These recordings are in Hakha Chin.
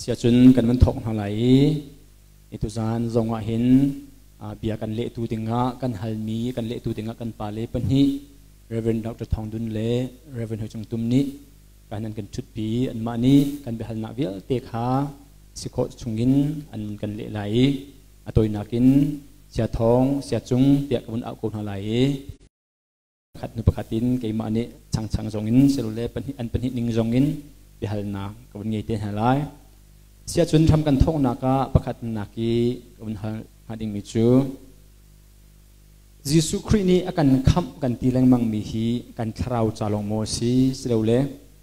Sia cun kan van thawk hna lai i tuzaan zong ah hin bia kan lehtu dingah kan halmi kan lehtu dingah kan pale pahnih Reverend Dr. Thawng Dun le Reverend Hoi Cung Tum nih kan an kan ṭhutpi. Anmah nih kan biahalnak vialte kha si khawh chungin an kan leh lai i a tawinak in Sia Thawng, Sia Cung tiah ka vun auh ko hna lai i pakhat hnu pakhat in keimah nih changchang zong in silole pahnih an pahnih ning zong in biahalnak ka vun ngei te hna lai. Sia cun hram kan thawknak ah pakhat nak i ka vun hal hnga dingmi cu Jesuh Khrih nih a kan khamh kan ti lengmang mi hi kan thlarau ca lawng maw si silole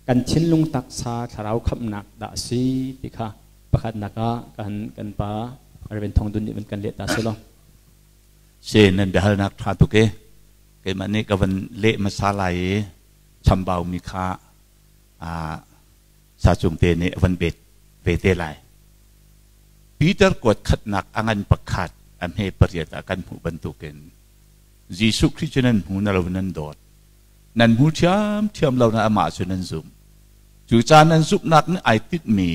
kan thinlung taksa thlarau khamhnak dah a si ti kha pakhatnak ah kan kan pa Reverend Thong Dun nih van kan leh ta selaw. Se nan biahalnak ṭha tuk e. Keimah nih ka van leh hmasa lai i chambau mi kha sa cung te nih van bet ve te lai. Peter kuat khatnak a ngan pakhat a hme pariat ah kan hmuh bantukin Jesuh Khrih cu nan hmu na lo nan dawt. Nan hmu ṭhiamṭhiam lo na amah cu nan zumh. Cucaah nan zumhnak nih ai tinhmi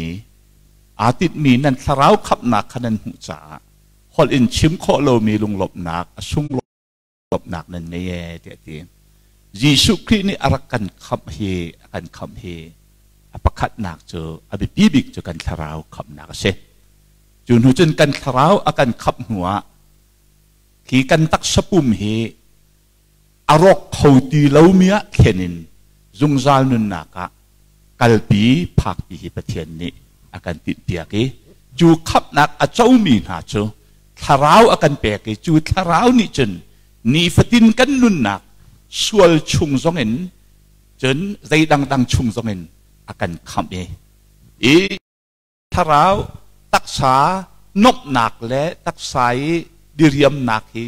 aa tinhmi nan thlarau khamhnak kha nan hmuh caah holh in chim khawh lomi lunglawmhnak a sunglawmhnak nan ngei ee tiah a ti. Jesuh Khrih nih a rak kan khamh hi a kan khamh hi a pakhatnak cu a biapi bik cu kan thlarau khamhnak a si. Cu hnu cun kan thlarau a kan khamh hnu ah hi kan taksa pum hi a rawk kho ti lomi ah thlen in zungzal nunnak ah kalpi phakpi hi Pathian nih a kan tinhpiak i cu khamhnak a comi hna cu thlarau a kan pek i cu thlarau nih cun nifatin kan nunnak sual chung zongin cun zei dangdang chung zongin a kan khamh i thlarau taksa nomhnak le taksa i diriamnak hi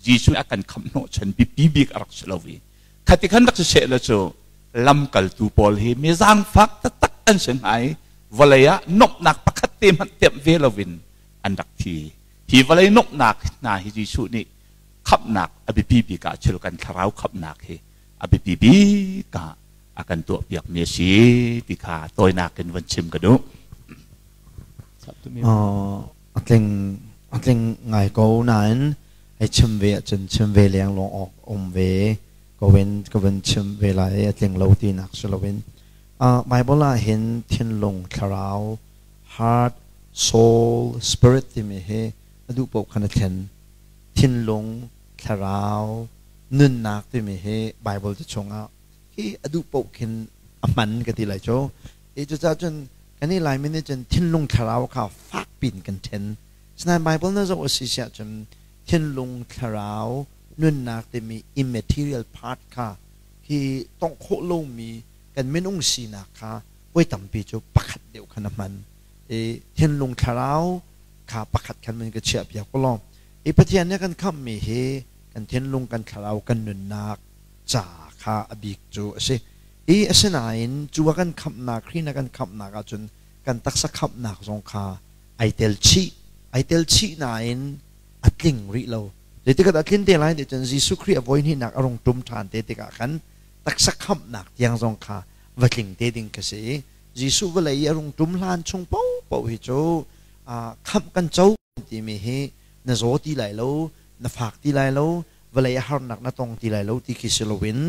Jesuh a kan khamh hnawhchan biapi bik a rak si lo i khati khan rak si seh la cu lamkaltu pawl hi mi zaangfak taktak an si hnga i vawlei ah nomhnak pakhat te hmanh temh ve loin an rak thi. Hi vawlei nomhnak hna hi Jesuh nih khamhnak a biapi bik ah thil kan thlarau khamhnak hi a biapi bik ah a kan tuahpiakmi a si ti kha tawinak in van chim ka duh. A tling a tling ngai ko nain hei chim ve ahcun chim ve leng lawng awk um ve ko in ka van chim ve lai a tling lo tinak si loin Bible ah hin thinlung thlarau heart soul spirit timi hi a duh paoh khan a thlen. Thinlung thlarau nunnak timi hi Bible te chungah hi a duh paoh khin a hman ka ti lai cu. I cucaah cun kan i Laimi nih cun thinlung thlarau kha fak pin kan ṭhen. Sinain Bible na zoh a si siah cun thinlung thlarau nunnak timi immaterial part kha hi tongh khawh lomi kan minung sinak kha voi tampi cu pakhat deuh khan a hman. I thinlung thlarau kha pakhat khan mun ka chiah piak law. I Pathian nih a kan khamhmi hi kan thinlung kan thlarau kan nunnak ca kha a bik cu a si. I asinain cu a kan khamhnak Khrih a kan khamhnak ahcun kan taksa khamhnak zong kha ai tel chih. Ai tel chih nain a tling rih lo. Zeitik a tlin te lai ti cun Jesuh Khrih a voi hnihnak a rung ṭum ṭhan te tikah khan taksa khamhnak tiang zong kha va tling te ding ka si i Jesuh vawlei i a rung ṭum hlan chung paohpaoh hi cu khamh kan co timi hi na zaw ti lai lo, na fak ti lai lo, vawlei a harnak na tong ti lai lo ti khi si loin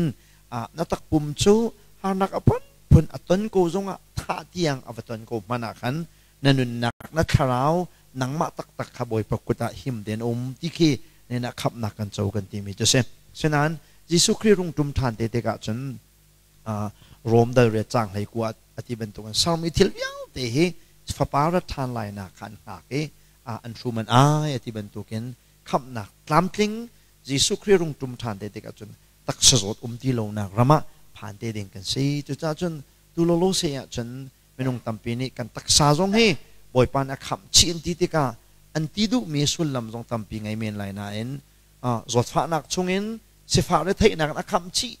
na takpum cu harnak a phunphun a ton ko zongah thah tiang a va ton ko hmanh ah khan na nunnak na thlarau nangmah taktak kha Bawipa kut ah him tein um ti khi na khamhnak kan co kan timi cu si. Sinain Jesuh Khrih rung ṭum ṭhan te tikah cun Rom dal riat caang hlei kua a ti bantukin sermi thil vialte hi fapa rat ṭhan lainak kha an hngak i an hrum an ai a ti bantukin khamhnak tlamtling Jesuh Khrih rung ṭum ṭhan te tikah cun taksa zawt um ti lonak ram ah phan te ding kan si. Cucaah cun tu lolo se ah cun minung tampi nih kan taksa zong hi Bawipa nih a khamh chih an ti tikah an ti duhmi sullam zong tampi ngei men lai nain zawtfahnak chungin sifah retheihnak in a khamh chih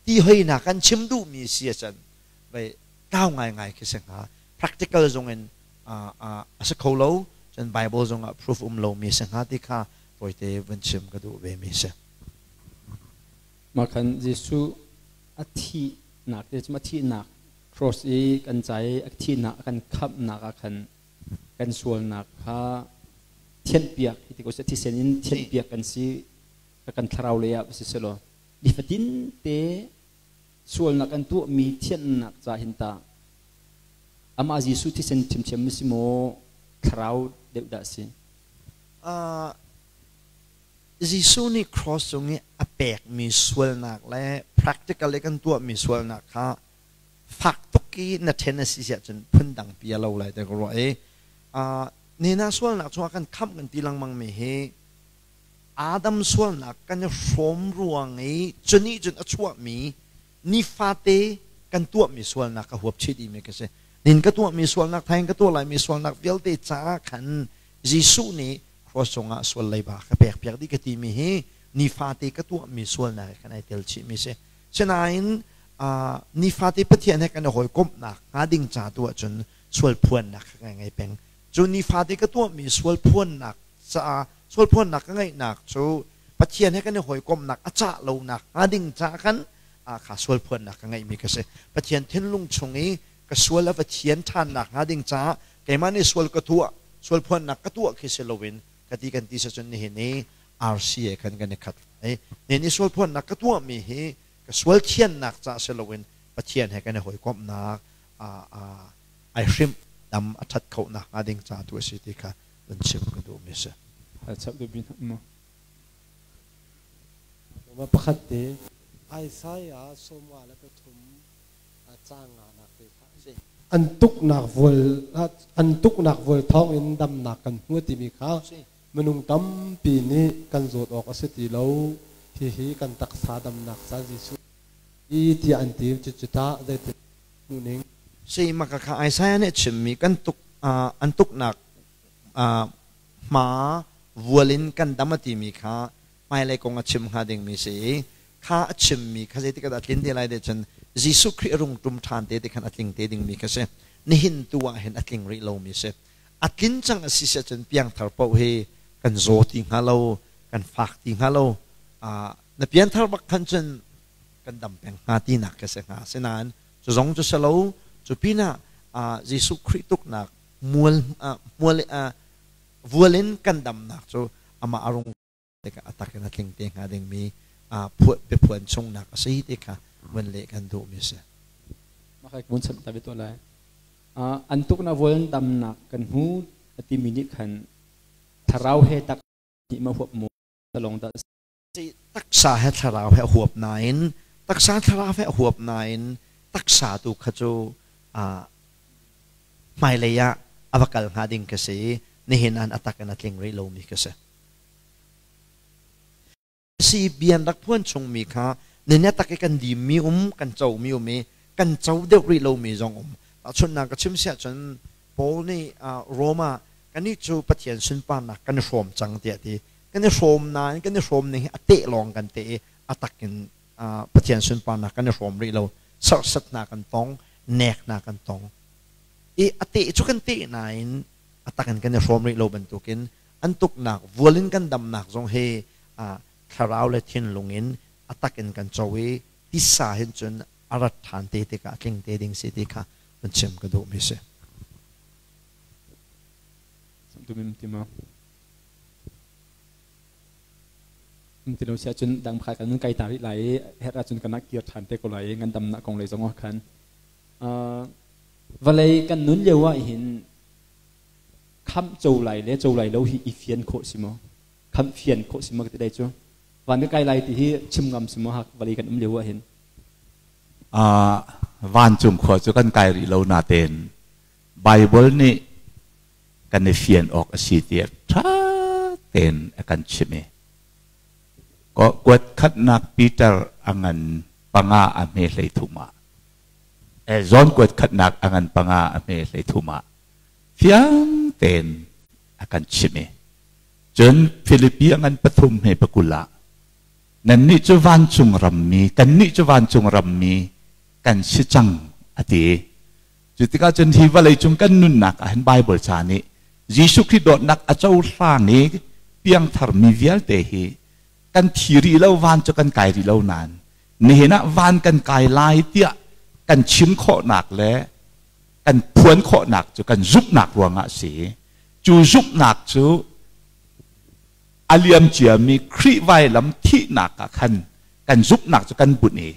ti hoinak kan chim duhmi si ahcun vei tlau ngaingai khi si hnga. Practical zong in a si kho lo, cun Bible zong ah proof um lomi si hnga ti kha tawite vun chim ka duh ve mi si. Mah khan Jesuh a thihnak te cu a thihnak cross i kan ca i a thihnak a kan khamhnak ah khan Kan sualnak kha thianhpiak hi ti ko seh, thisen in thianhpiak kan si, kan thlarau lei ah si selaw nifatin te sualnak kan tuahmi thianhnak ca hin ta amah Jesuh thisen ṭhiamṭhiam si maw, thlarau deuh dah si? Jesuh nih cross cung i a pekmi sualnak le practical i kan tuahmi sualnak kha fak tuk i na ṭhen a si siah cun phundang pi a lo lai ti ka ruah i nina sualnak chungah kan khamh kan ti lengmang mi hi Adam sualnak kan i hrawm ruang i cunih cun a chuahmi nifate kan tuahmi sualnak ka huap chih dihmi ka si. Nin ka tuahmi sualnak, thaing ka tuah laimi sualnak vialte caah khan Jesuh nih cross cungah sual leiba ka pekpiak dih ka timi hi nifate ka tuahmi sualnak he khan ai tel chihmi si. Sinain nifate Pathian he kan i hawikomhnak hnga ding ca tu ahcun sual phuannak ka ngai ngei peng. Cu nifate ka tuahmi sual phuannak caah sual phuannak ka ngeihnak cu Pathian he kan i hawikomhnak a cah lonak hnga ding caah khan kha sual phuannak ka ngeihmi ka si. Pathian thinlung chung i ka sual a va thian ṭhannak hnga ding caah keimah nih sual ka tuah, sual phuannak ka tuah khi si loin ka ti kan ti sacun nihin i RCA khan kan i khat ai. Nihin i sual phuannak ka tuahmi hi ka sual thiannak caah si loin Pathian he kan i hawikomhnak ai hrimh dam a ṭhat khonak hnga ding ca tu a si ti kha van chim ka duhmi a si. Hal chap duh bi mu. Pakhat te Isaiah 53 caang nganak te kha an tuknak vual an tuknak vual thawng in damnak kan hmu timi kha minung tampi nih kan zawt awk a si ti lo, hihi kan taksa damnak ca Jesuh i tiah an ti. Cucu tah zeitin hmuh ning? Si maka kha Isaiah nih chimmi kan tuk an tuknak hma vual in kan dam a timi kha hmailei kong a chim hnga dingmi si i kha a chimmi kha zeitik ah dah a tlin te lai te cun Jesuh Khrih a rung ṭum ṭhan te ti khan a tling te dingmi kha si. Nihin tu ah hin a tling rih lomi si. A tlin cang a si si ahcun piangthar paoh hi kan zaw ti hnga lo, kan fak ti hnga lo. Na pianthar bak khan cun kan dam peng hnga tinak kha si hnga. Asinain cu zong cu si lo, cu pinah Jesuh Khrih tuknak mual mual vual in kan damnak cu amah a rung tikah a tak in a tling te hnga dingmi biaphuan chungnak a si ti kha vun leh kan duhmi a si. Mah vun chim ta to lai. An tukna vual damnak kan hmu a timi nih khan thlarau he tak nih ma huap mu talong dah. Taksa he thlarau he huap nain, taksa thlarau he huap nain, taksa tu kha cu hmailei ah a va kal hnga ding ka si i nihin an a tak in a tling rih lomi ka si. Si bian rak phuan chungmi kha nine tak i kan dimmi um, kan comi um i kan co deuh rih lomi zong um. Tahchunhnak ka chim siah cun Paul nih Rome ah kannih cu Pathian sunparnak kan i hrawm cang tiah ti. Kan i hrawm nain kan i hrawm ning hi a teh lawng kan teh i a tak in Pathian sunparnak kan i hrawm rih lo. Serhsatnak kan tong, neknak kan tong. I a teh cu kan teh nain a tak in kan i hrawm rih lo bantukin an tuknak vual in kan damnak zong hi thlarau le thinlung in a tak in kan co i tisa hin cun a rat ṭhan te tikah a tling te ding si ti kha van chim ka duhmi si. Ti lo sia cun dang pakhat kan kai ta rih lai i herh ahcun kan kir ṭhan te ko lai i ngandamnak kong lei zong ah khan vawlei kan nun lio ah hin khamh co lai le co lai lo hi i fian khawh si maw, khamh fian khawh si maw ka ti dai cu van ka kai lai ti hi chim ngam si maw hak vawlei kan um lio ah hin? Vancung khua cu kan kai rih lo natein Bible nih kan i fian awk a si tiah ṭha tein a kan chimh i kuat khatnak Peter a ngan 5 a hme 13 ah, John kuat khatnak a ngan 5 a hme 13 ah fiang tein a kan chimh i cun Filipi a ngan 3 hme 20 ah nannih cu vancung rammi, kannih cu vancung rammi kan si cang a ti. Cu tikah cun hi vawlei cung kan nunnak ah hin Bible ca nih Jesuh Khrih dawtnak a cohlang i piangthar mi vialte hi kan thi rih lo, van cu kan kai rih lo nain nihin ah van kan kai lai tiah kan chim khawhnak le kan phuan khawhnak cu kan zumhnak ruangah a si. Cu zumhnak cu a liam ciami Khrih vailam thihnak ah khan kan zumhnak cu kan bunh i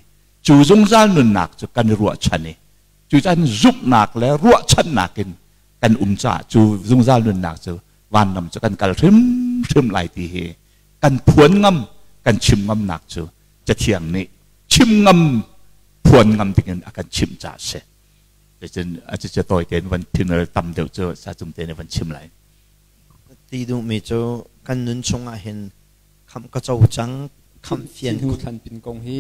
cu zungzal nunnak cu kan i ruahchan i cucan zumhnak le ruahchannak in kan um caah cu zungzal nunnak cu vanram cu kan kal hrimhrim lai ti hi kan phuan ngam kan chim ngamnak cu Cathiang nih chim ngam phuan ngam dingin a kan chimh caah a si. Cun a cu tawi tein van funeral tam deuh cu sa cung tein van chim lai. Ti duhmi cu kan nun chungah hin khamh ka co cang khamh fian hnu thlan pin kong hi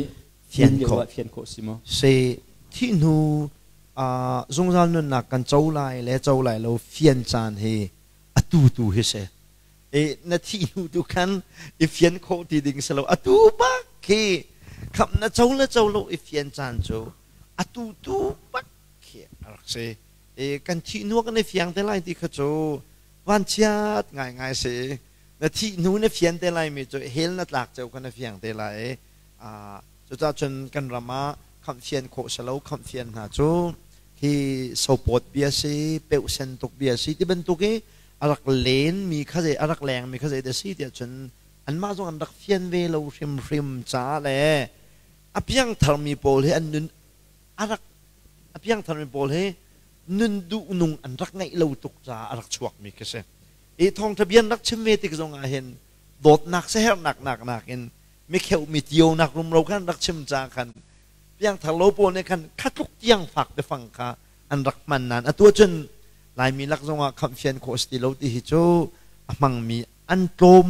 fian khawh fian khawh si maw? Si thih hnu zungzal nunnak kan co lai le co lai lo fian caan hi atu tu hi si. E na thih hnu tu khan i fian khawh ti ding si lo atu bak khi khamh na co le co lo i fian caan cu atu tu bak khi a rak si. E kan thih hnu kan i fiang te lai ti kha cu vanchiat ngaingai si. Na thih hnu na fian te lai mi cu hell na tlak ceu kha na fiang te lai. Cucaah cun kan ram ah khamh fian khawh si lo khamh fian hna cu hi sopawt bia si peuhsen tuk bia si ti bantuk i a rak len mi kha zei a rak leng mi kha zei dah si tiah cun anmah zong an rak fian ve lo hrimhrim caah le a piangthar mi pawl hi an nun a rak a piangthar mi pawl hi nun duh nung an rak ngeih lo tuk caah a rak chuak mi khi si. I thawngṭha bia an rak chim ve tik zong ah hin dawtnak siaherhnak nak nakin mikheuh mi tionak rumro khan rak chim caah khan piangthar lo pawl nih khan khatluk tiang fak biafang kha an rak hman nain atu ahcun Laimi lak zongah khamhfian khawh si ti lo ti hi cu a hmangmi an tlawm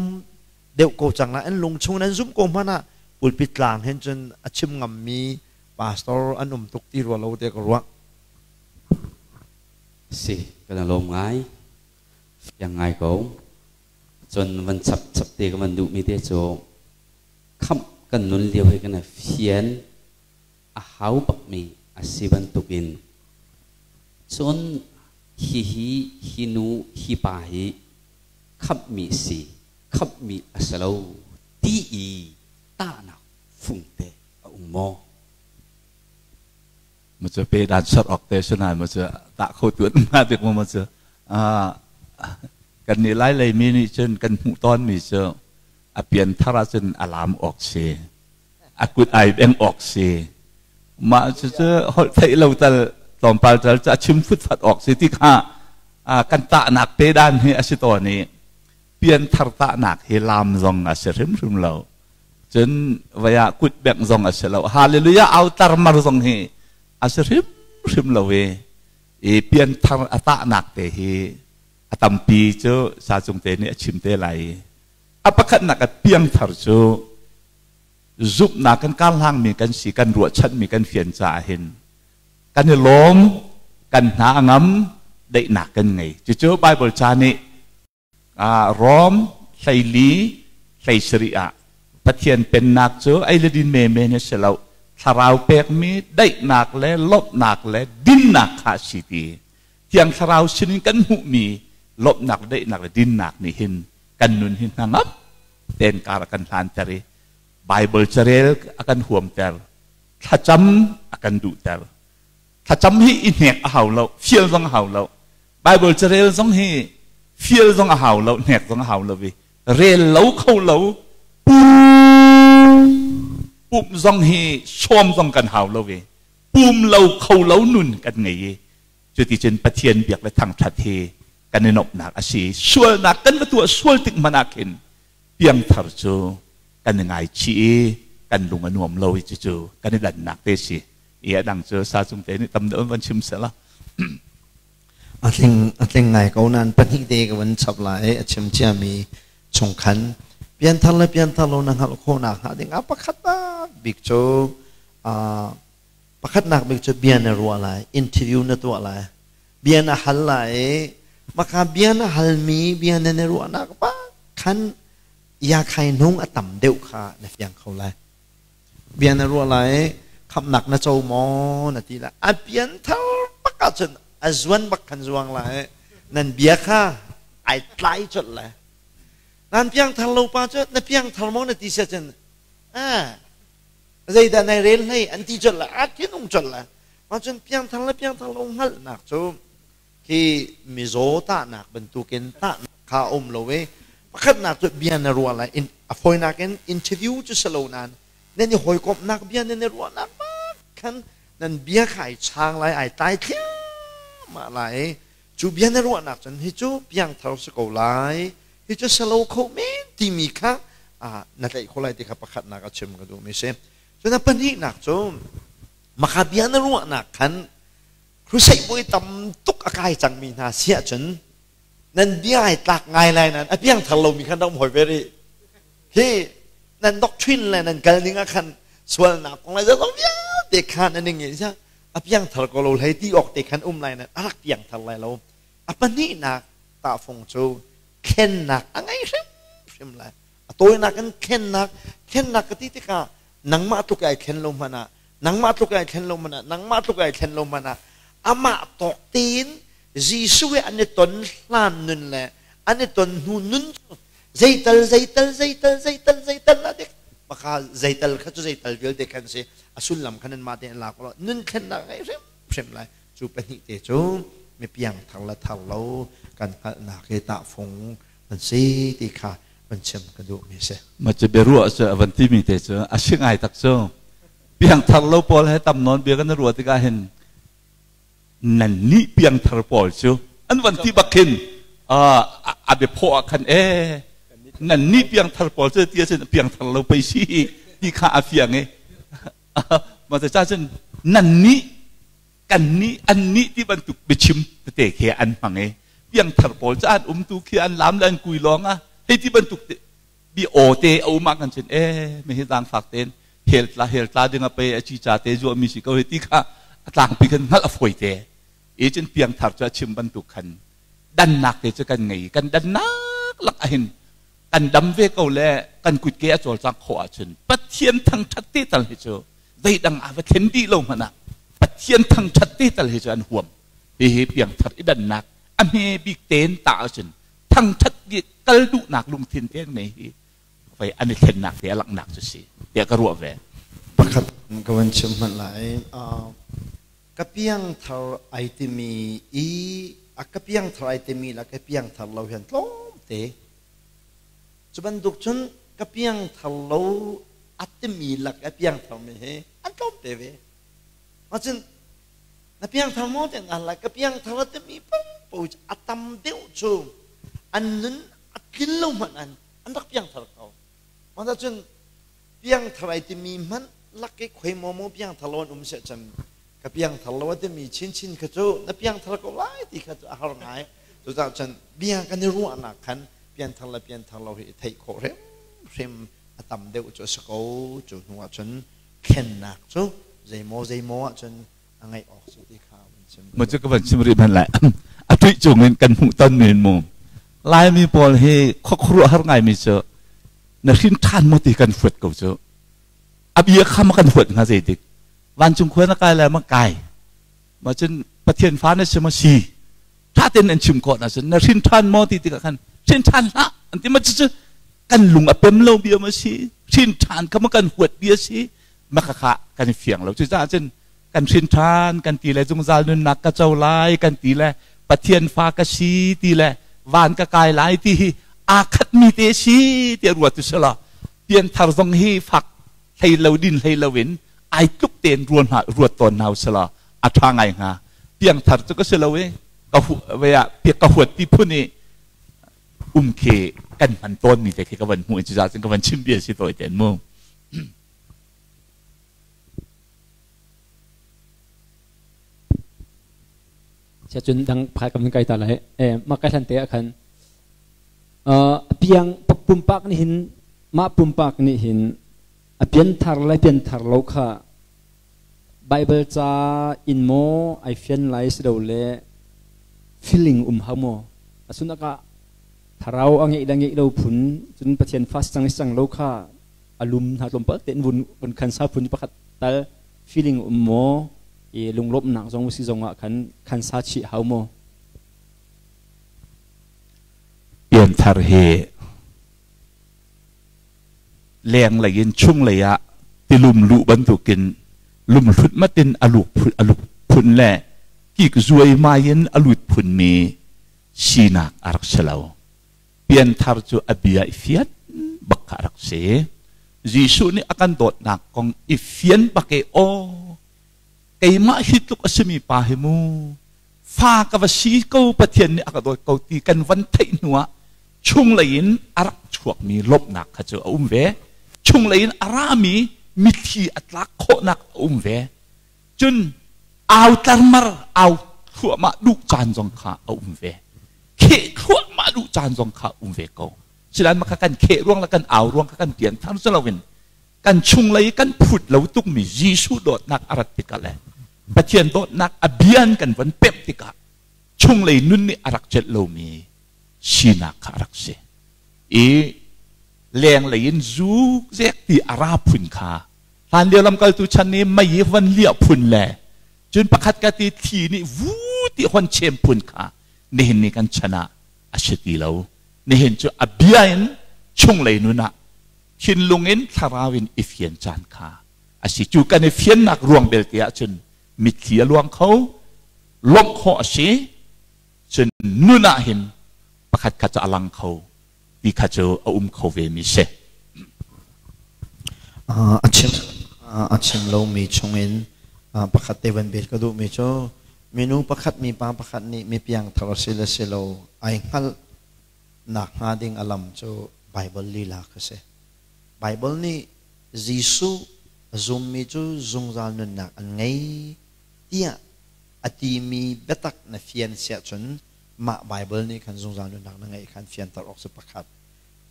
deuh ko cang lai an lung chung in an zumh ko hmanh ah pulpit tlang hin cun a chim ngammi pastor an um tuk ti rua lo tiah ka ruah. Si, kan i lawm ngai. Fiang ngai ko. Cun van chap chap te ka van duhmi te cu khamh kan nun lio hi kan i fian a hau bakmi a si bantukin cun hihi hi nu hi pa hi khamhmi si khamhmi a si lo ti i tahnak fungte a um maw? Ma cu pe dan sar ok te sunan ma cu ta kho tu an ma bik ma cu kan nih lai lei mi nih cun kan hmuh tawn mi cu a pian thar ah cun a lam awk si a kut ai beng awk si mah cu cu holh theih lo tal tlawmpal tal cu a chim futfat awk si ti kha kan tahnak pe dan hi a si tawn i pian thar tahnak hi lam zong a si hrimhrim lo cun vaya kut bengh zong a si lo hallelujah au tarmar zong hi a si hrimhrim lo i i pian thar a tahnak te hi a tampi cu sa cung te nih a chim te lai a pakhatnak a piangthar cu zumhnak kan karhlangmi kan si kan ruahchanmi kan fian caah hin kan i lawm kan hna a ngam daihnak kan ngei cucu Bible ca nih Rom 14 17 ah Pathian pennak cu ei le din menmen a si lo thlarau pekmi daihnak le lawmhnak le dinnak kha a si ti Thiang Thlarau sinin kan hmuhmi lawmhnak daihnak le dinnak nih hin kan nun hi hnangam tein kar a kan hlanter i Bible carel a kan huamter thlacam a kan duhter thlacam hi i hnek a hau lo fial zong a hau lo Bible carel zong hi fial zong a hau lo hnek zong a hau lo i rel lo kho lo pumh zong hi sawm zong kan hau lo i pum lo kho lo nun kan ngei i cuticun Pathian biak le thangṭhat hi kan i nuamhnak a si sualnak kan va tuah sual tik hmanh ah khin piangthar cu kan i ngaichih i kan lung a nuam lo i cucu kan i dannak te si i a dang cu sa cung te nih tam deuh van chim sela a tling a tling ngai ko nan pahnih te ka van chap lai a chim ciami chung khan pianthar le pianthar lo na hngalh khawhnak hnga ding ah pakhat bik cu pakhatnak bik cu bia na ruah lai interview na tuah lai bia na hal lai i maka bia na halmi bia na na ruahnak pa khan ya khai nung a tam deuh kha na fiang kho lai bia na ruah lai i khamnak na co maw na ti lai a pian thar bak ahcun a zuan bak khan zuang lai nan bia kha ai tlai colh lai nan piang thar lo pa cu na piang thar maw na ti sia cun ah zeidah nai rel hlei an ti colh lai a thinung colh lai ma cun piangthar le piangthar lo hngalhnak cu Khi mizaw tahnak bantukin tahnak kha a um lo i pakhatnak cu bia na ruah lai in a fawinak in interview cu si lo nain nan i hawikomhnak bia nan i ruahnak bak khan nan bia kha ai chang lai ai tlai thliahmah lai i cu bia na ruahnak cun hi cu piangthar si ko lai hi cu si lo kho men timi kha na tlaih kho lai ti kha pakhatnak a chim ka duhmi si. Cun a pahnihnak cu maka bia na ruahnak khan crusade bawi tam tuk a kai cangmi hna si ahcun nan bia ai tlak ngai lai nan a piangthar lomi khan rak um hoi ve rih. Hi nan doctrine le nan kal ning ah khan sualnak kong le zeizong vialte khan an i ngeih a piangthar ko lo hlei ti awk te khan um lai nan a rak piangthar lai lo. A pahnihnak tahfung cu thlennak a ngei hrimhrim lai. A tawinak in thlennak, thlennak ka ti tikah nangmah tluk ai thlen lo hmanh ah, nangmah tluk ai thlen lo hmanh ah, nangmah tluk ai thlen lo hmanh ah, amah tawk tein Jesuh he an i ton hlan nun le an i ton hnu nun cu zeital zeital zeital zeital zeital a dik maka zeital kha cu zeital vialte khan si a sullam khan nan mah tein lak lo nun thlennak ngei hrimhrim lai. Cu pahnih te cu mi piangthar le thar lo kan hngalhnak hi tahfung an si ti kha van chim ka duhmi si. Ma cu biaruah cu a van timi te cu a si ngai tak cu. Piangthar lo pawl he tam nawn bia kan ruah tikah hin nan nih piangthar pawl cu an van ti bak khin a biaphaw ah khan e nan nih piangthar pawl cu ti ahcun piangthar lo pei si ti kha a fiang i ma ca cun nan nih kan nih an nih ti bantuk biachim tete khi an hmang i piangthar pawl cu an umtu khi an lam le an kui lawng ah hei ti bantuk bi aw te a um ah kan cun e me hi zaangfak tein hel tla hel tla ding a pe a chi cha te zuah mi si ko hi ti kha a tlangpi khan hngalh a fawi te e cun piangthar cu a chim bantuk khan dannak te cu kan ngei kan dannak lak ahin kan dam ve ko le kan kutke a cawlcang khawh ahcun Pathian thangthat te tal hi cu zeidang a va thlen dih lo hmanh ah Pathian thangthat te tal hi cu an huam. Hihi piangthar i dannak a hme bik tein ta ahcun thangthat kal duhnak lungthin te nei hi vai an i thlennak te a langhnak cu si tiah ka ruah ve. Pakhat ka van chim hmanh lai. Ka piangthar ai timi i a ka piangthar ai timi la ka piangthar lo hian tlawmte. Cu bantuk cun ka piangthar lo a timi lak a piangthar mi hi an tlawmte ve. Macun na piangthar maw tiah na hal ka piangthar a timi paohpaoh a tam deuh cu an nun a tlin lo hmanh an an rak piangthar ko. Mah cun piangthar ai timi hmanh lak i khoi maw maw piangthar lo an um seh cun ka piangthar lo a timi chinchin kha cu na piangthar ko lai ti kha cu a har ngai. Cucaah cun bia kan i ruahnak khan pianthar le pianthar lo hi i theih khawh hrimhrim a tam deuh cu a si ko. Cu hnu ah cun thlennak cu zeimaw zeimaw ahcun a ngeih awk si ti kha van chim. Mo cu ka van chim rih hmanh lai. A tuih cung in kan hmuh ton men mu. Laimi pawl hi khuakhuruah har ngaimi cu na hrin ṭhan maw ti kan huat ko cu. A bia kha ma kan huat hnga zeitik. Vancung khua na kai lai ma kai. Ma cun Pathian fa na si ma si. Ṭha tein an chim khawh ahcun na hrin ṭhan maw ti tikah khan hrin ṭhan hlah an ti ma cucu kan lung a pem lo bia ma si. Hrin ṭhan kha ma kan huat bia si. Ma kha kha kan fiang lo. Cucaah cun kan hrin ṭhan kan ti le zungzal nunnak ka co lai kan ti le Pathian fa ka si ti le van ka kai lai ti hi aa khatmi te si tiah ruat u sila pianthar zong hi fak hlei lo din hlei lo in ai tluk tein ruat hna ruat tawn hna u sila a ṭha ngai hnga. Piangthar cu ka si lo i ka hu ah ka huat ti phun i um khi kan hman tawnmi te khi ka van hmuh in cucaah cun ka van chim bia si tawi ten mu. Sia cun dang phai kam kai ta lai e ma kai hlan te ah khan piang pumpak nih hin mah pumpak nih hin a pianthar le pianthar lo kha Bible ca in maw ai fian lai si lo le feeling um hau maw asunaka tharau a ngeih le ngeih lo phun cun Pathian fast cang cang lo kha alum hna tlawmpal tein vun vun khan sa phun pakhat tal feeling um maw i lunglawmhnak zong si zong ah khan khan sa chih hau maw? Pianthar hi leng lei in chung lei ah tilum luh bantukin lumhlut matin a luk phun le Kik zuaimai in a lut phunmi sinak a rak si lo. Pianthar cu a bia i fian bak kha a rak si. Jesuh nih a kan dawtnak kong i fian bak i aw keimah hi tluk a simi pa hi mu fa ka va si ko Pathian nih a ka dawt ko ti kan van theih hnu ah chunglei in a rak chuakmi lawmhnak kha cu a um ve. Chunglei in a rami mitthli a tlak khawhnak a um ve. Cun au tlarmar au thluahmah duh caan zong kha a um ve. Kheh thluahmah duh caan zong kha um ve ko. Silan maka kan kheh ruang le kan au ruang kha kan pian thar si loin kan chunglei kan phut lo tukmi Jesuh dawtnak a rat tikah le Pathian dawtnak a bian kan von pemh tikah chunglei nun nih a rak celh lomi sinak kha a rak si. I lenglei in zu zek ti a ra phun kha hlan lio lamkaltu chan nih mei i van liah phun le cun pakhat ka ti thli nih vu ti hon chem phun kha nihin ni kan chan ah a si ti lo. Nihin cu a bia in chunglei nun ah thinlung in thlarau in i fian caan kha a si. Cu kan i fiannak ruang belte ahcun mitthli a luang kho, lawmh khawh a si, cun nun ah hin pakhat khat cu a lang kho ti kha cu a um kho ve mi si. A chim a chim lomi chungin pakhat te van bet ka duhmi cu minu pakhat mipa pakhat nih mi piangthar a si le si lo ai hngalh nak hnga ding a lam cu Bible lila kha si. Bible nih Jesuh a zummi cu zungzal nunnak an ngei tiah a timi biatak na fian siah cun mah Bible nih khan zungzal nunnak na ngeih khan fianter awk si pakhat.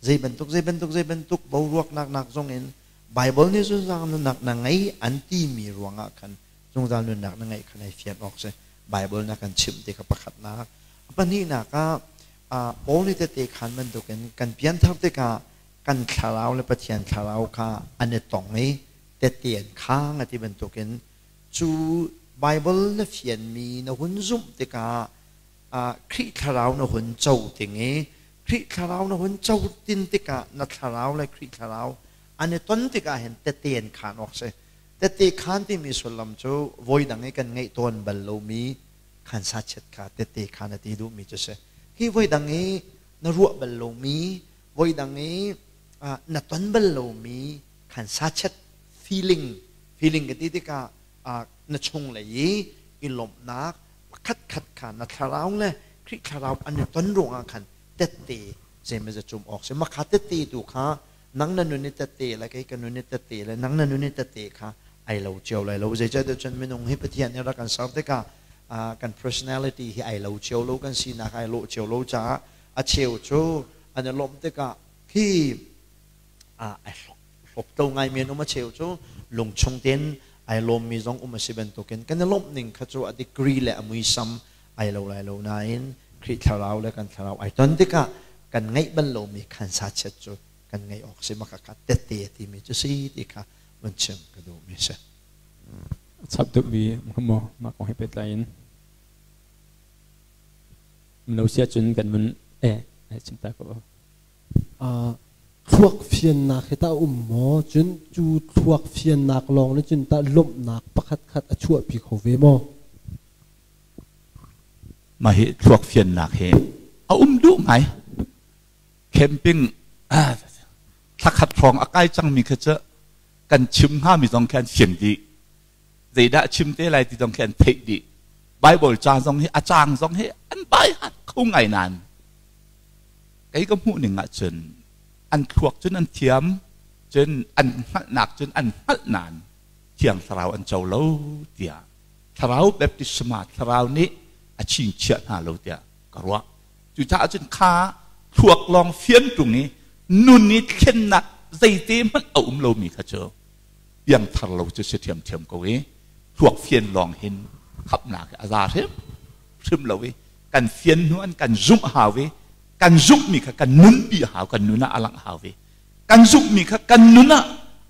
Zei bantuk zei bantuk zei bantuk boruaknak nak zong in Bible nih zungzal nunnak na ngei an timi ruangah khan zungzal nunnak na ngeih khan ai fian awk si. Bible na kan chimh ti kha pakhatnak. A pahnihnak ah Paul nih tete khan bantukin kan pianthar tikah kan thlarau le Pathian thlarau kha an i tong i tete an khang a ti bantukin cu Bible na fianmi na hun zumh tikah Khrih thlarau na hun co ting i Khrih thlarau na hun co tin tikah na thlarau le Khrih thlarau an i ton tikah hin tete an khaan awk si. Tete khaan timi sullam cu voidang i kan ngeih tawn bal lomi khan sachiat kha tete khaan a ti duhmi cu si. Hi voidang i na ruah bal lomi, voidang i na ton bal lomi khan sachiat feeling feeling ka ti tikah na chunglei i i lawmhnak pakhat khat kha na thlarau le Khrih thlarau an i ton ruangah khan tette zeimazat cum awk si makha tette tu kha nang na nun i tette le kei ka nun i tette le nang na nun i tette kha ai lo cio lai lo. Zeicahtiah cun minung hi Pathian nih rak kan ser tikah kan personality hi ai lo cio lo, kan sinak ai lawh cio lo caah a cheu cu an i lawmh tikah khi ai hlawpto ngaimi an um, a cheu cu lungchung tein ai lawmmi zong um a si bantukin kan i lawmh ning kha cu a degree le a muisam ai lo lai lo nain Khrih thlarau le kan thlarau ai ton tikah kan ngeih bal lomi khan sachiat cu kan ngeih awk si maka kha tette timi cu si ti kha vun chim ka duhmi si. Chap duhmi maw mah kong he pehtlai in lo sia cun kan mun eh chim ta ko. Thluak fiannak hi tah a um maw? Cun cu thluak fiannak lawng nih cun tah lawmhnak pakhatkhat a chuahpi kho ve maw? Mah hi thluak fiannak hi a um duh ngai. Camping thlakhat hrawng a kai cangmi kha cu kan chim hngami zong khi an fian dih. Zeidah chim te lai ti zong khi an theih dih. Bible ca zong hi a caang zong hi an bai hat kho ngai nain kei ka hmuh ning ahcun an thluak cun an thiam cun an hngalhnak cun an hngalh nain Thiang Thlarau an co lo tiah Thlarau baptisma Thlarau nih a chingchiah hna lo tiah ka ruah. Cucaah cun kha thluak lawng fian ṭung i nun i thlennak zeite hmanh a um lomi kha cu piangthar lo cu si ṭhiamṭhiam ko i thluak fian lawng hin khamhnak hi a za hrimhrim lo i kan fian hnu an kan zumh hau i kan zumhmi kha kan nunpi hau, kan nun ah a langh hau i kan zumhmi kha kan nun ah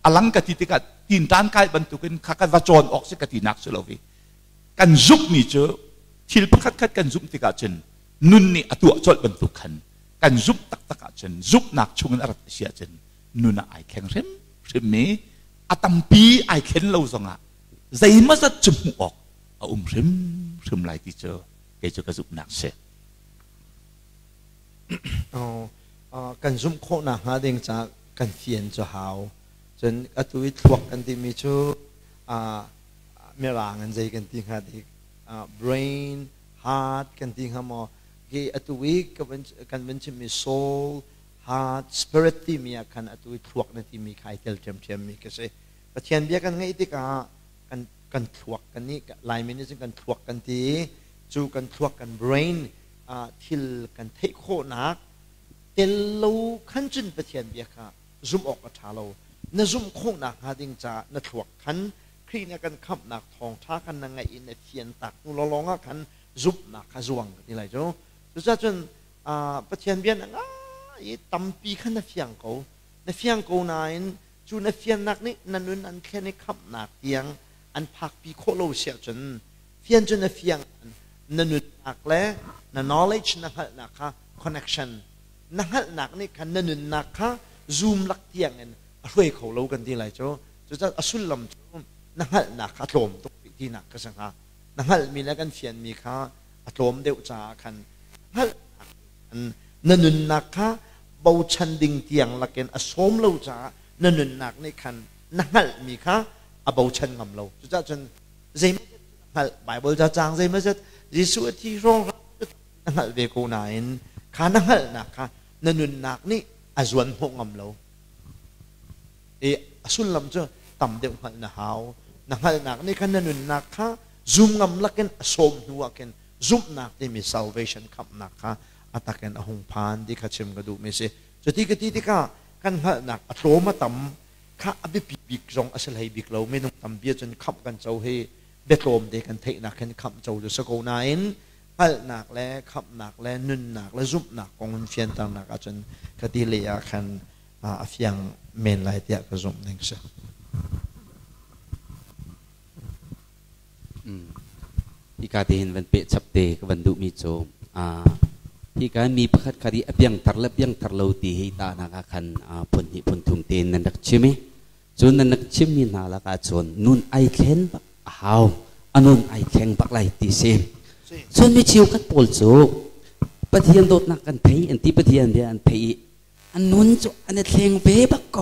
a lang ka ti tikah tinṭan kai bantukin kha kan va cawn awk si ka tinak si lo i kan zumhmi cu thil pakhat khat kan zumh tikah cun nun nih a tuah colh bantuk khan kan zumh taktak ahcun zumhnak chungin a rat a si ahcun nun ah ai thleng hrimhrim i a tampi ai thlen lo zongah zeimawzat cu hmuh awk a um hrimhrim. hrimhrim lai ti cu kei cu ka zumhnak si. Kan zumh khawhnak hnga ding caah kan fian cu hau. Cun atu i thluak kan timi cu mirang in zei kan ti hnga dik brain, heart kan ti hnga maw? Hi atu i kan van chimmi soul, heart, spirit timi ah khan atu i thluak na timi kha ai tel ṭhiamṭhiammi ka si. Pathian bia kan ngaih tikah kan kan thluak kan nih Laimi nih cun kan thluak kan ti cu kan thluak kan brain thil kan theih khawhnak tel lo khan cun Pathian bia kha zumh awk a ṭha lo. Na zumh khawhnak hnga ding caah na thluak khan Khrih nih a kan khamhnak thawngṭha khan na ngaih in na fian tak hnu lawnglawng ah khan zumhnak kha zuang ka ti lai cu. Cucaah cun Pathian bia na ngai i tampi khan na fiang ko. Na fiang ko nain cu na fiannak nih na nun an thlen i khamhnak tiang an phakpi khawh lo si ahcun fian cu na fiang na nunnak le na knowledge na hngalhnak kha connection na hngalhnak nih khan na nunnak kha zoom lak tiang in a hruai kho lo kan ti lai cu. Cucaah a sullam cu na hngalhnak kha a tlawm tuk rih tinak ka si hnga. Na hngalhmi le kan fianmi kha a tlawm deuh caah khan hngalhnak na nunnak kha bochan ding tiang lakin a sawm lo caah na nunnak nih khan na hngalhmi kha a bochan ngam lo. Cucaah cun zeimawzat na hngalh, Bible ca caang zeimawzat Jesuh a thi hrawng na hngalh ve ko nain kha na hngalhnak kha na nunnak nih a zuan hnawh ngam lo. I a sullam cu tam deuh hngalh na hau. Na hngalhnak nih khan na nunnak kha zum ngam lakin a sawm hnu ah khin zumhnak timi salvation khamhnak kha a takin a hung phan ti kha chim ka duhmi si. Cuti ka ti tikah kan hngalhnak a tlawm a tam kha a biapi bik zong a si hlei bik lo. Minung tampi ahcun khamh kan co hi biatlawm te kan theihnak hin khamh co cu si ko nain hngalhnak le khamhnak le nunnak le zumhnak kong in fianternak ahcun ka ti lei ah khan a fiang men lai tiah ka zumh ning si. Hika te hin van peh chap te ka van duhmi cu hika mi pakhat khat i a piangthar le piangthar lo ti hi ta nak ah khan phun hnih phun thum tein nan rak chim i cu nan rak chimmi hna lakah cun nun ai thlen bak a hau a nun ai thleng bak lai ti si. Cun mi cheukhat pawl cu Pathian dawtnak kan thei an ti, Pathian bia an thei i an nun cu an i thleng ve bak ko.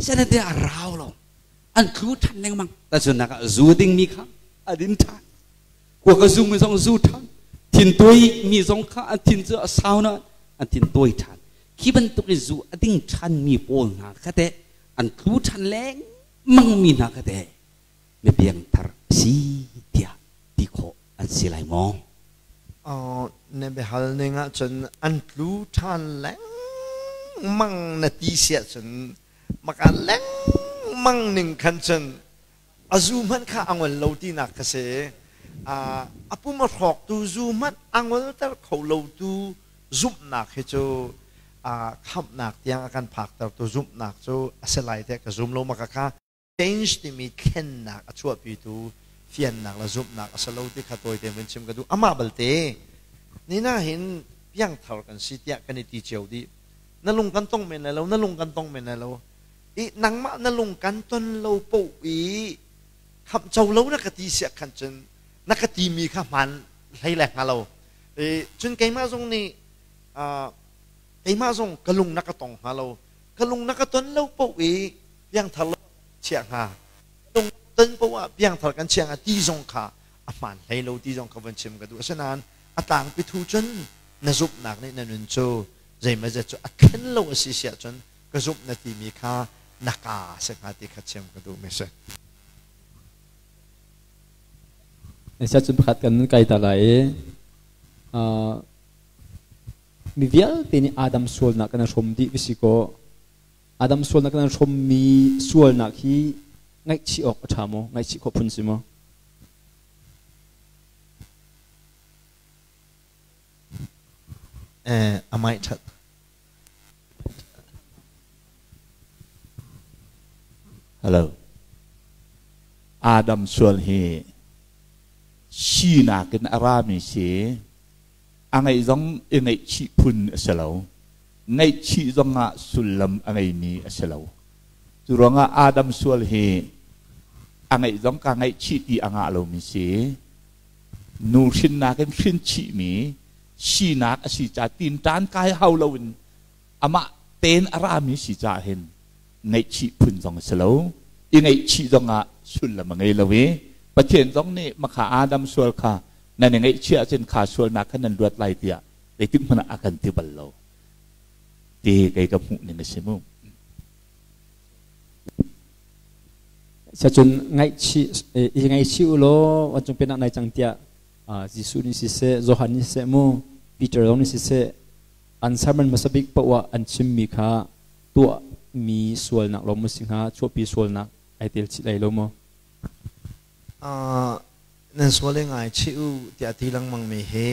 Sinain a rau lo, an tlu ṭhan lengmang. Tahchunhnak ah zu dingmi kha a din ṭhan, kuak a zumi zong zu ṭhan, thin tuai mi zong kha an thin cu a sau na an thin tuai ṭhan. Khi bantuk i zu a ding ṭhanmi pawl hna kha teh an tlu ṭhan lengmang mi hna kha teh mi piangthar si tiah ti khawh an si lai maw? Na biahal ning ahcun an tlu ṭhan lengmang na ti si ahcun maka lengmang ning khan cun a zu hmanh kha a ngol lo tinak ka si. A pum a hrawktu zu hmanh a ngolter kho lotu zumhnak hi cu khamhnak tiang a kan phaktertu zumhnak cu a si lai tiah ka zum lo. Maka kha change timi thlennak a chuahpitu fiannak le zumhnak a si lo ti kha tawite vun chim ka duh. Amah balte nina hin piangthar kan si tiah kan i ti cio dih. Na lung kan tong men lai lo, na lung kan tong men lai lo. I nangmah na lung kan ton lo poh i khamh co lo na ka ti siah khan cun na ka timi kha hmaan hlei le hnga lo. I cun keimah zong nih keimah zong ka lung na ka tong hnga lo. Ka lung na ka ton lo poh i piangthar lo chiah hnga. Lung ton poh ah piangthar kan chiah hnga ti zong kha a hmaan hlei lo ti zong kha von chim ka duh. Asinain a tlangpi thu cun na zumhnak nih na nun cu zeimazet cu a thlen lo a si siah cun ka zumh na timi kha na ka si hnga ti kha chim ka duhmi si. Sia cun pakhat kan kai ta lai i mi vialte nih Adam sualnak kan hrom dih si kaw Adam sualnak kan hrommi sualnak hi ngaihchih awk a ṭha maw? Ngaihchih khawh phun si maw? Amai ṭhat. Hello. Adam sual hi sinak in a rami si, a ngeih zong i ngeihchih phun a si lo. Ngaihchih zongah sullam a ngeimi a si lo. Cu ruangah Adam sual hi a ngeih zong ka ngaihchih ti a ngah lomi si. Nu hrinnak in hrin chihmi sinak a si ca tinṭan kai hau loin amah tein a rami si caah hin ngaihchih phun zong a si lo. I ngaihchih zongah sullam a ngei lo i Pathian zong nih makha Adam sual kha nan i ngaihchih ahcun kha sualnak kha nan luat lai tiah zeitik hmanh ah a kan ti bal lo ti kei ka hmuh ning a si mu. Sacun ngaihchih i ngaihchih u law vancung pennak nai cang tiah Jesuh nih siseh, Johan nih siseh mu, Peter zong nih siseh an sermon hmasa bik paoh ah an chimmi kha tuahmi sualnak lo maw si hnga, chuahpi sualnak ai tel chih lai lo maw? Nan sual i ngaichih u tiah ti lengmangmi hi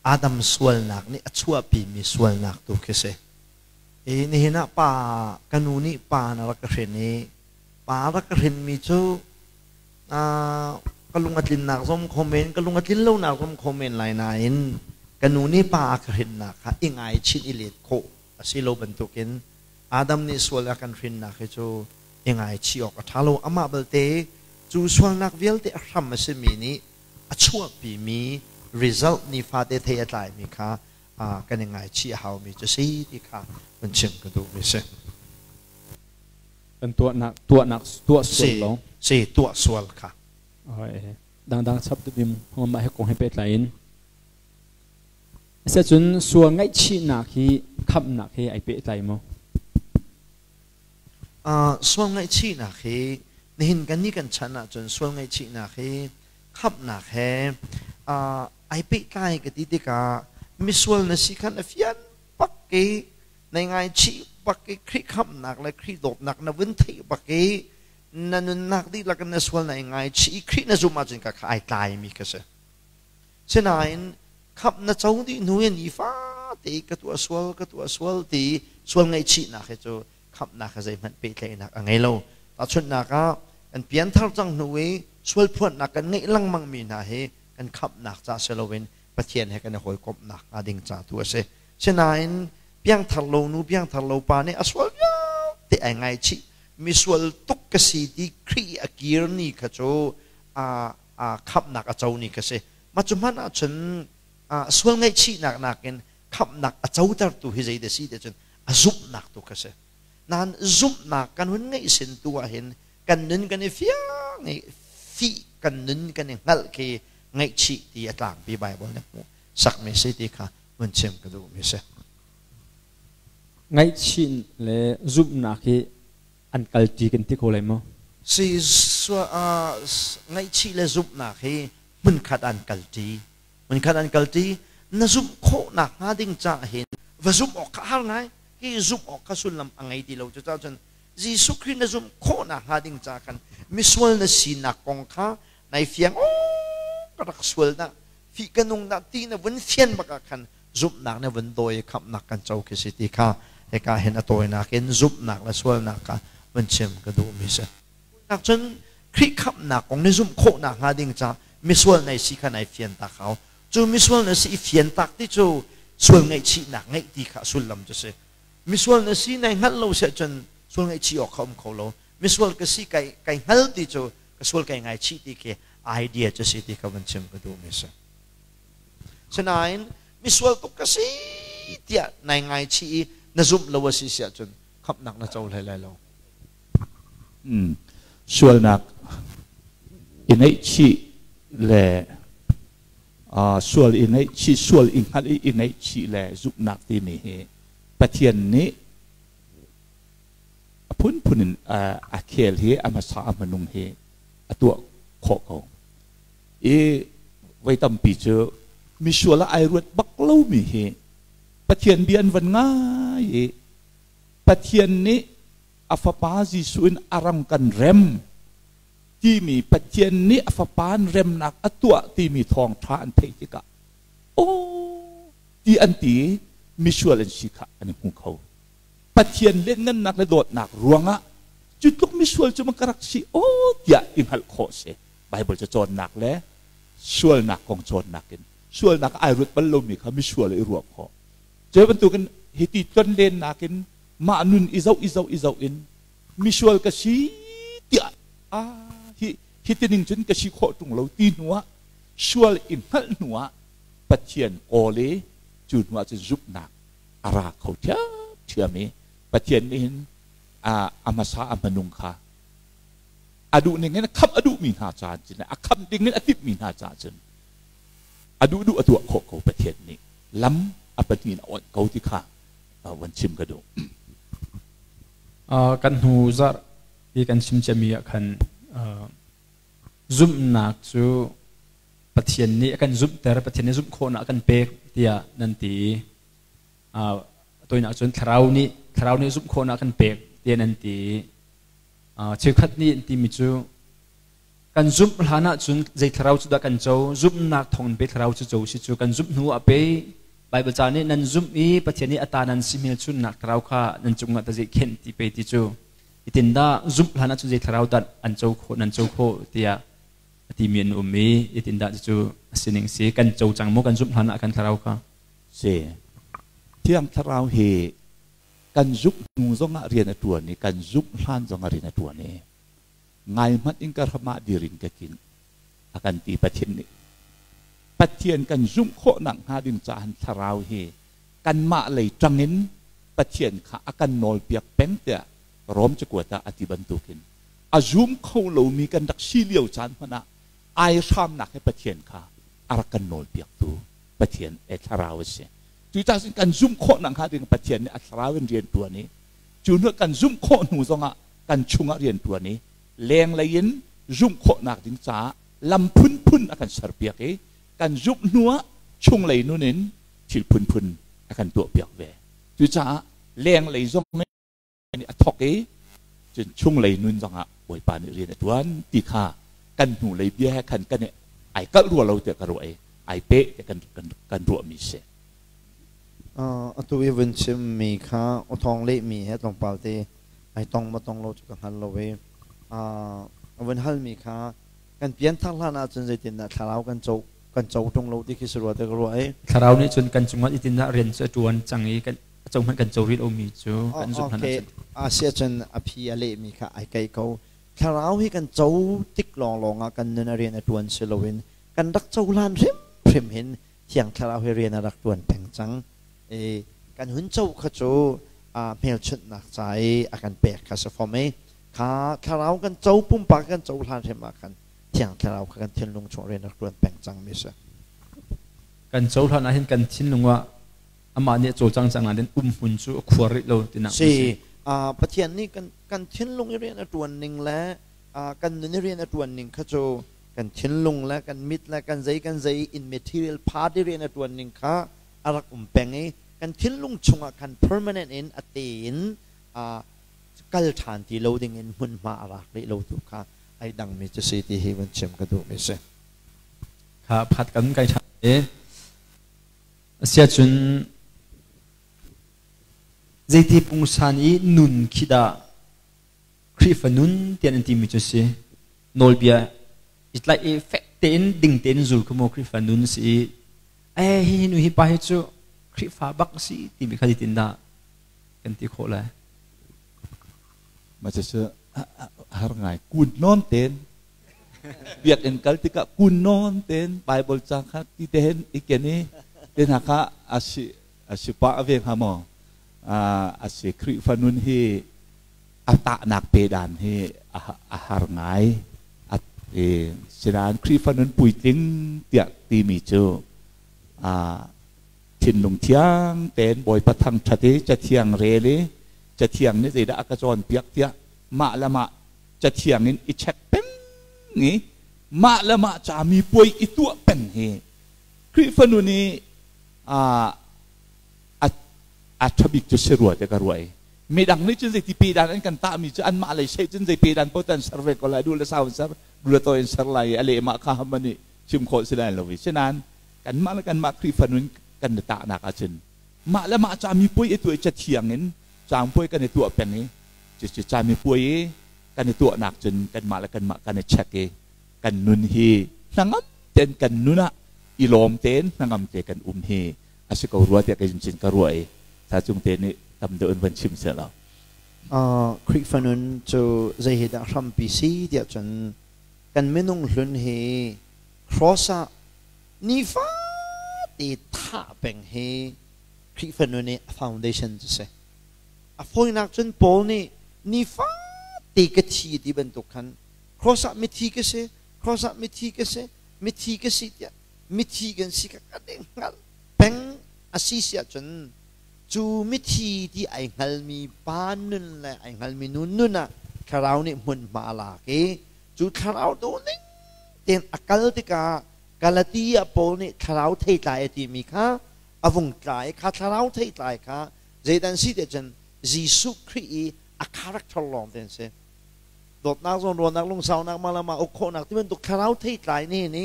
Adam sualnak nih a chuahpimi sualnak tu khi si. I nihin ah pa ka nu nih pa na rak ka hrin i pa rak ka hrinmi cu ka lung a tlinnak zong kho men ka lung a tlin lonak zong kho men lai nain ka nu nih pa a ka hrinnak kha i ngaichin i let khawh a si lo bantukin Adam nih sual a kan hrinnak hi cu i ngaichih awk a ṭha lo. Amah belte cu sualnak vialte a hram a simi nih a chuahpimi result nifate thei a tlaimi kha kan i ngaichih a haumi cu si ti kha vun chim ka duhmi si. Kan tuahnak tuahnak tuah sual lo. Si tuah sual kha. Dangdang chap tu bim mah he kong he pehtlai in. Asicun sual ngaihchihnak hi khamhnak he ai pehtlai maw? Sual ngaihchihnak hi nihin kan nih kan chan ahcun sual ngaihchihnak hi khamhnak he ai pehtlai ka ti tikah misual na si khan a fian bak i nai ngaichih bak i Khrih khamhnak le Khrih dawtnak na vun theih bak i na nunnak dihlak in na sual na i ngaichih i Khrih na zumh ahcun ka kha ai tlaimi ka si. Sinain khamh na co dih hnu in nifate ka tuah sual ka tuah sual ti sual ngaihchihnak hi cu khamhnak he zeihmanh pehtlaihnak a ngei lo. Tahchunhnak ah kan pianthar cang hnu i sual phuannak kan ngeih lengmang mi hna hi kan khamhnak ca si loin Pathian he kan i hawikomhnak hnga ding ca tu a si. Sinain piangthar lo nu piangthar lo pa nih a sual vialte ai ngaichih misual tuk ka si ti Khrih a kir ni kha cu a khamhnak a co ni kha si. Mah cu hmanh ahcun sual ngaihchihnak nakin khamhnak a cotertu hi zei dah si ti cun a zumhnak tu kha si. Nain zumhnak kan hun ngeih sin tu ahhin kan nun kan i fiang i fih kan nun kan i hngalh khi ngaihchih ti a tlangpi Bible nih hmuh sakmi si ti kha vun chim ka duhmi si. Ngaihchih le zumhnak hi an kalṭi kan ti kho lai maw? Si ngaihchih le zumhnak hi hmunkhat an kalṭi. Hmunkhat an kalṭi. Na zumh khawhnak hnga ding caah hin va zumh awk kha har ngai. Hi zumh awk kha sullam a ngei ti lo. Cucaah cun Jesuh Khrih na zumh khawhnak hnga ding caah khan misual na sinak kong kha nai fiang ka rak sual dah fih ka nung dah ti na vun fian bak ah khan zumhnak na vun dawi i khamhnak kan co khi si ti kha hika hin a tawinak in zumhnak le sualnak kha vun chim ka duhmi si. Nak cun Khrih khamhnak kong ni zumh khawhnak hnga ding ca misual nai si kha nai fian tak hau. Cu misual na si i fian tak ti cu sual ngaihchihnak ngeih ti kha sullam cu si. Misual na si nai hngalh lo si ahcun sual ngaihchih awk kha um kho lo. Misual ka si kai kai hngal ti cu ka sual kai ngaichih ti khi idea cu si ti kha vun chim ka duhmi si. Sinain misual tuk ka si tiah nai ngaichih i na zumh lo a si si ahcun khamhnak na co hlei lai lo. Sualnak i ngaihchih le sual i ngaihchih, sual i hngalh i i ngaihchih le zumhnak timi hi Pathian nih a phunphun in a khel hi a hmasa a hmanung hi a tuah khawh ko. I voi tampi cu misual ah ai ruat bak lomi hi Pathian bia an van ngai i Pathian nih a fapa Jesuh in a ram kan rem timi Pathian nih a fapa in remnak a tuah timi thawngṭha an theih tikah aw ti an ti misual an si kha an i hmu kho. Pathian lianngannak le dawtnak ruangah cu tluk misual cu ma ka rak si aw tiah i hngalh khawh si. Bible ca cawnnak le sualnak kong cawnnak in sualnak ai ruat bal lomi kha misual i ruah khawh. Cu bantukin hiti tlonlennak in mah nun i zoh i zoh i zoh in misual ka si tiah ah hi Hi tining cun ka si khawh ṭung lo ti hnuah sual i hngalh hnuah Pathian kawl i cu hnuah cun zumhnak a ra kho ṭhiamṭhiam i Pathian nih hin a hmasa a hmanung kha a duh ning in khamh a duhmi hna caah cun a khamh ding in a timhmi hna caah cun a duhduh a tuah khawh ko. Pathian nih lam a pahnih in a awnh ko ti kha van chim ka duh. Kan hnu zarh i kan chim ciami ah khan zumhnak cu Pathian nih a kan zumhter, Pathian nih zumh khawhnak a kan pek tiah nan ti. Toinak cun thlarau nih zumh khawhnak a kan pek tiah nan ti. Cheukhat nih an timi cu kan zumh hlan ahcun zei thlarau cu dah kan co, zumhnak thawng in pe thlarau cu co si cu kan zumh hnu ah pe Baibal ca nih nan zumh i Pathian nih a ta nan si hmelchunhnak thlarau kha nan cungah tazei khenh ti pe ti cu itin dah zumh hlan ahcun zei thlarau dah an co khawh nan co khawh tiah a timi an um i itin dah cu a sining si kan co cang maw kan zumh hlan ah kan thlarau kha? Si, Thiang Thlarau hi kan zumh hnu zongah rian a ṭuan i kan zumh hlan zongah rian a ṭuan i ngai hmanh in ka hram ah dir in ka kin a kan ti. Pathian nih Pathian kan zumh khawh nakhnga ding caah thlarau hi kanmah lei ṭangin Pathian kha a kan nawlpiak peng tiah Rom cakuat ah a ti bantukin a zum kho lomi kan rak si lio caan hmanh ah ai hramnak he Pathian kha a rak kan nawlpiaktu Pathian e thlarau a si. Cucaah cun kan zumh khawh nakhnga ding Pathian nih a thlarau in rian ṭuan i cu hnu kan zumh khawh hnu zongah kan chungah rian ṭuan i lenglei in zumh khawhnak ding caah lam phunphun a kan serpiak i kan zumh hnuah chunglei nun in thil phunphun a kan tuahpiak ve. Cucaah lenglei zong nih a thawk i cun chunglei nun zongah Bawipa nih rian a ṭuan ti kha kan hnulei bia he khan kan i ai kalh rua lo tiah ka ruah i ai peh tiah kan ruahmi si. Atu i vun chimmi kha awthawng lehmi he tlawmpal te ai tong ma tong lo cu ka hngal lo i a vun halmi kha kan pianthar hlan ahcun zeitindah thlarau kan co ṭung lo ti khi si rua te ka ruah i. Thlarau nih cun kan cungah itindah rian cu a ṭuan cang i kan co hmanh kan co rih lomi cu kan zumh hlan ahcun. A si ahcun a phi a lehmi kha ai keih ko. Thlarau hi kan co tik lawnglawng ah kan nun a rian a ṭuan si loin kan rak cohlan hrimhrim hin Thiang Thlarau hi rian a rak ṭuan peng cang. I kan hun co kha cu hmelchunhnak ca i a kan pek kha si fom i kha Thlarau kan co pumpak kan cohlan hrim ah khan Thiang Thlarau kha kan thinlung chung rian rak ṭuan peng cang mi si. Kan cohlan ahhin kan thinlung ah amah nih a cawlcang cang nain umhmun cu a khuar rih lo tinak si. Pathian nih kan thinlung i rian a ṭuan ning le kan nun i rian a ṭuan ning kha cu kan thinlung le kan mit le kan zei kan zei in material part i rian a ṭuan ning kha a rak um peng i kan thinlung chungah khan permanent in a te in kal ṭhan ti lo ding in hmunhma a rak rih lo tu kha ai dangmi cu si ti hi van chim ka duhmi si. Kha phat kan kai ṭhan i asiahcun zeiti pungsan i nun khi dah Khrihfa nun tiah an timi cu si? Nawlbia i tlaih i fek tein ding tein zul kha maw Khrihfa nun si i eh hi nu hi pa hi cu Khrihfa bak si timi kha zeitin dah kan ti khawh lai? Mah cu har ngai. Kun nawn ten biakinn kal tikah kun nawn ten Bible ca kha ti te hen i ken i te hna kha a si pah ve hnga maw? A si, Khrihfa nun hi a tahnak pe dan hi a har ngai. Sinain Khrihfa nun puitling tiah timi cu thinlung thiang tein Bawipa thangṭhat i Cathiang rel i Cathiang nih zeidah a ka cawnpiak tiah mah le mah Cathiang in i check peng i mah le mah cami puai i tuah peng hi Khrihfa nun i a ṭhabik cu si rua te ka ruah i midang nih cun zeiti pe dan an kan tahmi cu anmah lei seh cun zei pe dan paoh an ser ve ko lai, duh le sau in ser, duh le tawi in ser lai i a lehmah kha ham nih chim khawh si lai lo i sinain kanmah le kanmah Khrihfa nun kan i tahnak ahcun mah le mah cami puai i tuah i Cathiang in caangpuai kan i tuah peng i cucu cami puai i kan i tuahnak cun kanmah le kanmah kan i check i kan nun hi hnangam tein kan nun ah i lawm tein hnangam te kan um hi a si ko rua tiah kei cun ka ruah i tha cung te nih tam deuh in van chim seh law. Khrihfa nun cu zei hi dah hrampi si tiah cun. Kan minung hlun hi cross ah nifate thah peng hi Khrihfa nun i a foundation cu si. A fawinak cun Paul nih nifate ka thi ti bantuk khan cross ah mithi ka si, cross ah mithi ka si, mithi ka si tiah mithi kan si kha kan i hngalh peng a si si ahcun cu mithi ti ai hngalmi pa nun le ai hngalmi nu nun ah thlarau nih hmunhma a lak i cu thlarau duhning tein a kal tikah Galatia Paul nih thlarau theitlai a timi kha a vung tlai. Kha thlarau theitlai kha zeidan si te cun Jesuh Khrih i a character lawng te an si. Dawtnak, zawnruahnak, lungsaunak, malama uk khawhnak ti bantuk thlarau theitlai nih ni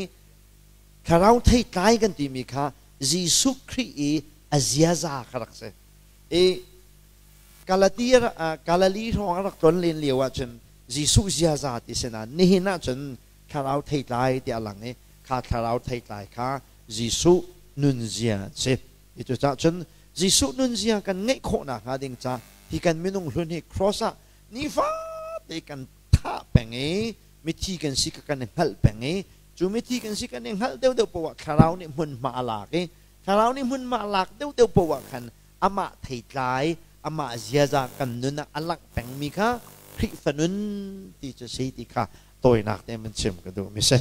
thlarau theitlai kan timi kha Jesuh Khrih i a ziaza kha rak si. I Galatia Galili hrawng a rak tlon len lio ahcun Jesuh ziaza ti si nain nihin ahcun thlarau theitlai ti a lang i kha thlarau theitlai kha Jesuh nunzia an si. Cucaah cun Jesuh nunzia kan ngeih khawh nakhnga ding ca hi kan minung hlun hi cross ah nifate kan thah peng i mithi kan si kha kan i hngalh peng i cu mithi kan si kan i hngalh deuhdeuh poah thlarau nih hmunhma a lak i thlarau nih hmunhma a lak deuhdeuh poah khan amah theitlai amah ziaza kan nun ah a langh pengmi kha Khrihfa nun ti cu si ti kha tawinak te man chim ka duh mi si.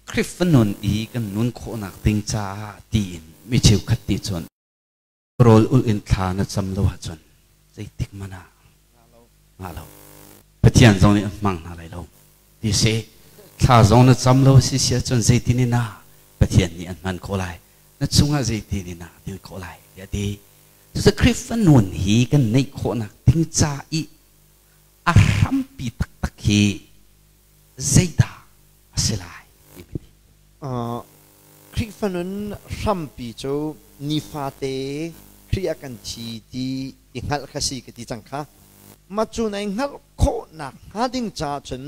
Khrihfa nun i kan nun khawhnak ding caah tiin mi cheukhat ti cun rawl ulh in thla na cam lo ahcun zeitik hmanh ah ngah lo. Pathian zong nih an hmang hna lai lo ti si. Thla zong na cam lo si si ahcun zeitin in ah Pathian nih an hman khawh lai, na chungah zeitin in ah a khawh lai tiah a ti. Cucu Khrihfa nun hi kan neih khawhnak ding ca i a hrampi taktak hi zeidah a si lai timi ti. Khrihfa nun hrampi cu nifate Khrih ah kan thi ti i hngalh kha si ka ti cang kha. Mah cu nai hngalh khawhnak hnga ding caah cun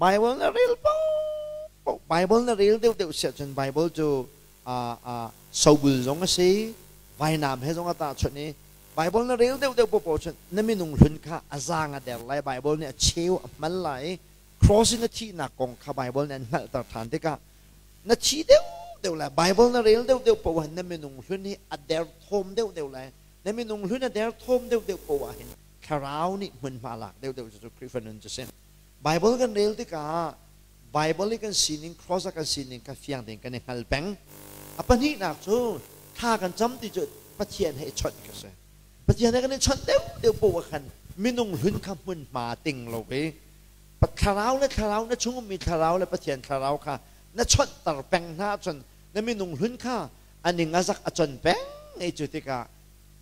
Bible na rel paoh Bible na rel deuhdeuh si ahcun Bible cu sobul zong a si, vainam he zong a tahchunh i Bible na rel deuhdeuh paohpaoh cun na minung hlun kha a zaang a der lai. Bible nih a cheu a hmal lai i cross in a thihnak kong kha Bible nih an hngalhter ṭhan tikah na thi deuhdeuh lai. Bible na rel deuhdeuh paoh hin na minung hlun hi a derthawm deuhdeuh lai. Na minung hlun a derthawm deuhdeuh paoh ah hin thlarau nih hmunhma lak deuhdeuh cu Khrihfa nun cu si. Bible kan rel tikah Bible i kan sining, cross ah kan sining kha fiang tein kan i hngal peng. A pahnihnak cu thla kan cam ti cu Pathian he i chawnh ka si. Pathian he kan i chawnh deuhdeuh paoh ah khan minung hlun kha hmunhma ting lo i thlarau le thlarau na chung ummi thlarau le Pathian thlarau kha na chawnhter peng hna ahcun na minung hlun kha a ning a zak a con peng i cu tikah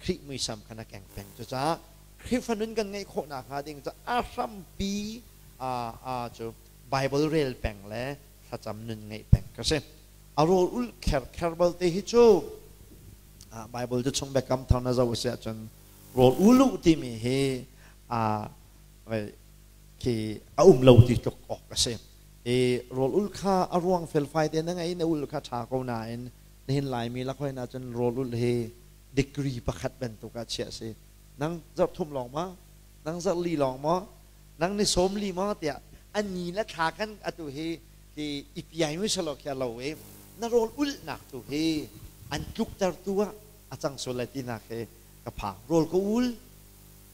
Khrih muisam kha na keng peng. Cucaah Khrihfa nun kan ngeih khawh nakhnga ding cu a hrampi cu Bible rel peng le thlacam nun ngeih peng ka si. A rawl ulh kher kher balte hi cu Bible cu chung biakam thar na zoh si ahcun rawl uluh timi hi khi a um lo ti tluk awk a si. I rawl ul kha a ruang felfai te na ngei na ul kha ṭha ko nain nihin Laimi lakhoi na cun rawl ul hi degree pakhat bantuk ah chiah a si. Nang zarh thum lawng ma? Nang zarh li lawng maw? Nang ni sawm li maw? Tiah a ni le thla khan atu hi ti i piai mi salo khi a lo i na rawl ulhnak tu hi an tluktertu ah a cang sual lai tinak hi ka phang. Rawl ka ul,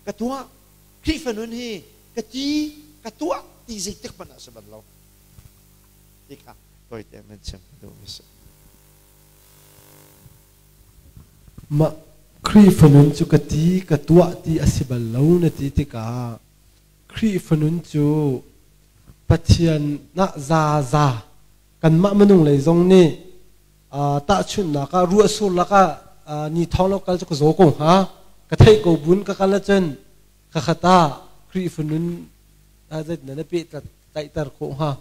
ka tuah. Khrihfa nun hi ka ti, ka tuah ti zeitik hmanh ah si bal lo. Ti kha tawite nan chim ka duhmi si. Mah Khrihfa nun cu ka ti, ka tuah ti a si bal lo na ti tikah Khrihfa nun cu Pathian ah zaza kanmah minung lei zong nih tahchunhnak ah ruahsur lakah ni thawng lo kal cu ka zaw ko hnga, ka theih ko bun ka kal ahcun ka khat ah Khrihfa nun zeitindah na pehtlaihter khawh hnga?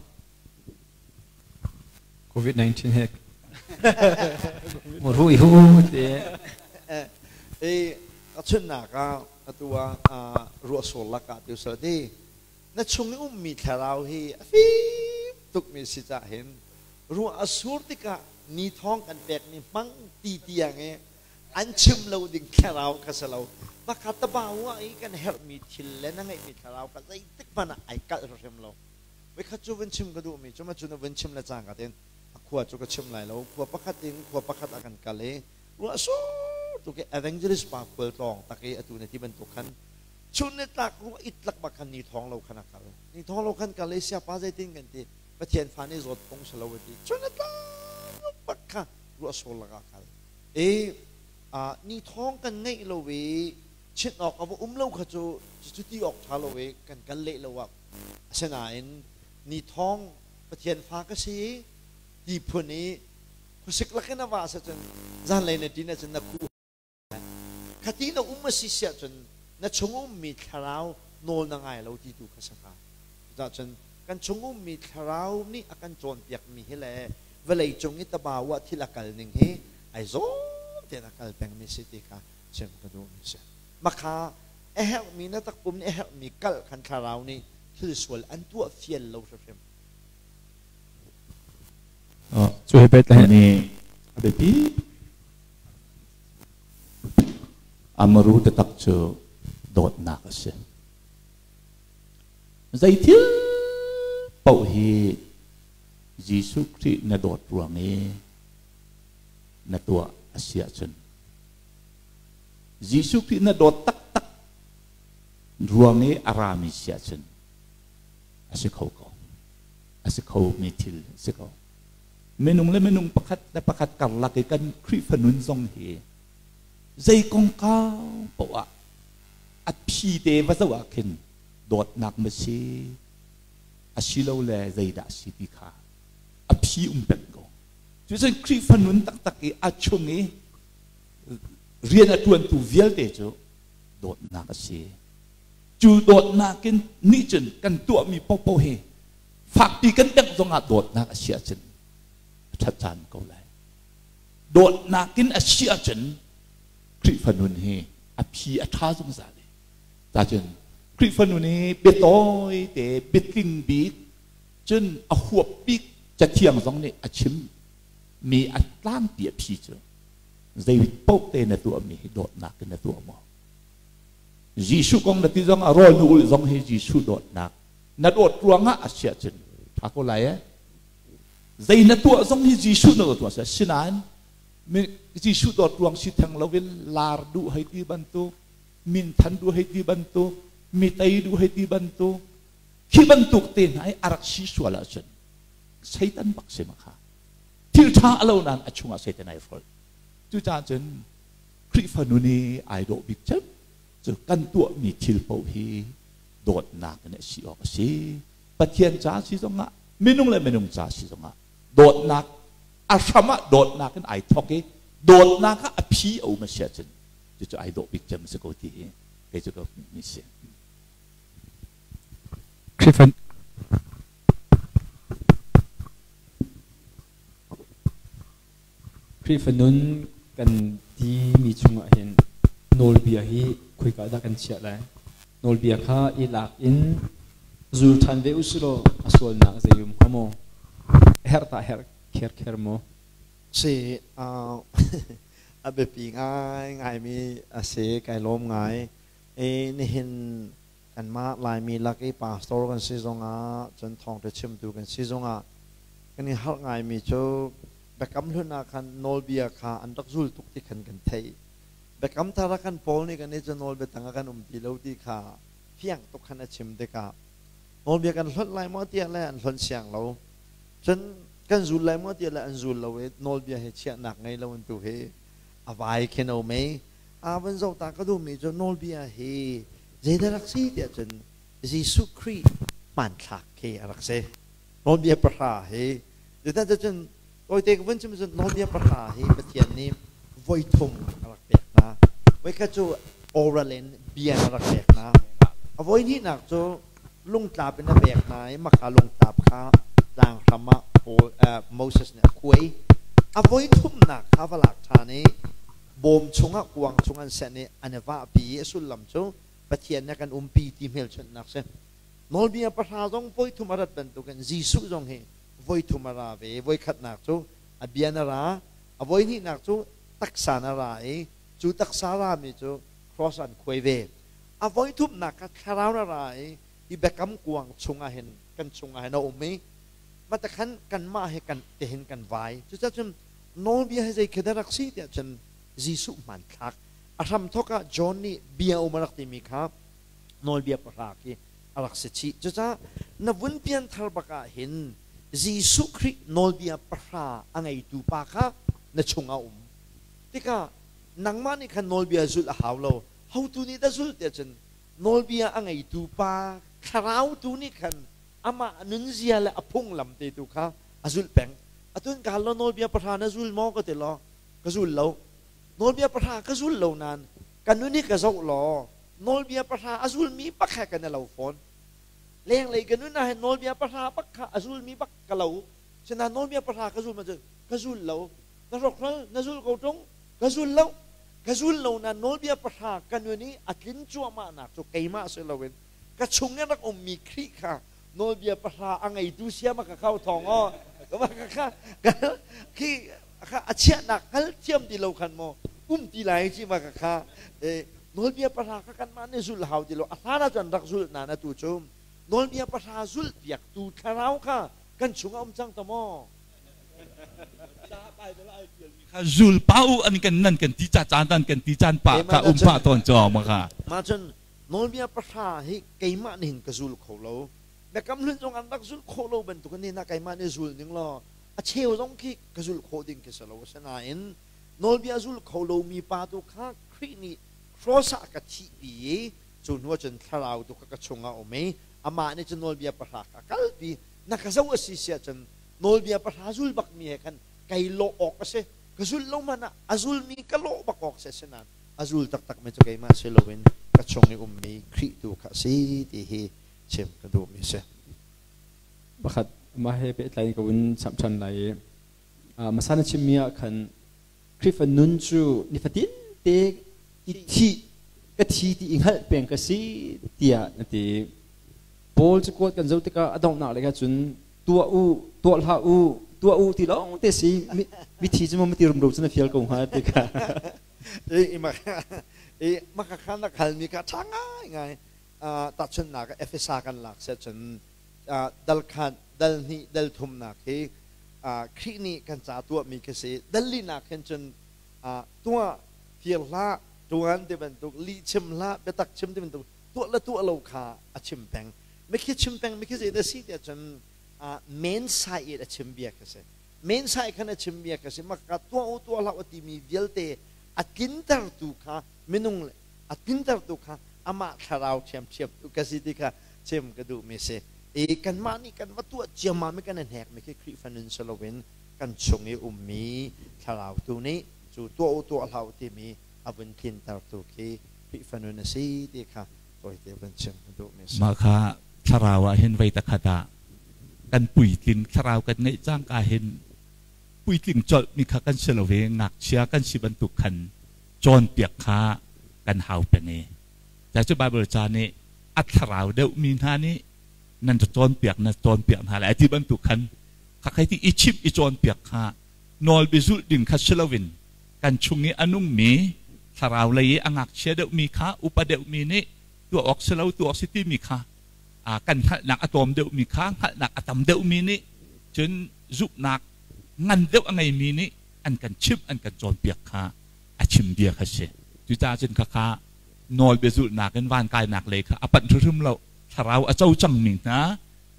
COVID-19 he ru hu te. E chunnak ah atu ah ruahsur lakah tu sal ti na chung i ummi thlarau hi a fim tukmi si cah hin ruah a sur tikah ni thawng kan pekmi hmang ti tiang i an chim lo ding thlarau kha si lo. Maka tabawa i kan herhmi thil le na ngeihmi thlarau kha zeitik hmanh ah ai kalh hrimhrim lo. Voikhat cu vun chim ka duhmi cu ma cu na vun chim le cangka tein a khua cu ka chim lai lo. Khua pakhat in khua pakhat ah kan kal i ruah sur tuk i evangelist pa khual tlawng tak i atu na ti bantuk khan chun ni tlak ruah it lak bak khan ni thawng lo khan a kal. Ni thawng lo khan kal i siapa zeitin kan ti Pathian fa nih zawt phung si lo a ti. Chun ni tlak bak kha ruah sur lakah kal. I ni thawng kan ngeih lo i chinh awk a va um lo kha cu cu ti awk ṭha lo i kan kal leh lo ah asinain ni thawng Pathian fa ka si ti phun i khuasik lakin a va si cun zanlei na ṭin ahcun na khuh khati na um a si siah cun na chung ummi thlarau nawl na ngai lo ti tu kha si hnga. Cucaah cun kan chung ummi thlarau nih a kan cawnpiakmi hi le vawlei cung i tabau ah thil a kal ning hi ai zawm tein a kal pengmi si ti kha chim ka duhmi si. Makha a herhmi na takpum nih a herhmi kal khan thlarau nih thil sual an tuah fial lo hrimhrim. Cu he pehtlai nih a biapi amaru taktak cu dawtnak a si. Zeithil paoh hi Jesuh Khrih na dawt ruang i na tuah a si ahcun Jesuh Khrih na dawt taktak ruang i a rami si ahcun a si kho ko. A si khomi thil a si ko. Minung le minung pakhat le pakhat karlak i kan Khrihfa nun zong hi zei kongkau paoh ah a phi te va zoh ah khin dawtnak ma si asilole zeidah a si ti kha a phi um peng ko. Cucun Khrihfa nun taktak i a chung i rian a ṭuantu vialte cu dawtnak a si. Cu dawtnak in nih cun kan tuahmi paohpaoh hi fakpi kan bengh zongah dawtnak a si ahcun a ṭhat caan ko lai. Dawtnak in a si ahcun Khrihfa nun hi a phi a ṭha zungzal i cacun Khrihfa nun hi biatawi te biatling bik cun a huap bik cathiang zong nih a chim mi a tlangpi a phi cu zei paoh te na tuahmi hi dawtnak in na tuah maw? Jesuh kong na ti zong ah rawl na ulh zong hi Jesuh dawtnak na dawt ruangah a si ahcun ṭha ko lai eh. Zei na tuah zong hi Jesuh na tuah si sinain Jesuh dawt ruang si theng loin lar duh hei ti bantuk, minthan duh hei ti bantuk, mi tei duh hei ti bantuk, khi bantuk te hna i a rak si sual ahcun Satan bak si ma kha. Thil ṭha a lo nain a chungah Satan ai hrolh. Cucaah cun Khrihfa nun i ai dawh bik cem cu kan tuahmi thil paoh hi dawtnak in a si awk a si. Pathian ca si zongah, minung le minung ca si zongah dawtnak a hram ah dawtnak in ai thawk i dawtnak ah a phi a um a si ahcun cucu ai dawh bik cem a si ko ti hi kei cu ka hmuhmi si. Khrihfa Khrihfa nun kan timi chungah hin nawlbia hi khoika dah kan chiah lai? Nawlbia kha i lak in zul ṭhan ve usih law a sualnak zei um hnga maw? Herh tah herh kherkher maw? Si, a biapi ngaingaimi a si, kai lawm ngai. I nihin kanmah Laimi lak i pastor kan si zongah, cun thawngṭha chimtu kan si zongah kan i harh ngaimi cu Biakam Hlun ah khan nawlbia kha an rak zul tuk ti khan kan theih. Biakam Thar ah khan Paul nih kan i cu nawlbia tang ah kan um ti lo ti kha fiang tuk khan a chim tikah nawlbia kan hlonh lai maw tiah le an hlonh siang lo. Cun kan zul lai maw tiah le an zul lo i nawlbia hi chiahnak ngei lo in tu hi a vai khin a um i a van zoh ta ka duhmi cu nawlbia hi zeidah rak si tiah cun Jesuh Khrih hmanthlak khi a rak si. Nawlbia pahra hi zeicah cun tawite ka vun chim cun nawlbia pahra hi Pathian nih voi thum a rak pek hna. Voikhat cu oral in bia a rak pek hna. A voi hnihnak cu lungtlap in a pek hna i mahka lungtlap kha tlanghram ah Paul, Moses nih a khuai. A voi thumnak kha va lak ṭhan i bawm chungah kuang chung an senh i an i vahpi i a sullam cu Pathian nih a kan umpi ti hmelchunhnak si. Nawlbia pahra zong voi thum a rat bantukin Jesuh zong hi voi thum a ra ve. Voi khatnak cu a bia na ra, a voi hnihnak cu taksa na ra i cu taksa rami cu Cross an khuai ve. A voithumnak kha thlarau na ra i hi biakam kuang chungah hin kan chungah hin a um i mah khan kanmah he kan tehin kan vai. Cucaah cun nawlbia hi zei khi dah rak si tiah cun Jesuh hmanthlak a hramthawk ah John nih bia um a rak timi kha nawlbia pahra khi a rak si chih. Cucaah na vun pianthar bak ah hin Jesuh Khrih nawlbia pahra a ngeitu pa kha na chungah um. Tikah nangmah nih khan nawlbia zulh a hau lo. Hotu nih dah zulh tiah cun nawlbia a ngeitu pa thlarau tu nih khan amah nunzia le a phunglam te tu kha a zulh peng. Atun ka hal law nawlbia pahra na zul maw ka ti law ka zul lo. Nawlbia pahra ka zul lo nain ka nun hi ka zoh law nawlbia pahra a zulmi bak he kan i lo fawn. Lenglei ka nun ah hin nawlbia pahra bak kha a zulmi bak ka lo. Sinain nawlbia pahra ka zul ma cun ka zul lo. Na hrokhral na zul ko ṭung ka zul lo. Ka zul lo nain nawlbia pahra ka nun i a tlin cuahmahnak cu keimah si loin ka chung in rak ummi Khrih kha nawlbia pahra a ngeitu siam a ka khau thawng aw ka kha khi kha a chiahnak hngal thiam ti lo khan maw um ti lai ci ma ka kha nawlbia pahra kha kanmah nih zulh hau ti lo a hlan ah cun rak zulh na na tu cu nawlbia pahra zulh piaktu thlarau kha kan chungah um cang ta maw Kha zul pa u an kan nan kan ti ca caan tan kan ti caan pa ka um pa tawn cho ma kha ma cun nawlbia pahra hi keimah nih hin ka zul kho lo biakam hlun zong an rak zul khawh lo bantuk in na keimah nih zul ning law a cheu zong khi ka zul khawh ding khi si lo asinain nawlbia zul kho lomi pa tu kha Khrih nih cross ah ka thihpi i cu hnu ah cun thlarau tu kha ka chungah um i amah nih cun nawlbia pahra kha kalpi na ka zoh a si si ahcun nawlbia pahra zul bakmi he khan kai lawh awk a si ka zul lo hmanh ah a zulmi ka lawh bak awk si asinain a zul taktakmi cu keimah si loin ka chung i ummi Khrih tu kha a si ti hi chim ka duhmi a si. Pakhat mah he pehtlai in ka vun chap ṭhan lai i hmasa na chimmi ah khan Khrihfa nun cu nifatin te i thih ka thi ti i hngalh peng ka si tiah na ti. Paul cu kuat kan zoh tikah a donghnak lei cun tuah u tuah hlah u tuah u ti lawng te si mithi cu maw ti rumro cu na fial ko hnga ti kha. I maka kha na halmi kha ṭha ngai ngai tahchunhnak Efesa kan lak seh cun dal khat dal hnih dal thumnak hi Khrih nih kan ca tuahmi khi si dal linak hin cun tuah fir hlah ṭuan ti bantuk lih chim hlah biatak chim ti bantuk tuah le tuah lo kha a chim peng mikhi chim peng mikhi zei dah si tiah cun men sai in a chim bia khi si men sai khan a chim bia khi si maka tuah u tuah hlah u timi vialte a tlintertu kha minung le a tlintertu kha amah thlarau ṭhiamṭhiam tu ka si ti kha chim ka duhmi si i kanmah nih kan va tuah ciammam i kan i hnekmi khi Khrihfa nun si loin kan chung i ummi thlarau tu nih cu tuah u tuah hlah u timi a vun tlintertu khi Khrihfa nun a si ti kha tawite vun chim ka duhmi si. Mah kha thlarau ah hin voi takhat ah kan puitling thlarau kan ngeih cangka hin puitling colhmi kha kan si lo i ngakchia kan si bantuk khan cawnpiak kha kan hau peng i cu Bible ca nih a thlarau deuhmi hna nih nan cawnpiak na cawnpiak hna lai ti bantuk khan kha khai ti i chimh i cawnpiak kha nawl biazulh ding kha si loin kan chung i a nungmi thlarau lei i a ngakchia deuhmi kha upa deuhmi nih tuah awk si lo tuah awk si timi kha kan hngalhnak a tlawm deuhmi kha hngalhnak a tam deuhmi nih cun zumhnak ngan deuh a ngeimi nih an kan chimh an kan cawnpiak kha a chim bia kha si. Cucaah cun khakha nawl biazulhnak in van kainak lei kha a panh hrimhrim lo. Thlarau a co cangmi hna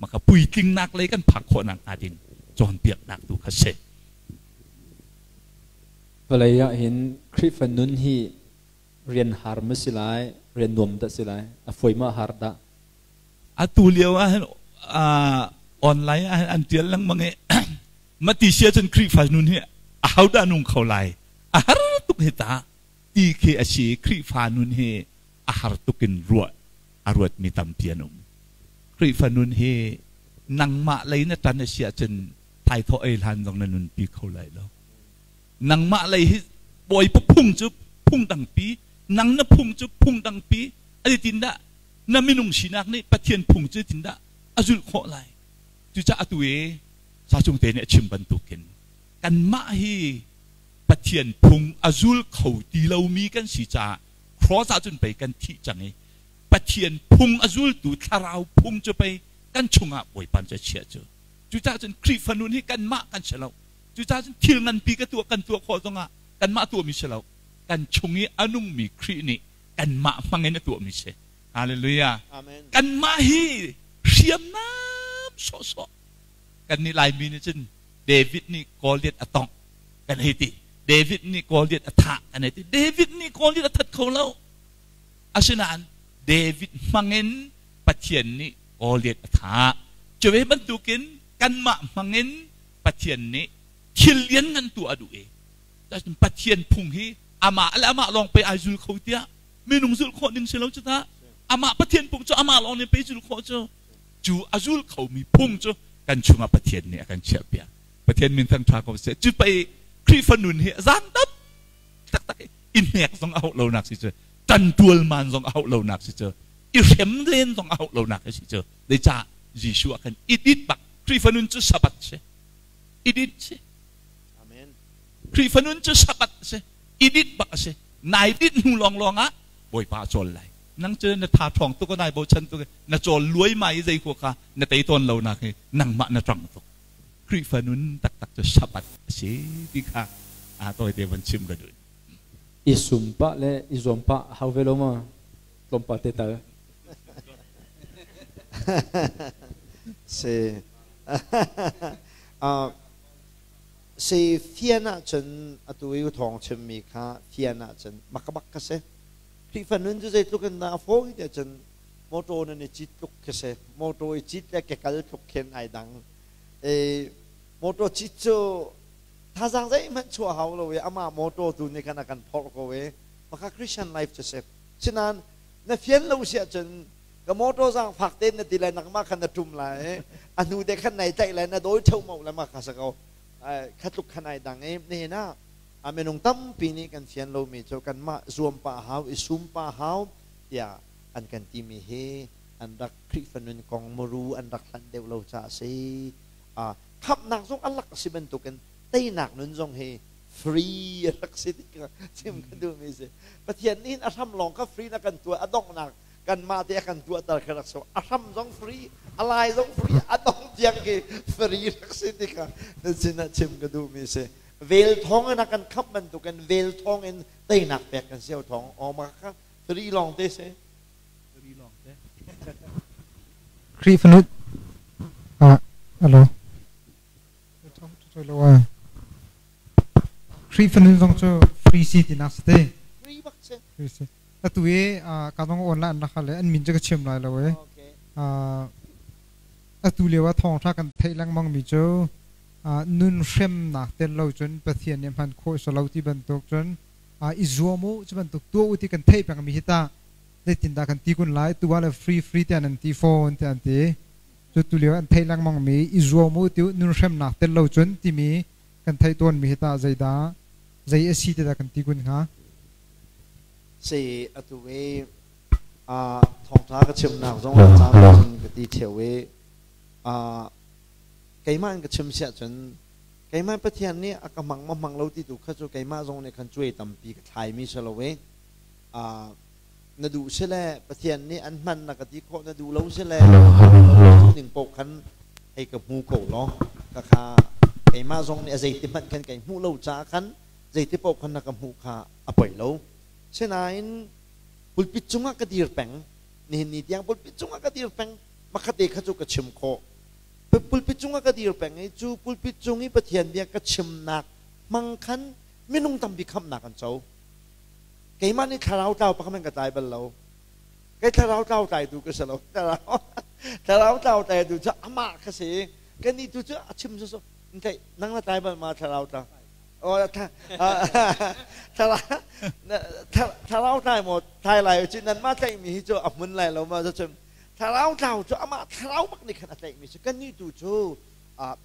maka puitlingnak lei kan phak khawhnak hnga ding cawnpiaknak tu kha si. Vawlei ah hin Khrihfa nun hi rian har ma si lai, rian nuam dah si lai, a fawi ma har dah? Atu lio ah hin online ah hin an tial lengmang i mati sia cun Khrihfa nun hi ahodah nung kho lai? A har tuk hi ta ti khi a si. Khrihfa nun hi a har tuk in ruah a ruatmi tampi an um. Khrihfa nun hi nangmah lei na ṭan a si ahcun thaithawh ei hlan zong na nunpi kho lai lo. Nangmah lei hi Bawipa phung cu phung dangpi, nang na phung cu phung dangpi, a tin dah na minung sinak nih Pathian phung cu tin dah a zulh khawh lai. Cucaah atu i Sacung te nih a chim bantukin kanmah hi Pathian phung a zul kho ti lomi kan si caah Cross ah cun pei kan thih cang i Pathian phung a zultu thlarau phung cu pei kan chungah Bawipa cu a chiah cu. Cucaah cun Khrihfa nun hi kanmah kan si lo. Cucaah cun thil nganpi ka tuah kan tuah khawh zongah kanmah tuahmi si lo. Kan chung i a nungmi Khrih nih kanmah hmangin a tuahmi si. Hallelujah. Amen. Kanmah hi hriamnam sawhsawh. Kannih Laimi nih cun David nih Goliath a tongh kan hei ti. David nih Goliath a thah kan hei ti. David nih Goliath a that kho lo. Asinain David hmangin Pathian nih Goliath a thah. Cu ve bantukin kanmah hmangin Pathian nih thil lianngan tuah a duh i Pathian phung hi amah le amah lawng pei ai zul kho tiah minung zulh khawh ding si lo cu ta. Amah Pathian phung cu amah lawng nih pei zul khawh cu. Cu a zul khomi phung cu kan chungah Pathian nih a kan chiahpiak. Pathian min thangṭha ko seh. Cu pei Khrihfa nun hi zaangdam taktak i hnek zong a hauh lonak si cu, ṭanṭualman zong a hauh lonak si cu, i hrem len zong a hauh lonak si cu. Zeicah Jesuh ah khan i dit bak. Khrihfa nun cu Sabbath si. I dit si. Amen. Khrihfa nun cu Sabbath si. I dit bak a si. Nai dit hnu lawnglawng ah Bawipa a cawl lai. Nang cu na tha ṭhawng tuk, nai bochan tuk, na cawl luaimai i zei khua kha na tei tawn lo nak hi nangmah na ṭang tuk. Khrihfa nun taktak cu Sabbath a si ti kha a tawite van chim ka duh. I sum pah le i zuam pah hau ve lo ma tlawmpal te tal. Si. Si fian ahcun atu i thawng chimmi kha fian ahcun makabak ka si. Khrihfa nun cu zeitluk in dah a fawi ti ahcun motor nan i cit tluk khi si. Motor i cit le kekal tluk khin ai dang. Motor cit cu thazaang zeihmanh chuah hau lo i amah motor tu nih khan a kan phorh ko i maka Christian life cu si. Sinain na fian lo si ahcun ka motor zaangfak tein na ti lai nangmah khan na ṭum lai a hnu te khan nai tlaih lai na dawi ṭheuhmauh le mah kha si ko. Kha tluk khan ai dang i nihin ah a minung tampi nih kan fian lomi cu kanmah zuam pah hau i sum pah hau tiah an kan timi hi an rak Khrihfa nun kong muru an rak hlanh deuh lo caah a si. Khamhnak zong a lak a si bantukin teinak nun zong hi free a rak si ti kha chim ka duhmi si. Pathian nih hin a hram lawng kha free na kan tuah, a donghnak kanmah te a kan tuahter kha rak si. A hram zong free, a lai zong free, a dong tiang khi free rak si ti kha na sinah chim ka duhmi si. Vel thawng in a kan khamh bantukin vel thawng in teinak pek kan si thawng awma kha free lawng te si. Free lawng te. Khrihfa nih ah alo Khrihfa nun zong cu free si tinak si te. Free bak si. Free si. Atu i ka dong on la an rak hal an min cu ka chim lai lo e. Atu lio ah thawngtha kan theih lengmang mi cu nun hremnak tel lo cun Pathian nih hman khawh si lo ti bantuk cun i zuam u cu bantuk tuah u ti kan theih peng mi hi tah zeitindah kan ti kun lai tu ah le free free tiah nan ti fawn tiah an ti cu tu lio an theih lengmang mi i zuam u ti nun hremnak tel lo cun timi kan theih tawn mi hi tah zeidah zei a si ti dah kan ti kun hnga? Si atu i thawngtha ka chimnak zong ah caan cun ka ti theo i keimah in ka chim siah cun keimah Pathian nih a ka hmang ma hmang lo ti tu kha cu keimah zong nih khan cuai tampi ka thlaimi si lo i na duh si le Pathian nih an hman na ka ti khawh na duh lo si le ning paoh khan hei ka hmu ko law ka kha keimah zong nih a zeiti hmanh khan kai hmuh lo caah khan zeiti paoh khan na ka hmuh kha a poi lo. Sinain pulpit cungah ka dir peng, nihin ni tiang pulpit cungah ka dir peng, makhat te kha cu ka chim khawh. Pulpit cungah ka dir peng i cu pulpit cung i Pathian bia ka chimnak hmang khan minung tampi khamhnak an co. Keimah nih thlarau tlau pakhat hmanh ka tlai bal lo. Kei thlarau tlau tlaitu ka si lo. Thlarau tlau tlaitu cu amah ka si. Kannih tu cu a chim cu ntai nang na tlai bal ma thlarau tlau? Thlarau tlai maw tlai lai cu nanmah tlaihmi hi cu a hmun lai lo ma cun thlarau tlau cu amah thlarau bak nih khan a tlaihmi si. Kannih tu cu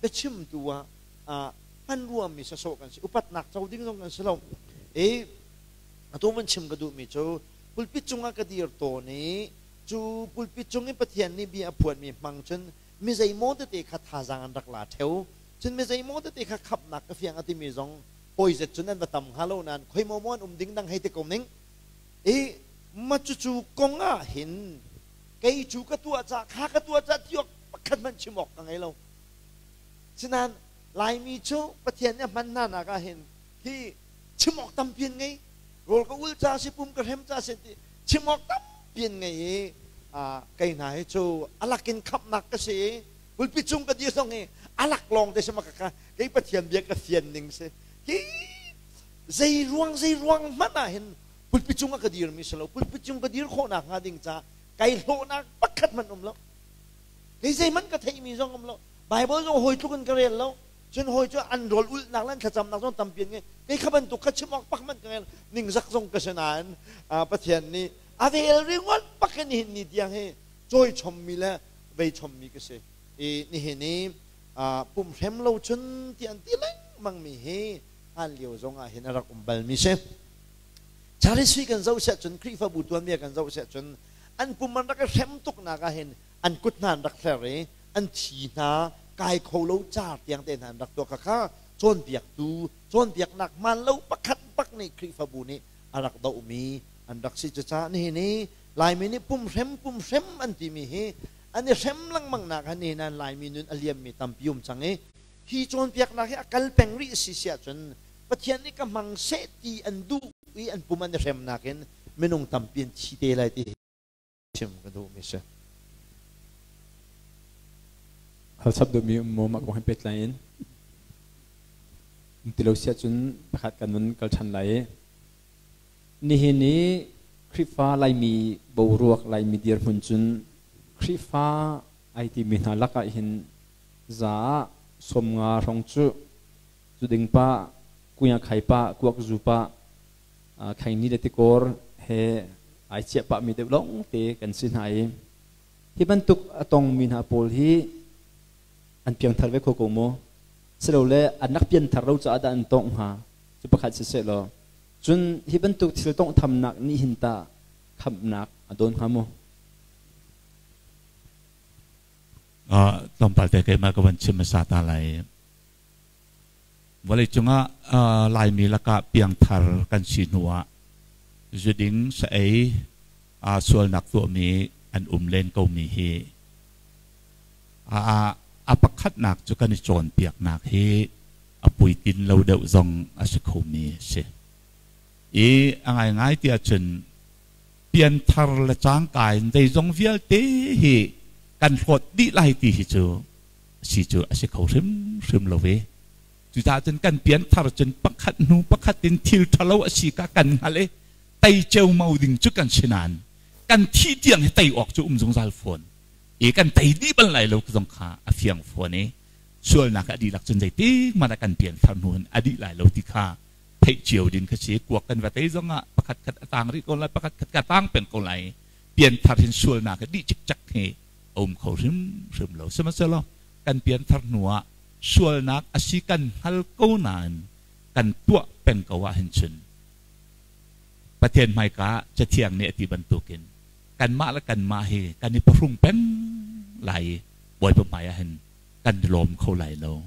biachimtu ah hmanrua mi sawsawh kan si, upatnak co ding zong kan si lo. I atu van chim ka duhmi cu pulpit cungah ka dir tawn i cu pulpit cung i Pathian nih bia a phuanmi hmang cun mi zeimaw tete kha thazaang an rak la theo. Cun mi zeimaw tete kha khamhnak ka fiang a timi zong hawi zet cun an va tam hnga lo nain khoi maw maw an um ding dang hei ti ko ning. I Ma cucu kong ah hin kei cu ka tuah ca kha ka tuah ca ti awk pakhat hmanh chim awk ka ngei lo. Sinain Laimi cu Pathian nih a hman hna nak ah hin hi chim awk tampi an ngei. Rawl ka ul ca si, pum ka hrem ca si ti chim awk tampi an ngei i kei hna hi cu a lakin khamhnak ka si i pulpit cung ka dir zong hi a lak lawng te si ma ka kei Pathian bia ka fian ning si. Hi zei ruang zei ruang hmanh ah hin pulpit cung ah ka dirmi si lo. Pulpit cung ka dir khawhnak hnga ding ca kai hlawhnak pakhat hmanh um lo. Kei zeihmanh ka theihmi zong um lo. Bible zong hawi tluk in ka rel lo. Cun hawi cu an rawl ulhnak le an thlacamnak zong tampi an ngei. Kei kha bantuk kha chim awk pak hmanh ka ngei lo. Ningzak zong ka si nain Pathian nih a vel ringot pak in nihin ni tiang hi cawi chommi le vei chommi ka si. I nihin i pumhrem lo cun ti an ti lengmangmi hi hlan lio zong ah hin a rak um balmi si. Charisui kan zoh siah cun Khrihfabu tuanbia kan zoh siah cun an pum an rak i hrem tuknak ah hin an kut hna an rak hler i an thi hna kai kho lo car tiang te hna an rak tuah kha kha cawnpiaktu cawnpiaknak hmaan lo pakhat bak nih Khrihfabu nih a rak dohmi an rak si. Cucaah nihin i Laimi nih pumhrem pumhrem an timi hi an i hrem lengmang nak ah nihin ah Laimi nun a liammi tampi um cang i hi cawnpiaknak hi a kal peng rih si si ahcun Pathian nih ka hmang seh ti an duh i an pum an i hrem nakin minung tampi an thi te lai ti chim ka duhmi si. Hal chap duhmi um maw mah kong he pehtlai in? Um ti lo si ahcun pakhat kan vun kal ṭhan lai i nihin i Khrihfa Laimi boruak Laimi dirhmun cun Khrihfa ai timi hna lakah hin za ah 50 hrawng cu zu ding pa, kuya khai pa, kuak zu pa, khaini le tikor he ai chiah pah mi deuh lawng te kan si hna i hi bantuk a tong mi hna pawl hi an piangthar ve kho ko maw? Silole an rak pianthar lo caah dah an tongh hnga? Cu pakhat si seh law cun hi bantuk thil tonghthamnak nih hin tah khamhnak a dawn hnga maw? Tlawmpal te keimah ka van chim hmasa ta lai. Vawleicung ah Laimi lakah piangthar kan si hnuah zuding sa-ei sualnak tuahmi an um len komi hi a pakhatnak cu kan i cawnpiaknak hi a puitlin lo deuh zong a si khomi a si. I a ngaingai ti ahcun pianthar le cangka in zeizong vialte hi kan hlawt dih lai ti hi cu si cu a si kho hrimhrim lo ve. Cucaah cun kan pianthar cun pakhat hnu pakhat in thil ṭhalo a si ka kan hngalh i tei ceumau ding cu kan si nain kan thih tiang hi tei awk cu um zungzal fawn i kan tei dih bal lai lo zong kha a fiang fawn i sualnak a dihlak cun zeitik hmanh ah kan pianthar hnu hin a dih lai lo ti kha theih cio ding kha si. Kuak kan va tei zong ah pakhat khat a tang rih ko lai, pakhat khat ka tang peng ko lai. Pianthar hin sualnak a dih cikcak hi a um kho hrimhrim lo. Sihmanhsehlaw kan pianthar hnu ah sualnak a si kan hngal ko nain kan tuah peng ko ahhin cun Pathian hmaika ah Cathiang nih a ti bantukin kanmah le kanmah hi kan i phahrung peng lai i Bawipa hmai ah hin kan i lawm kho lai lo.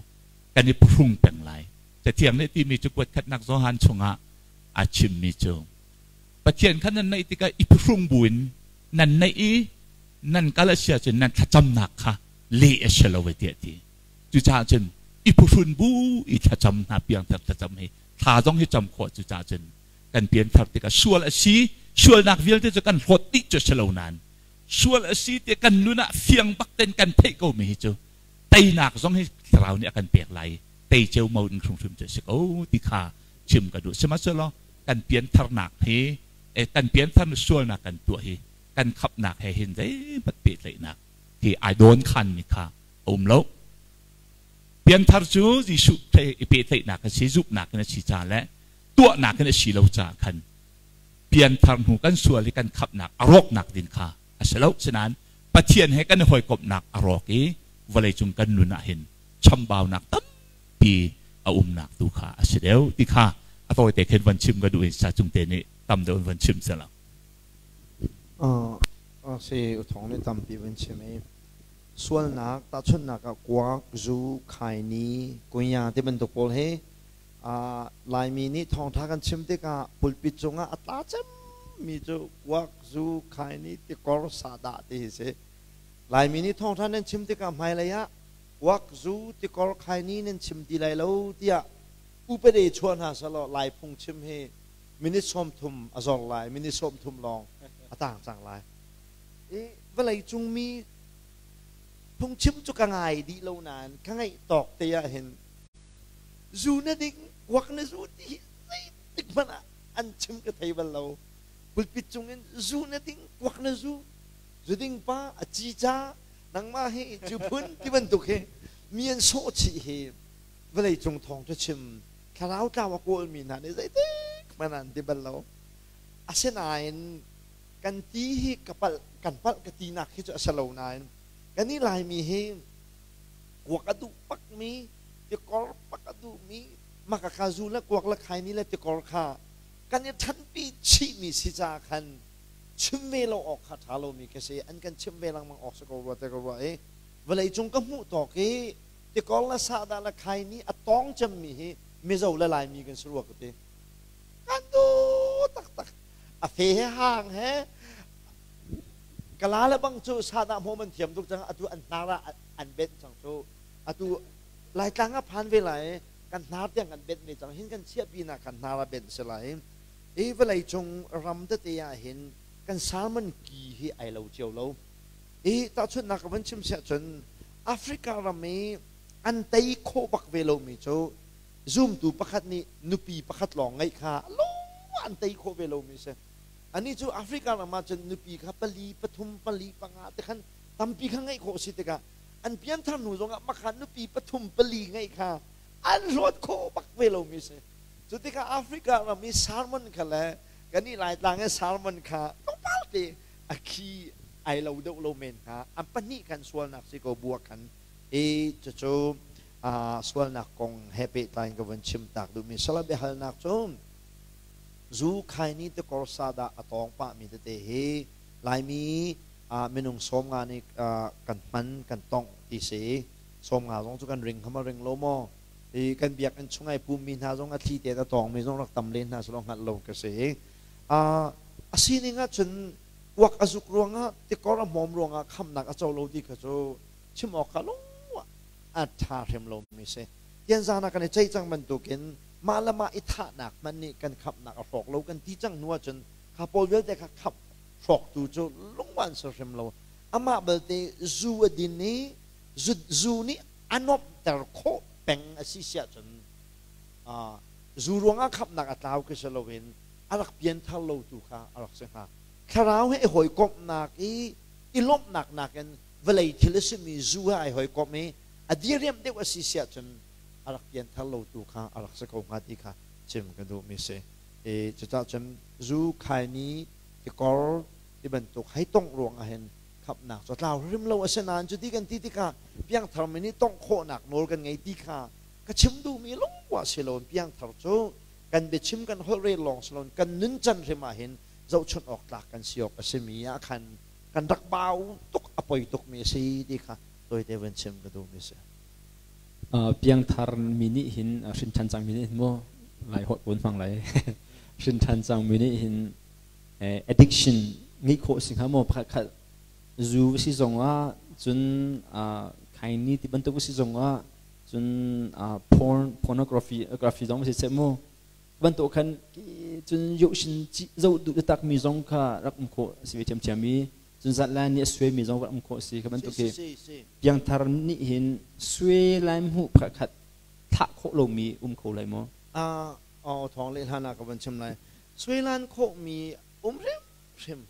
Kan i phahrung peng lai. Cathiang nih timi cu kuatkhatnak Johan chungah aa chimmi cu Pathian kha nan naih tikah i phuhrung buin nan naih i nan kal a si ahcun nan thlacamnak kha leh a si lo ve tiah ti. Cucaah cun i phuhrun bu i thlacam hna piangthar thlacam hi thla zong hi cam khawh. Cucaah cun kan pianthar tikah sual a si, sualnak vialte cu kan hlawt dih cu a si lo nain sual a si ti kan nun ah fiang bak ten kan theih ko mi hi cu teinak zong hi thlarau nih a kan pek lai, tei ceumau in hrimhrim cu a si ko ti kha chim ka duh. Sihmanhsehlaw kan piantharnak hi kan pianthar sualnak kan tuah hi kan khapnak he hin zeihmanh pehtlaihnak hi ai dawn khanmi kha a um lo. Pianthar cu Jesuh i pehtlaihnak a si, zumhnak in a si ca le tuahnak in a si lo caah khan pianthar hnu kan sual i kan khapnak a rawknak ding kha a si lo. Sinain Pathian he kan i hawikomhnak a rawk i vawleicung kan nun ah hin chambaunak tampi a umnak tu kha a si deuh ti kha a tawite khin van chim ka duh i sa cung te nih tam deuh in van chim sela. Si uthong nih tampi van chim i sualnak tahchunhnak ah kuak, zu, khaini, kunya ti bantuk pawl hi Laimi nih thawngṭha kan chim tikah pulpit cungah a tla cemmi mi cu kuak, zu, khaini, tikor, sahdah ti hi si. Laimi nih thawngṭha nan chim tikah hmailei ah kuak, zu, tikor, khaini nan chim ti lai lo tiah upade chuah hna selaw Lai phungchim hi minute 30 a zor lai, minute 30 lawng a tang cang lai. I vawlei cung mi phungchim cu ka ngai dih lo nain ka ngaih tawk te ah hin zu na ding, kuak na zu ti hi zeitik hmanh ah an chim ka thei bal lo. Pulpit cung in zu na ding, kuak na zu, zu ding pa a ci ca, nangmah hi cu phun ti bantuk hi mi an sawh chih hi vawlei cung thawng cu chim thlarau tlau a kawlmi hna nih zeitik hmanh an ti bal lo. Asinain kan ti hi ka palh kan palh ka tinak hi cu a si lo nain kan i Laimi hi kuak a duh bakmi tikor bak a duhmi maka kha zu le kuak le khaini le tikor kha kan i ṭhanpi chihmi si caah khan chim ve lo awk kha ṭha lomi ka si. An kan chimh ve lengmang awk si ko rua te ka ruah i vawlei cung ka hmuh tawk i tikor le sahdah le khaini a tawng cemmi hi Mizo le Laimi kan si rua ka ti. Kan duh taktak. A fe he hang he kala le bang cu sahdah hmawm an thiam tuk cang. Atu an hnar ah an benh cang cu. Atu Laitlang ah phan ve lai kan hnar tiang kan benh ve cang. Hin kan chiahpi nak kan hnar ah benh si lai. Hi vawlei cung ram tete ah hin kan salmon ki hi ai lo cio lo. Hi tahchunhnak ka van chim siah cun Africa ram i an tei khawh bak ve lomi cu zumtu pakhat nih nupi pakhat lawng ngeih kha lung an tei khawh ve lomi si. Anih cu Africa ram ah cun nupi kha pali, pathum, pali, panga te khan tampi kha ngeih khawh si tikah an pianthar hnu zongah makha nupi pathum, pali ngeih kha an hlawt khawh bak ve lomi si. Cu tikah Africa ram i sermon kha le kan i Laitlang i sermon kha tlawmpal te a khi ai lo deuh lo men hnga. An pahnih khan sualnak si ko bua khan i cucu sualnak kong he pehtlai in ka vun chim tak duhmi salam biahalnak cu zu khaini tikor sadah a tawng pahmi tete hi Laimi minung 50 nih kan hman kan tongh ti si. 50 zong cu kan ring kha ma ring lo maw? I kan biakinn chung ai pummi hna zong a thli tein a tawngmi zong rak tam len hna selaw hngalh lo ka si. A sining ah cun kuak a zuk ruangah tikor a hmawm ruangah khamnak a co lo ti kha cu chim awk kha lung a ṭha hrim lomi si. Tianzan ah kan i ceih cang bantukin mah le mah i thahnak hmanh nih kan khamhnak a hrawk lo kan ti cang hnu ahcun kha pawl vialte kha khamh hrawktu cu lungwan si hrim lo. Amah belte zu a din i zu nih a nuamhter khawh peng a si siah cun zu ruangah khamhnak a tlau khi si loin a rak pianthar lo tu kha a rak si hnga. Thlarau he i hawikomhnak i i lawmhnak nakin vawlei thil a simi zu he ai hawikomh i a diriamh deuh a si siah cun a rak pianthar lo tu kha a rak si ko hnga ti kha chim ka duhmi si. I cucaah cun zu khaini tikor ti bantuk hei tongh ruangah hin khamhnak cu a tlau hrim lo. Asinain cuti kan ti tikah piangthar mi nih tongh khawhnak nawl kan ngei ti kha ka chim duhmi lungwa si loin piangthar cu kan biachim kan holh rel lawng si loin kan nuncan hrim ah hin zohchunh awk tlak kan si awk a simi ah khan kan rak bau tuk a poi tukmi a si ti kha tawite van chim ka duhmi a si. Piangthar mi nih hin hrin ṭhan cangmi nih hin mu lai holh kun hmang lai hrin ṭhan cangmi nih hin addiction ngeih khawh si hnga maw? Pakhat khat zu si zongah cun khaini ti bantuk si zongah cun porn pornography graphy zong si seh mu bantuk khan cun yohshin zo duh tak mi zong kha rak um khawh si ve thiamthiam i cun zatlan nih a suai mi zong rak um khawh si kha bantuk hi piangthar nih hin suai lai hmuh pakhat khat thlah khawh lomi um kho lai maw? Aw thawng le hlan ah ka van chim lai. Suailan khawhmi um hrimhrim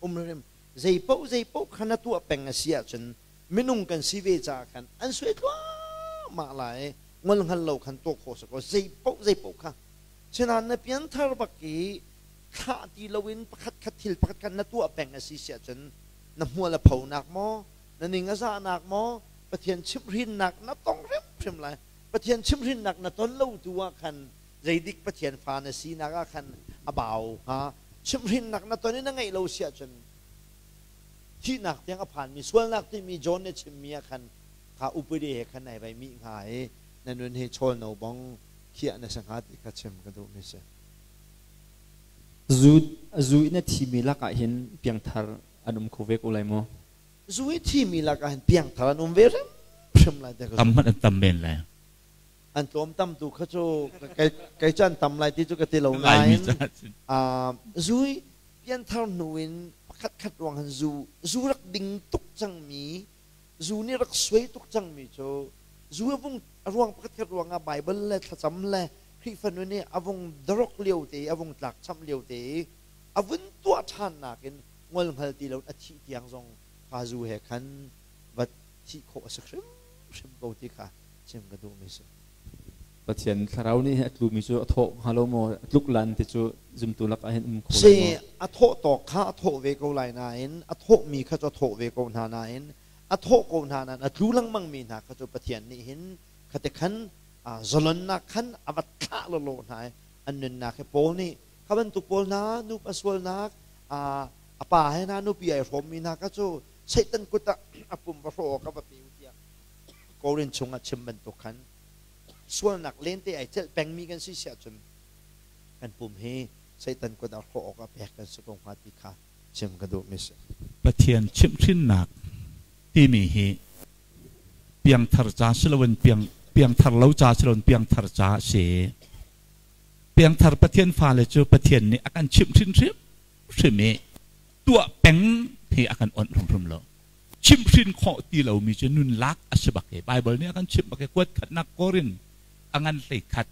um hrim zei paoh kha na tuah peng a si ahcun minung kan si ve caah khan an suai thluahmah lai. Ngol hngal lo khan tuah khawh si ko zei paoh kha. Sinain na pianthar bak i thlah ti loin pakhat khat thil pakhat khat na tuah peng a si si ahcun na hmual a phonak maw, na ning a zahnak maw, Pathian chimhhrinnak na tong hrimhrim lai. Pathian chimhhrinnak na ton lo tu ah khan zeidik Pathian fa na sinak ah khan a bau hnga. Chimhhrinnak na ton i na ngeih lo si ahcun thihnak tiang a phanmi sualnak timi John nih a chimmi ah khan kha upadi he khan ai vai mih hnga i na nun hi chawl no bang khiah na si hnga ti kha chim ka duhmi si. Zu zu in a thimi lakah hin piangthar an um kho ve ko lai maw? Zu i thimi lakah hin piangthar an um ve hrimhrim lai te ka Tam hmanh an tam men lai. An tlawm tam tu kha cu kei cu an tam lai ti cu ka ti lo Laimi nain caah cun. Zu i pianthar hnu in pakhat khat ruang han zu zu rak ding tuk cangmi zu nih rak suai tuk cangmi cu zu a vung a ruang pakhat khat ruangah Bible le thlacam le Khrihfa nun i a vung darok lio te i a vung tlak chamh lio te i a vun tuah ṭhan nakin ngol hngal ti lo a thih tiang zong kha zu he khan va thih khawh a si hrimhrim ko ti kha chim ka duhmi si. Pathian thlarau nih a tlumi cu a thawh hnga lo maw? A tluk lan ti cu zumtu lakah hin um kho lai Si maw? A thawh tawk kha a thawh ve ko lai nain a thawhmi kha cu a thawh ve ko hna nain a thawh ko hna nain a tlu lengmangmi hna kha cu Pathian nih hin khate khan zalonnak khan a va thlah lawlaw hna i an nunnak hi Paul nih kha bantuk pawl hna nupa sualnak a pa he hna nupi ai hrawmmi hna kha cu Satan kut ah a pum va hrawh awk a va pe u tiah Korin chungah chim bantuk khan sualnak lente ai celh pengmi kan si siah cun kan pum hi Satan kut ah hrawh awk ah pek kan si ko hnga ti kha chim ka duhmi si. Pathian chimhhrinnak timi hi piangthar ca si loin piang piangthar lo ca si loin piangthar ca a si. Piangthar Pathian fale cu Pathian nih a kan chimhhrin hrimhrim i tuah peng hi a kan onh hrimhrim lo. Chimhhrin khawh ti lomi cu nun lak a si bak i Baibal nih a kan chimh bak i kuat khatnak Korin a ngan hlei khat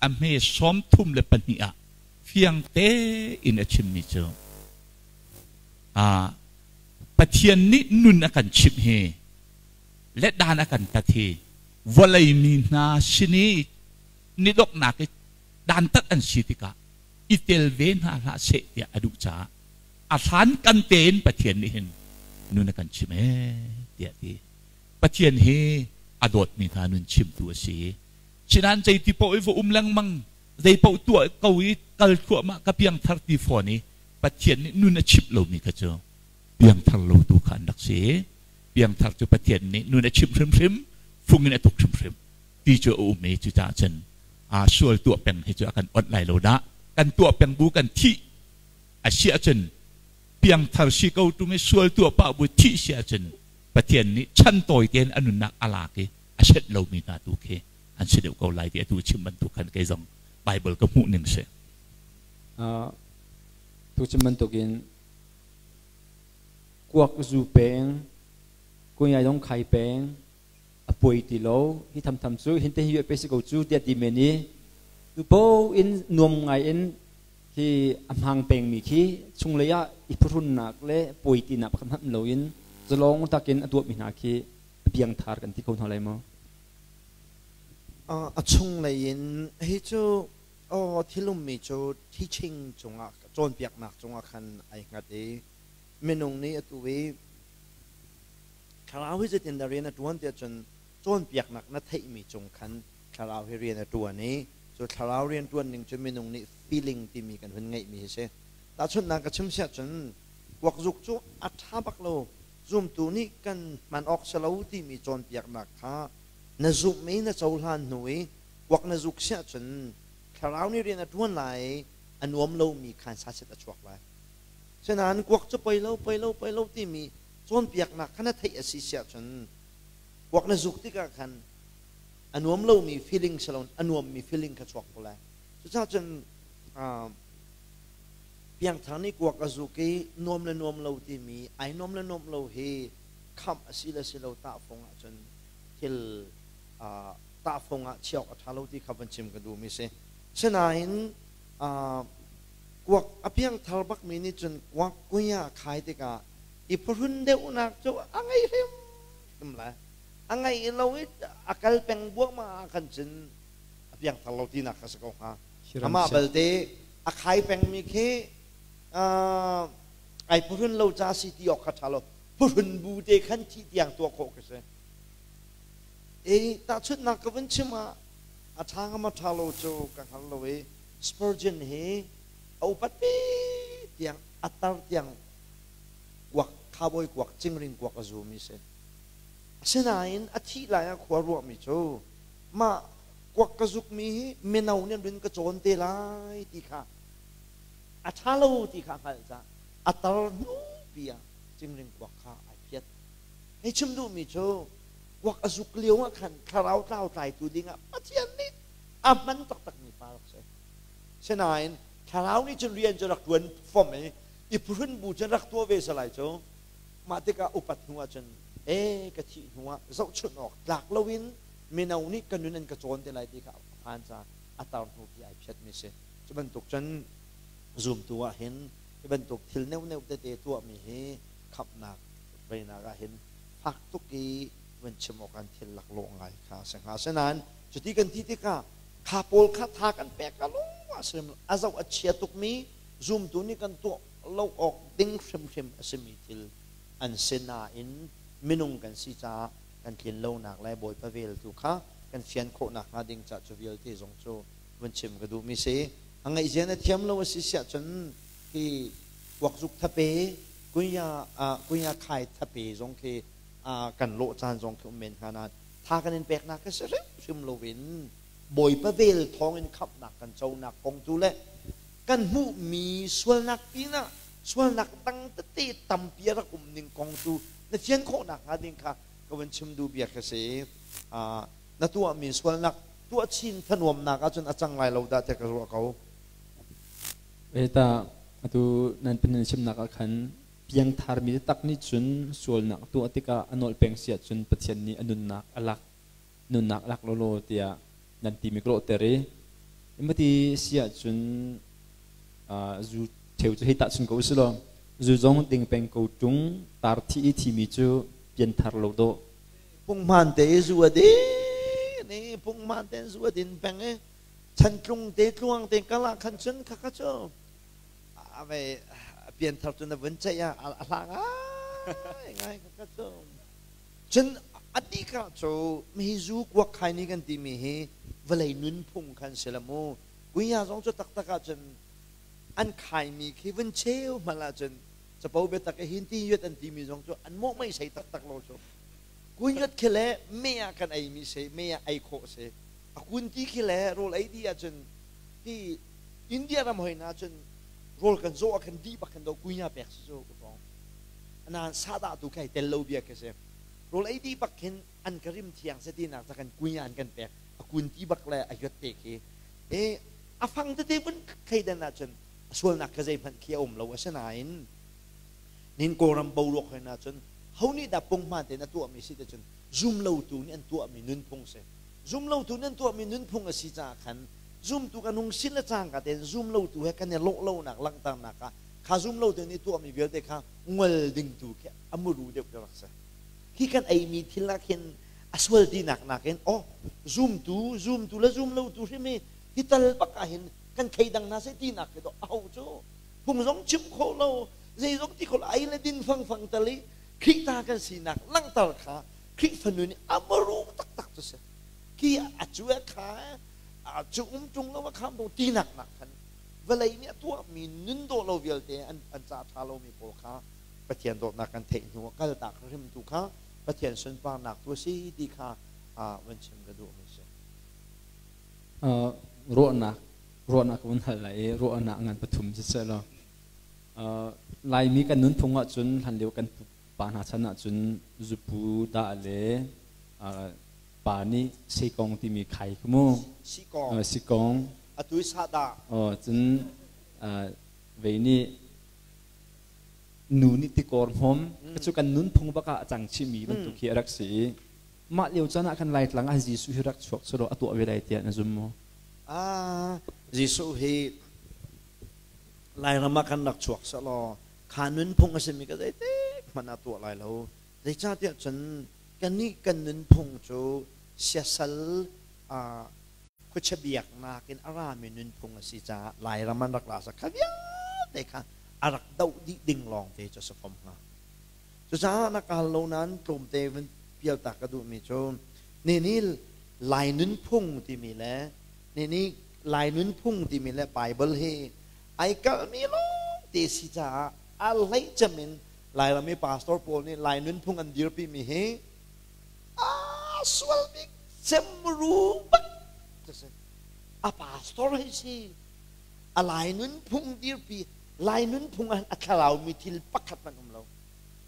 a hme 32 ah fiang tein a chimmi cu Pathian nih nun a kan chimh hi le dan a kan tat hi vawlei mi hna sin i nidoknak i dantat an si tikah i tel ve hna hlah seh tiah a duh caah a hlan kan tein Pathian nih hin nun a kan chim ee tiah ti. Pathian hi a dawtmi hna nun chimtu a si. Sinan zeiti paoh i va um lengmang, zei paoh tuah ko i kal thluahmah ka piangthar ti fawn i Pathian nih nun a chimh lomi kha cu piangthar lo tu kha an rak si. Piangthar cu Pathian nih nun a chimh hrimhrim, fung in a tuk hrimhrim ti cu a um i cucaah cun aa sual tuah peng hi cu a kan onh lai lo dah. Kan tuah peng bu kan thih a si ahcun piangthar si ko ṭung i sual tuah pah bu thih si ahcun Pathian nih chan tawi tein a nunnak a lak i a set lomi hna tu khi an si deuh ko lai ti atu chim bantuk khan kei zong Bible ka hmuh ning si. Tu chim bantukin kuak zu peng, kunyai dong khai peng, a poi ti lo hi tham tham cu hin te hi pe si ko cu tiah ti men i tu po in nuam ngai in khi a hmang pengmi khi chunglei ah i phuhrunnak le poi tinak pakhat hmanh lo in zalong takin a tuahmi hna khi a piangthar kan ti kho hna lai maw? A chunglei in hi cu aw thilummi cu teaching cungah cawnpiaknak cungah khan ai hngat i minung nih atu i thlarau hi zeitin dah rian a ṭuan tiah cun cawnpiaknak na theihmi cung khan thlarau hi rian a ṭuan i cu thlarau rian ṭuan ning cu minung nih feeling timi kan hun ngeihmi hi si. Tahchunhnak ka chim siah cun kuakzuk cu a ṭha bak lo zumtu nih kan hman awk si lo timi cawnpiaknak kha na zumh i na cohlan hnu i kuak na zuk siah cun thlarau nih rian a ṭuan lai i a nuam lomi khan saset a chuak lai. Sinain kuak cu poi lo poi lo poi lo timi cawnpiaknak kha na theih a si siah cun kuak na zuk tikah khan a nuam lomi feeling si loin a nuammi feeling kha chuak ko lai. Cucaah cun piangthar nih kuak a zuk i nuam le nuam lo timi ai nuam le nuam lo hi khamh a si le si lo tahfung ahcun thil tahfung ah chiah awk a ṭha lo ti kha van chim ka duhmi si. Sinain kuak a piangthar bakmi nih cun kuak kunya khai tikah i phuhrun deuhnak cu a ngei hrimhrim lai. A ngei lo i a kal peng buangmang ah khan cun a piangthar lo tinak kha si ko hnga. Amah balte a khai pengmi khi ai phuhrun lo ca si ti awk kha ṭha lo. Phuhrun bu te khan thih tiang tuah khawh ka si. E tahchunhnak ka vun chim ah a ṭha ngam a ṭha lo cu ka hngal lo i Spurgeon hi a upat pi tiang a tar tiang kuak khabawi kuak cingring kuak a zumi si. Asinain a thih lai ah khua ruahmi cu mah kuak ka zukmi hi mino nih an run ka cawn te lai ti kha A ṭha lo ti kha a hngalh caah a tar hnu pi ah cingring kuak kha ai phiat. Hei chim duhmi cu kuak a zuk lio ah khan thlarau tlau tlaitu dingah Pathian nih a hman taktakmi pa rak si. Sinain thlarau nih cun rian cu rak ṭuan fom i i phuhrun bu cun rak tuah ve salai cu mah tikah upat hnu ahcun e ka thih hnu ah zohchunh awk tlak loin mino nih ka nun an ka cawn te lai ti kha a phan caah a tar hnu pi ai phiatmi si. Cu bantuk cun zumtu ah hin hi bantuk thil neuhneuh tete tuahmi hi khamhnak veinak ah hin fak tuk i van chim awk an thil laklawh ngai kha a si hnga. Asinain cuti kan ti tikah kha pawl kha tha kan pek a lung a si a zoh a chia tukmi zumtu nih kan tuah lo awk ding hrimhrim a simi thil an si nain minung kan si caah kan tlin lonak le Bawipa vel tu kha kan fian khawh nakhnga ding caah cu vialte zong cu vun chim ka duhmi si. A ngaihzia na thiam lo a si siah cun hi kuakzuk thape kunya kunya khai thape zong khi kan lawh caan zong khi um men hnga nain tha kan in peknak khi si hrimhrim loin Bawipa vel thawngin khamhnak kan conak kong tu le kan hmuhmi sualnak pinah sualnak dang tete tampi a rak um ning kong tu na fian khawh nakhnga ding kha ka vun chim duh bia khi si. Na tuahmi sualnak tuah chin thanuamnak ahcun a cang lai lo dah tiah ka ruah ko. Eta atu nan pinin chimnak ah khan piangthar mi tak nih cun sualnak tuah tikah a nawl peng si ahcun Pathian nih a nunnak a lak nunnak a lak lawlaw tiah nan ti mi ka lawhter i imati si ahcun zu theu cu hei tahchun ko usih law zu zong ding peng ko ṭung tar thi i thimi cu pianthar lo dawh. Punghman te i zu a din i punghman tein zu a din peng i chantlung te tluang te kal ah khan cun khakha cu a ve pianthar cu na vun ceih ah a hla ngai ngai khakha cu. Cun a bik ah cu hi zu kuak khai ni kan timi hi vawlei nunphung khan si la mu. Kuiya zong cu taktak ahcun an khaimi khi vun cheu hmanh ahcun capo biatak i hin ti yuat an timi zong cu an mawh mei sei taktak lo cu. Kun yuat khi le me ah kan eimi si, me ah ei khawh si. A kun ti khi le rawl ei dih ahcun hi India ram hoi na cun rawl kan zawh ah khan dih bak khan do kuinya pek si cu utong. Nain sadah tu kai tel lo bia khi si. Rawl ei dih bak khin an ka rim thiang se tinak ca kan kuinya an kan pek. A kun ti bak le a yuat te khi. E a fang tete vun thleidan ahcun a sualnak kha zeihmanh khi a um lo. Asinain nin Kawlram boruak hoi na cun ho nih dah punghman tein a tuahmi si te cun zumlotu nih an tuahmi nunphung si. Zumlotu nih an tuahmi nunphung a si caah khan zumtu kan hung sin le cangka tein zumlotu he kan i lawh lonak langhternak ah kha zumlotu nih tuahmi vialte kha ngol ding tu khi a muru deuh khi rak si. Khi kan eimi thil ah khin a sual tinak nakin oh zumtu zumtu le zumlotu hrim hi hi tal bak ah hin kan thleidang hna seh tinak khi to aho cu phung zong chim khawh lo zeizong ti khawh lo ei le din fangfang tal i Khrihta kan sinak langhter kha Khrihfa nun i a maru taktak cu si. Khi a cu a kha a cu um ṭung lo a kham ṭung tinak nak khan vawlei nih a tuahmi nun dawh lo vialte an an ca ṭha lomi pawl kha Pathian dawtnak kan theih hnu ah kaltak hrim tu kha Pathian sunparnak tu a si ti kha van chim ka duhmi si. Ruahnak ruahnak ka vun hal lai i ruahnak ngan pathum siseh law Laimi kan nunphung ahcun hlanlio kan pupa hna chan ahcun zupu dah le pa nih sikong timi khai khi mu. Sikong. Sikong. Atu i sahdah. Cun vei nih nu nih tikor hmawm cu kan nunphung bak ah a cang chihmi bantuk hi a rak si i mah lio caan ah khan Laitlang ah Jesuh hi rak chuak selaw a tuah ve lai tiah na zum maw? Ah, Jesuh hi Lairam ah khan rak chuak selaw kha nunphung a simi ka zeitik hmanh ah tuah lai lo. Zeicahtiah cun kannih kan nunphung cu siasal khuachia biaknak in a rami nunphung a si caah Lairam an rak ra sa kha vialte kha a rak doh dih ding lawngte cu a si fom hnga. Cucaah na kal lo nain tlawmte vun pialtak ka duhmi cu nini Lai nunphung timi le nini Lai nunphung timi le Bible hi ai kalhmi lawngte si caah a hleicem in Lairam i pastor pawl nih Lai nunphung an dirpimi hi aa sual bik cem ru bak a pastor hi si. A Lai nunphung dirpi, Lai nunphung ah a thlaraumi thil pakhat hmanh um lo.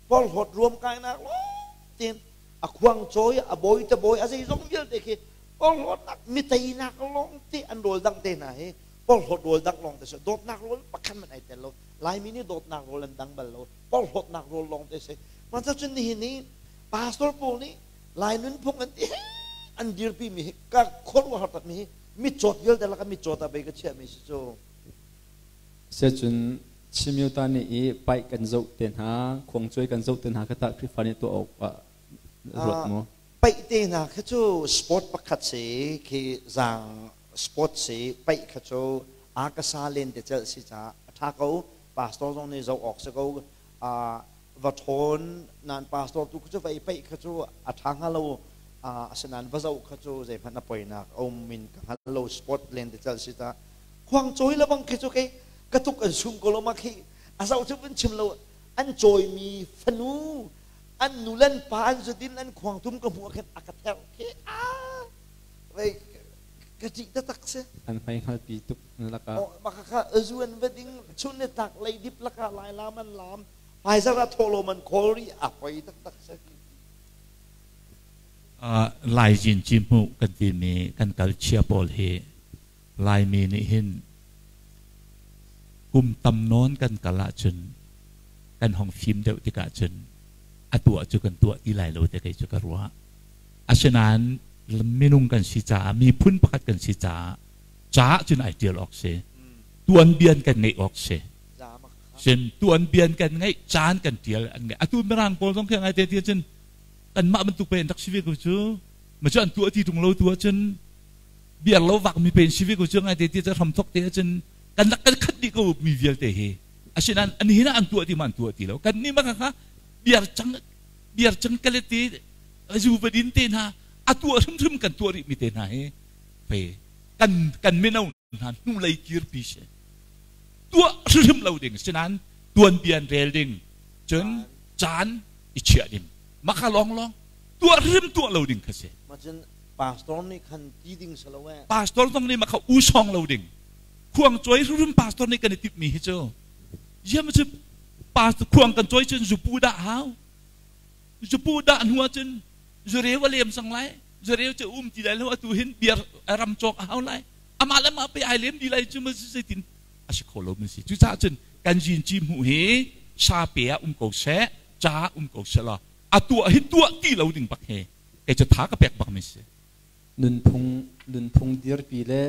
Porhlawt ruamkainak lawng tein a khuang cawi, a bawi te bawi, a zeizong vialte khi porhlawtnak, miteinak lawng te an rawl dangh te hna hi porhlawt rawl dangh lawng te si. Dawtnak rawl pakhat hmanh ai tel lo. Laimi nih dawtnak rawl an dang bal lo. Porhlawtnak rawl lawng te si. Mah cun nihin i pastor pawl nih Lai nunphung an ti an dirpi mi hi ka khuaruahhar tak mi hi mitcawt vialte lakah mitcawt ah bei ka chiah mi si cu. Siacun Chimyota nih i paih kan zoh te hna, khuangcuai kan zoh te hna kha tah Khrihfa nih tuah awk ah ruat maw? Paih te hna kha cu sport pakhat si khi zaang sport si paih kha cu akasa len te celh si caah a ṭha ko. Pastor zong nih zoh awk si ko. Va ṭhawn nan pastor tu kha cu va i paih kha cu a ṭha hnga lo. Asinain va zoh kha cu zeihmanh a poinak a um in ka hngal lo sport len te celh si caah khuangcawi le bang khi cu kei ka tuk an sum ko lo ma khi a zoh cu vun chim lo an cawimi fanu an nu le an pa an zudin an khuangtum ka hmuh ah khin a ka therh khi a vei ka ṭih taktak si an hmai hngalpi tuk lakah oh maka kha zu an va ding chun le tlak leidip lakah lai lam an lam hmaizarh ah thawhlawm an khawl rih a poi taktak si. Lai Jinci hmuh kan timi kan kalchia pawl hi Laimi nih hin kum tam nawn kan kal ahcun kan hong fim deuh tikah cun a tuah cu kan tuah ti lai lo te kei cu ka ruah. Asinain minung kan si caah miphun pakhat kan si caah caah cun ai tial awk si. Tuanbian kan ngeih awk si. Cun tuanbian kan ngeih caan kan tial an ngeih. Atu Mirang pawl zong khi ngai te ti cun kanmah bantuk pe an rak si ve ko cu. Ma cu an tuah ti tung lo tu ahcun biar lo vak mi pen si ve ko cu ngai te ti cu hram thok te ahcun kan rak kan khat dih ko mi vialte hi asinain an hin ah an tuah ti ma an tuah ti lo kan nih maka kha biar cang biar cang kaleti zu va din te hna a tuah hrimhrim kan tuah rih mi te hna hi fe kan kan mino hna hnu lei kirpi si tuah hrimhrim lo ding sinain tuanbian rel ding cun caan i chiah ding maka long long tuah hrim tuah lo ding kha si Macun pastor nih khan ti ding si lo eh. Pastor zong nih maka u song lo ding. Khuang cawi hrim pastor nih kan i timh mi hi cu. Ziam cu pastor khuang kan cawi cun zupu dah hau. Zupu dah hnu ahcun zureu a lem sang lai. Zureu cu um ti lai lo atu hin biar ram cawk a hau lai. Amah le mah pe ai lem di lai cu ma zeitin a si kho lo mi si. Cucaah cun kan zin ci hmuh hi sa pe ah um ko seh, ca um ko seh law a tuah hi tuah ti lo ding bak he kei cu tha ka pek bak mi si. Nunphung nunphung dirpi le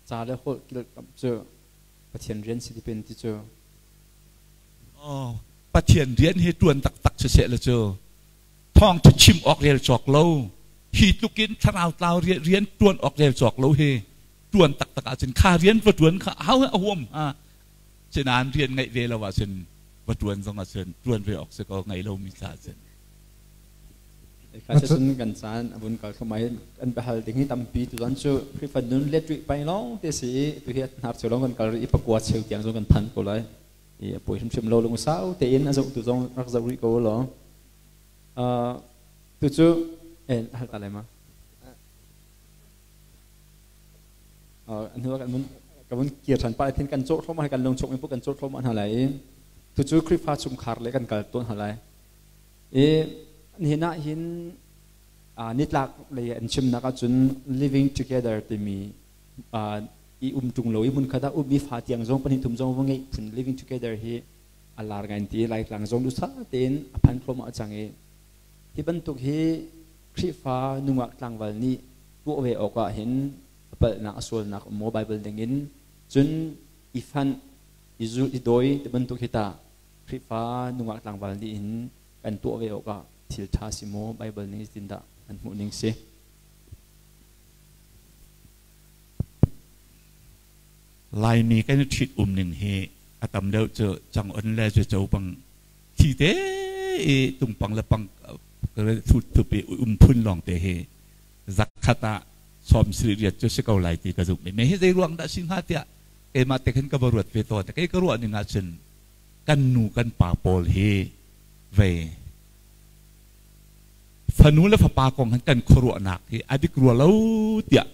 ca le holh kilkamh cu Pathian rian si ti ti cu. Oh, Pathian rian hi tuan taktak si seh le cu thawng ṭha chim awk rel cawk lo hi tlukin thlarau tlau rian tuan awk rel cawk lo hi tuan taktak ahcun kha rian va tuan kha hau a huam ha sinain rian ngeih ve lo ahcun va tuan zong ahcun tuan ve awk si ko ngei lomi ca ahcun. Kha cun kan caan a vun kal thluahmah i kan biahal ding hi tampi tuzan cu Khrihfa nun let rih pai lawng te si i tu hi hnar cheu lawng kan kal rih i pakua cheu tiang zong kan phan ko lai i a poi hrimhrim lo lungsau tein a zoh tu zong rak zoh rih ko law tu cu en hal ta lai ma hnu kan ka vun kir ṭhan pah thin kan cawh thluahmah kan lung chung in kan cawh thluahmah hna lai i tu cu Khrihfa chungkhar le kan kal tawn hna lai i nihin ah hin nitlak lei an chimnak ahcun living together timi i um ṭung lo i hmun khat ah um i fa tiang zong pahnih thum zong va ngeih phun living together hi a lar ngai ti Laitlang zong duhsah tein a phan thluahmah a cang i hi bantuk hi Khrihfa nungak tlangval nih tuah ve awk ah hin a palhnak a sualnak um maw Bible dingin cun i fanh i zulh i dawi ti bantuk hi tah Khrihfa nungak tlangval nih hin kan tuah ve awk ah thil ṭha si maw Bible ning zeitindah an hmuh ning si? Laimi kan i ṭhit um ning hi a tam deuh cu cang on le cu co bang thi te i tungpang le pang thut thup i um phun lawng te hi zakhat ah sawm siri riat cu si ko lai ti ka zumh me hi zei ruang dah si hnga tiah keimah te khin ka va ruat ve tawn kei ka ruah ning ahcun kan nu kan pa pawl hi vei fanu le fapa kong han kan khuaruahnak hi a dik rua lo tiah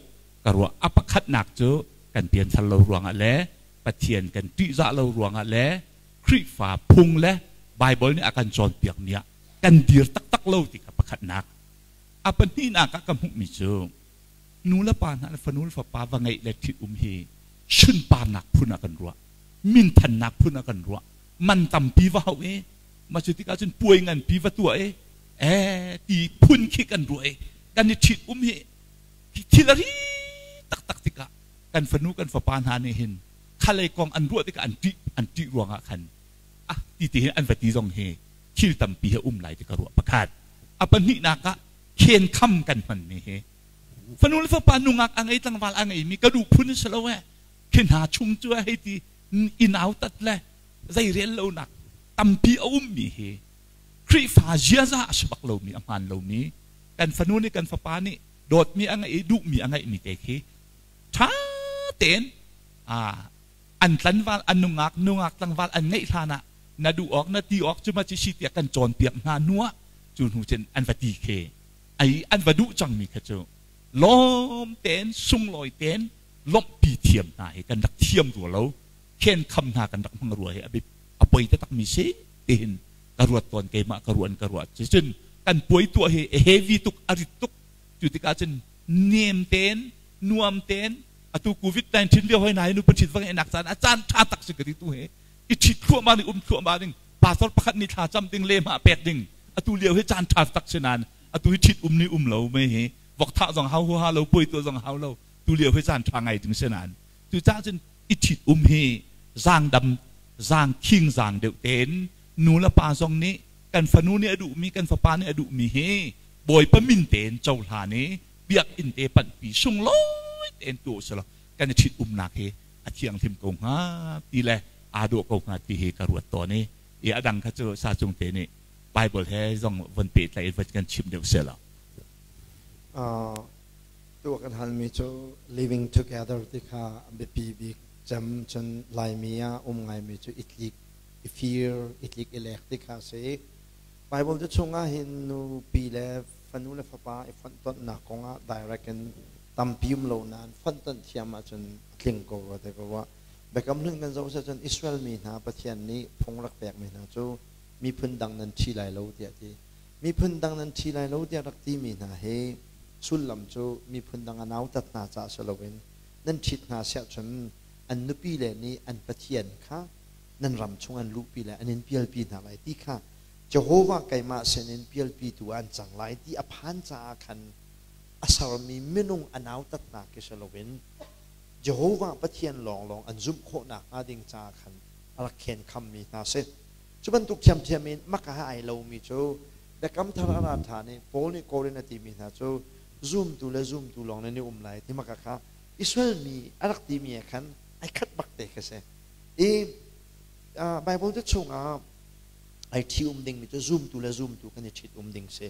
ka ruah a pakhatnak cu kan pianthar lo ruangah le Pathian kan ṭihzah lo ruangah le Khrihfa phung le Baibal nih a kan cawnpiakmi ah kan dir taktak lo ti kha pakhatnak. A pahnihnak ah ka hmuhmi cu nu le pa hna le fanu le fapa va ngeih le ṭhit-um hi sunparnak phun ah kan ruah, minthannak phun ah kan ruah, man tampi va hauh i mah cu tikah cun puai nganpi va tuah i ee ti phun khi kan ruah i kan i ṭhit-um hi thil a ri taktak tikah kan fanu kan fapa hna nih hin khalei kong an ruah tikah an ṭih an ṭih ruangah khan ah ti ti hin an va ti zong hi thil tampi he um lai ti ka ruah pakhat. A pahnihnak ah khenkham kan hmanmi hi fanu le fapa nungak a ngei tlangval a ngeimi ka duh phun si lo eh khi hna chung cu hei ti i nautat le zei rel lonak tampi a ummi hi Khrihfa ziaza a si bak lomi a hmaan lomi kan fanu nih kan fapa nih dawtmi a ngeih i duhmi a ngeihmi te khi ṭha tein an tlanval an nungak nungak tlangval an ngeih hlan ah na duh awk na ti awk cu ma ci si tiah kan cawnpiak hna hnu ah cu hnu cun an va ti khi ai an va duh cangmi kha cu lawm tein sunglawi tein lawmhpi thiam hna hi kan rak thiam rua lo khen kham hna kan rak hmang rua hi a poi taktak mi si tihin ka ruat tawn keimah ka ruan ka ruat cun kan puai tuah hi heavy tuk a rit tuk cu tikah cun nem tein nuam tein atu covid 19 lio hoi na nu pachit vang enak caan a caan tha tak si ka ti tu he i ṭhit thluahmah ding um thluahmah ding pastor pakhat nih thla cam ding le mah pek ding atu lio hi caan ṭha tak si nain atu hi ṭhit um ni um lo me hi vok thah zong hau huha lo puai tuah zong hau lo tu lio hi caan ṭha ngai ding si nain tu cah cun i ṭhit um hi zaang dam zaang khing zaang deuh tein nu le pa zong nih kan fanu nih a duhmi kan fapa nih a duhmi hi Bawipa min tein cohlan i biakinn te panhpi sunglawi tein tu usila kan i ṭhit umnak hi a thianghlim ko hnga ti le aa dawh ko hnga ti hi ka ruat tawn i i a dang kha cu sa cung te nih Bible he zong von pehtlaih in von kan chim deuh seh law. Tu kan halmi cu living together ti kha biapi bik cem cun Laimi ah um ngaimi cu i tlik i fir i tlik i lek ti kha si. Bible cu chungah hin nupi le fanu le fapa i fonhtonhnak kongah direct in tampi um lo nain fonhtonh thiam ahcun a tling ko rua te ka ruah. Biakam hlun kan zoh cun Israel mi hna Pathian nih phung rak pekmi hna cu miphun dang nan ṭhi lai lo tiah ti. Miphun dang nan ṭhi lai lo tiah rak timi hna hi sullam cu miphun dang a nautat hna caah si loin nan ṭhit hna siah cun an nupi le nih an Pathian kha nan ram chung an luhpi le an in pialpi hna lai ti kha Jehovah keimah sinin pialpitu ah an cang lai ti a phan caah khan a sermi minung a nautatnak khi si loin Jehovah Pathian lawnglawng an zumh khawh nakhnga ding caah khan a rak khenkhammi hna si. Cu bantuk ṭhiamṭhiam in maka he ai lomi cu Biakam Thar a ra ṭhan i Paul nih Korin a timi hna cu zumtu le zumtu lawng nan i um lai ti maka kha Israel mi a rak timi he khan ai khat bak te khi si. I Bible te chungah ai ṭhi-um dingmi cu zumtu le zumtu kan i ṭhit-um ding si.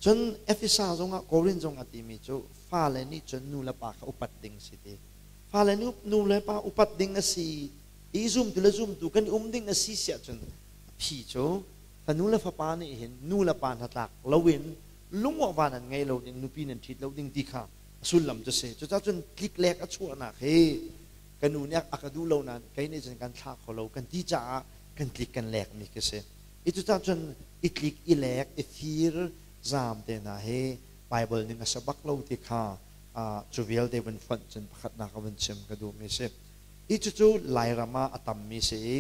Cun Efesa zongah Korin zong a timi cu fale nih cun nu le pa kha upat ding si ti. Fale nih nu le pa upat ding a si i zumtu le zumtu kan i um ding a si siah cun a phi cu fanu le fapa nih hin nu le pa hnatlak loin lungawh va nan ngei lo ding nupi nan ṭhit lo ding ti kha a sullam cu si. Cucaah cun tliklek a chuahnak hi ka nu nih a ka duh lo nain kei nih cun kan thlah kho lo kan ti caah kan tlik kan lekmi khi si. I cucaah cun i tlik i lek i fir zaam te hna hi Bible ning a si bak lo ti kha cu vialte vun fonh cun pakhatnak a vun chim ka duhmi si. Hi cucu Lairam ah a tammi si i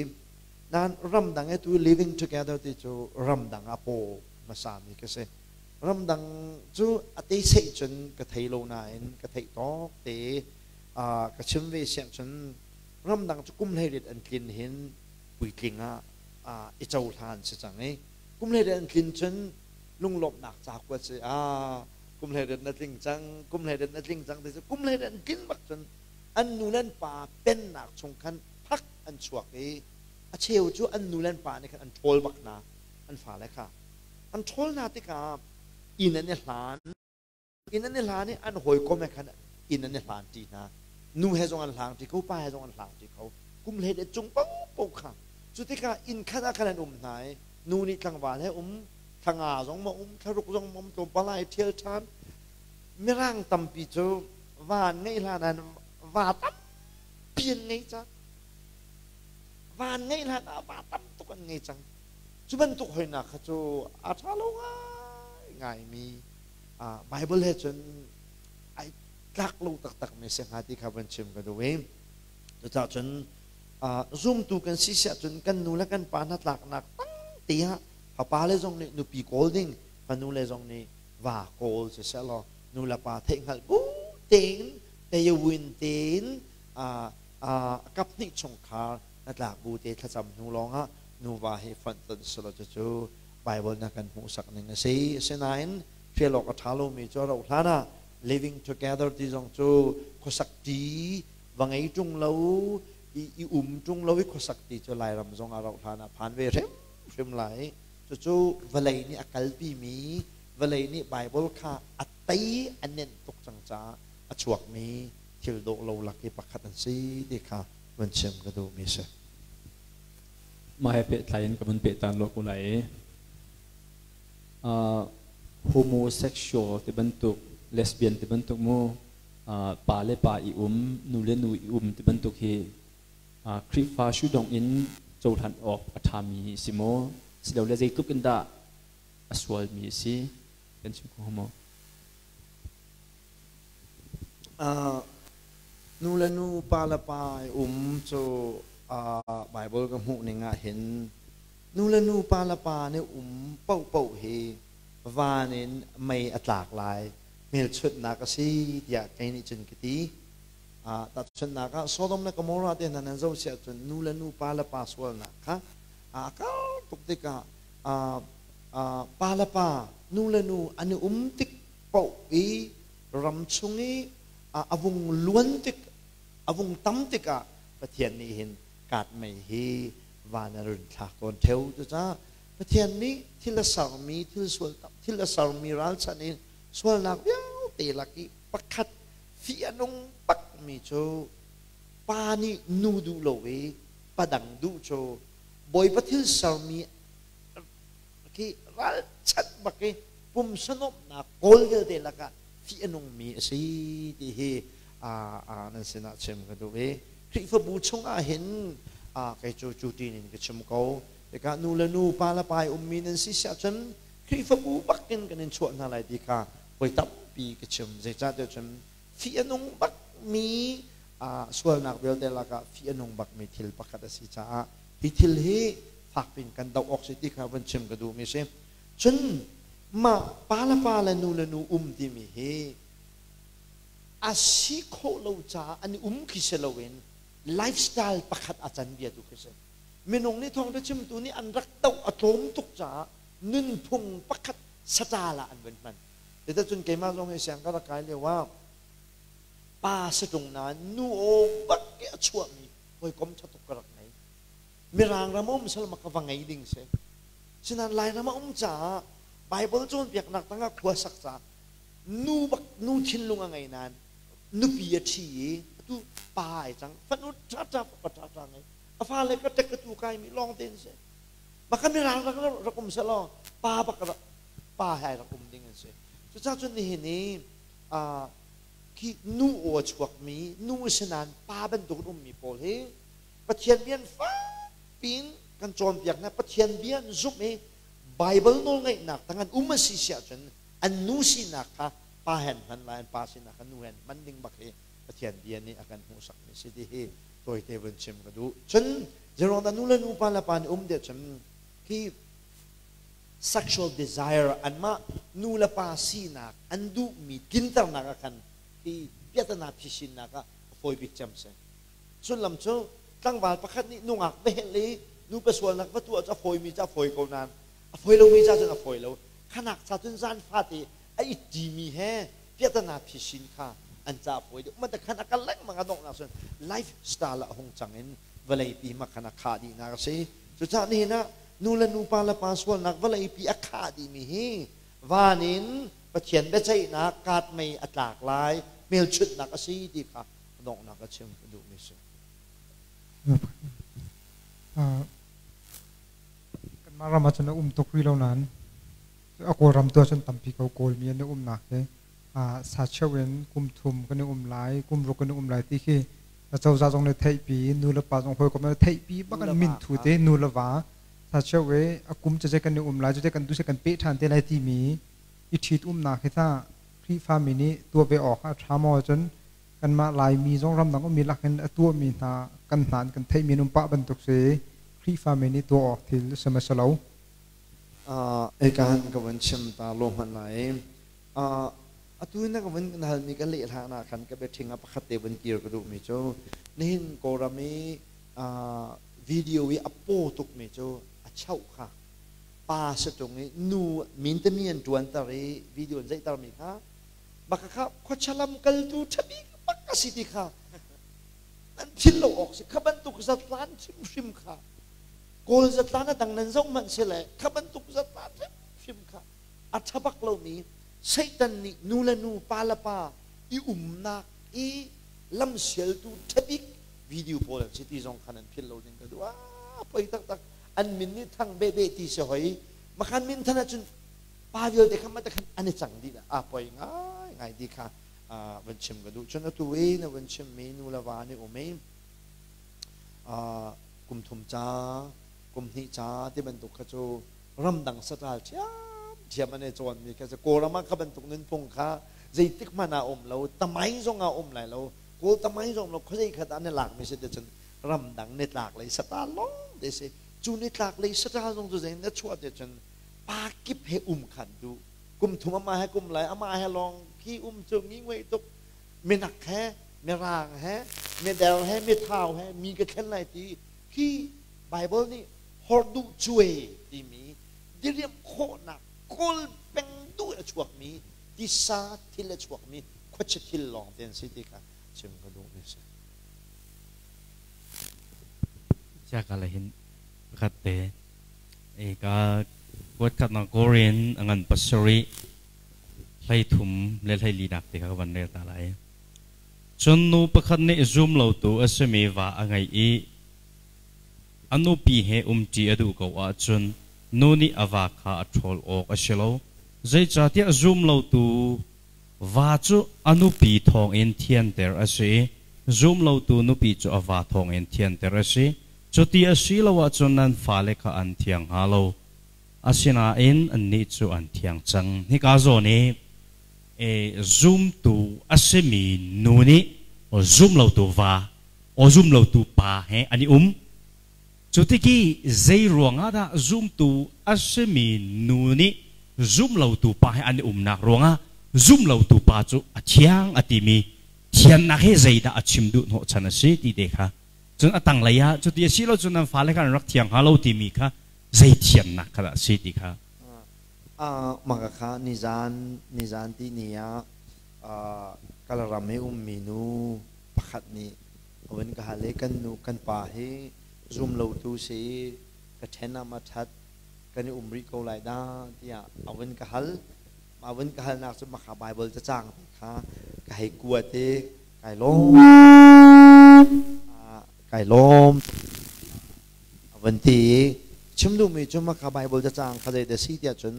nain ramdang i tu living together ti cu ramdang ah paw hmasami ka si. Ramdang cu a te seih cun ka thei lo nain ka theih tawk te ka chim ve siah cun ramdang cu kum 18 an tlin hin puitling ah i cohlan si cang i kum 18 an tlin cun lunglawmhnak ca kuat si kum 18 na tling cang kum 18 na tling cang ti cu kum 18 an tlin bak cun an nu le an pa pennak chung khan phak an chuak i a cheu cu an nu le an pa nih khan an ṭhawl bak hna an fale kha an ṭhawl hna tikah inn an i hlan Inn an i hlan i an hawikom he khan inn an i hlanṭi hna. Nu he zong an hlangṭi kho, pa he zong an hlangṭi kho. Kum hlei le cung paohpaoh kha. Cu tikah inn khat ah khan an um hna i nu nih tlangval he um, thla nga zong ma um, thla ruk zong ma um, tlawmpal ah i ṭhial ṭhan. Mirang tampi cu va an ngeih hlan ah va tampi an ngei cang. Van ngeih hlan ah va tam tuk an ngei cang. Cu bantuk hoinak kha cu a ṭha lo ngai ngaimi Bible he cun ai tlak lo taktak mi si hnga ti kha van chim ka duh i cucaah cun zumtu kan si siah cun kan nu le kan pa hnatlaknak tangte ah fapa le zong nih nupi kawl ding, fanu le zong nih va kawl siseh law nu le pa theihhngalh bu tein tayawin tein kap hnih chungkhar hnatlak bu te thlacam hnu lawngah nuva hi fonh ton selaw cucu Bible na kan hmuhsak ning a si. Asinain hrial awk a ṭha lomi cu a rauh hlan ah living together ti zong cu khuasak ṭi va ngei ṭung lo i um ṭung lo i khuasak ti cu Lairam zong a rauh hlan ah phan ve hrimhrim lai. Cucu vawlei nih a kalpimi, vawlei nih Bible kha a tei a nenh tuk cang caah a chuakmi thil dawh lo lak i pakhat an si ti kha van chim ka duhmi a si. Mah he pehtlai in ka vun pehtan lo ko lai i homosexual ti bantuk, lesbian ti bantuk mu, pa le pa i um, nu le nu i um ti bantuk hi Khrihfa shudong in cohlan awk a ṭhami si maw? Silole zeitluk in dah a sualmi a si? Kan chim kho maw? Nu le nu, pa le pa i um cu Baibal ka hmuh ning ah hin nu le nu, pa le pa nih um paohpaoh hi van in mei a tlak lai hmelchunhnak a si tiah kei nih cun ka ti. Tahchunhnak ah Sodom le Gomorrah te hna nan zoh si ahcun nu le nu, pa le pa sualnak kha a kar tuk tikah pa le pa, nu le nu an i um tik paoh i ram chung i a vung luan tik, a vung tam tikah Pathian nih hin kaat mei hi van a run thlak tawn ṭheo. Cucaah Pathian nih thil a sermi, thil sual thil a sermi ralchanh in sualnak vialte lak i pakhat fih a nung bakmi cu pa nih nu duh lo i pa dang duh cu Bawipa thil sermi khi ralchanh bak i pumsa nuamhnak kawl vialte lakah fih a nungmi a si ti hi nan sinah chim ka duh i Khrihfabu chungah hin kei cu cu ṭin in ka chim ko. Tikah nu le nu, pa le pa i ummi nan si siah cun Khrihfabu bak in kan in chuah hna lai ti kha voi tampi ka chim. Zeicahtiah cun fih a nung bakmi sualnak vialte lakah fih a nung bakmi thil pakhat a si caah hi thil hi fakpi in kan doh awk si ti kha van chim ka duhmi si. Cun mah pa le pa le nu le nu um timi hi a si khawh lo caah an i um khi si loin lifestyle pakhat a can bia tu khi si. Minung nih thawngṭha chimtu nih an rak doh a tlawm tuk caah nunphung pakhat saṭal ah an vun hman. Cun keimah zong hi siang ka rak kai lio ah pa saṭung nain nu aw bak i a chuahmi hawikom ṭha tuk ka rak ngei. Mirang ram um salma ka va ngei ding si. Sinain Lairam a um caah Bible cawnpiaknak tangah khua sak caah nu bak nu thinlung a ngei nain nupi a ṭhi i atu pa ai cang, fanu ṭhaṭha fapa ṭhaṭha ngei, a fale ka ṭek ka tu kai mi lawng te an si. Maka mirang rak rak um selaw pa bak pa he rak um ding an si. Cucaah cun nihin i khi nu aw a chuakmi nu si nain pa bantuk in ummi pawl hi Pathian bia in fakpi in kan cawnpiak hna. Pathian bia an zumh i Bible nawlngaihnak tang an um a si si ahcun an nu sinak kha pa he an hman lai, an pa sinak kha nu he an hman ding bak hi Pathian bia nih a kan hmuhsakmi si ti hi tawite vun chim ka duh. Cun zeiruang dah nu le nu, pa le pa nih um tiah cun khi sexual desire, anmah nu le pa sinak an duhmi tlinternak ah khan hi piahtana phisinnak ah a fawi bik cem si. Sullam cu tlangval pakhat nih nungak va helh i nupa sualnak va tuah cu a fawimi cu a fawi ko nain a fawi lomi ca cun a fawi lo. Khanak ca cun zan fate a ittimi he piahtana phisin kha an ca a fawi deuh. Mah khan a kal lengmang, a donghnak cun lifestyle ah a hung cang in vawleipi ma khan a khah dihnak a si. Cucaah nihin ah nu le nu, pa le pa sualnak vawleipi a khah dihmi hi van in Pathian biaceihnak kaat mei a tlak lai hmelchunhnak a si ti kha donghnak a chim ka duhmi si. Kanmah ram ah cun a um tuk rih lo nain a Kawlram tu ahcun tampi ko Kawlmi an i umnak hi sa cheu in kum thum kan i um lai, kum ruk kan i um lai ti khi. Acozah zong nih theihpi, nu le pa zong hawikom nih theihpi bak an min thu te nu le va sa cheu e a kum cece kan i um lai cece kan du se kan pe ṭhan te lai timi i ṭhit umnak hi tah Khrihfami nih tuah ve awk a ṭha maw cun kanmah Laimi zong ramdang ummi lakin a tuahmi hna kan hna an kan theihmi an um pah bantuk si Khrihfami nih tuah awk thil a si ma si lo. Ekan ka van chim ta lo hmanh lai. Atu na ka vun kan halmi ka leh hlan ah khan ka biaṭhing ah pakhat te vun kir ka duhmi cu nihin Kawlram i video i a paw tukmi cu a chauh kha pa si ṭung i nu min timi an ṭuanter i video an zeihtermi kha baka kha khuacha lamkaltu ṭhabik bak a si ti kha nan philh lo awk si. Kha bantuk zatlan hrimhrim kha Kawl zatlan a dang nan zoh hmanh sile kha bantuk zatlan hrimhrim kha a ṭha bak lomi Satan nih nu le nu, pa le pa i umnak i lamsialtu ṭhabik video pawl an si ti zong kha nan philh lo ding ka duh. Ah, poi taktak. An min nih thang bebe ti si hoi. Makhan min than ahcun pa vialte kha mah te khan an i cang dih dah. Ah, poi ngai ngai ti kha van chim ka duh. Cun atu i na van chimmi nu le va nih um i kum thum ca, kum hnih ca ti bantuk kha cu ramdang saṭal ṭhiamṭhiam an i cawnmi kha si. Kawlram ah kha bantuk nunphung kha zeitik hmanh ah um lo, tamai zong ah um lai lo, Kawl tamai zong lo, khuazei khat ah an i lakmi si ticun ramdang nitlak lei saṭal lawng te si. Cu nitlak lei saṭal zong cu zei na chuah ticun pa kip he um khan duh. Kum thum amah he kum lai, amah he lawng khi um cu ngi tuk. Minak he, mirang he, mider he, mithau he mi ka thlen lai ti khi Bible nih horduh cuai timi diriam khawhnak kawl peng duh a chuakmi tisa thil a chuakmi khuachia thil lawng te an si ti kha chim ka duhmi a si. Siakala hin pakhat te e ka kuat khat na Korean angan pasarih hlei thum le hlei li nak te kha ka van rel ta lai. Cun nu pakhat nih zum lotu a simi va a ngei i A nupi he umṭi a duh ko ahcun nu nih a va kha a ṭhawl awk a si lo. Zeicahtiah zumlotu va cu a nupi thawngin thianter a si i zumlotu nupi cu a va thawngin thianter a si. Cuti a si lo ahcun nan fale kha an thiang hnga lo. Asinain annih cu an thiang cang. Hika zawn i zumtu a simi nu nih zumlotu va aw zumlotu pa he an i um. Cu tik i zei ruangah dah zumtu a simi nu nih zumlotu pa he an i umnak ruangah zumlotu pa cu a thiang a timi thiannak hi zeidah a chim duh hnawhchan a si ti te kha cun a tanglei ah cuti a si lo cun nan fale kha an rak thiang hnga lo timi kha zei thiannak kha dah a si ti kha Maka kha nizan nizan ti ni ah Kalaram i ummi nu pakhat nih a vun ka hal i kan nu kan pa hi zum lotu si i ka ṭhen ah ma ṭhat kan i um rih ko lai dah tiah a vun ka hal. A vun ka halnak cu maka Baibal cacang te kha ka hei kuat i kai lawm kai lawm a vun ti i chim duhmi cu maka Baibal cacang kha zei dah si tiah cun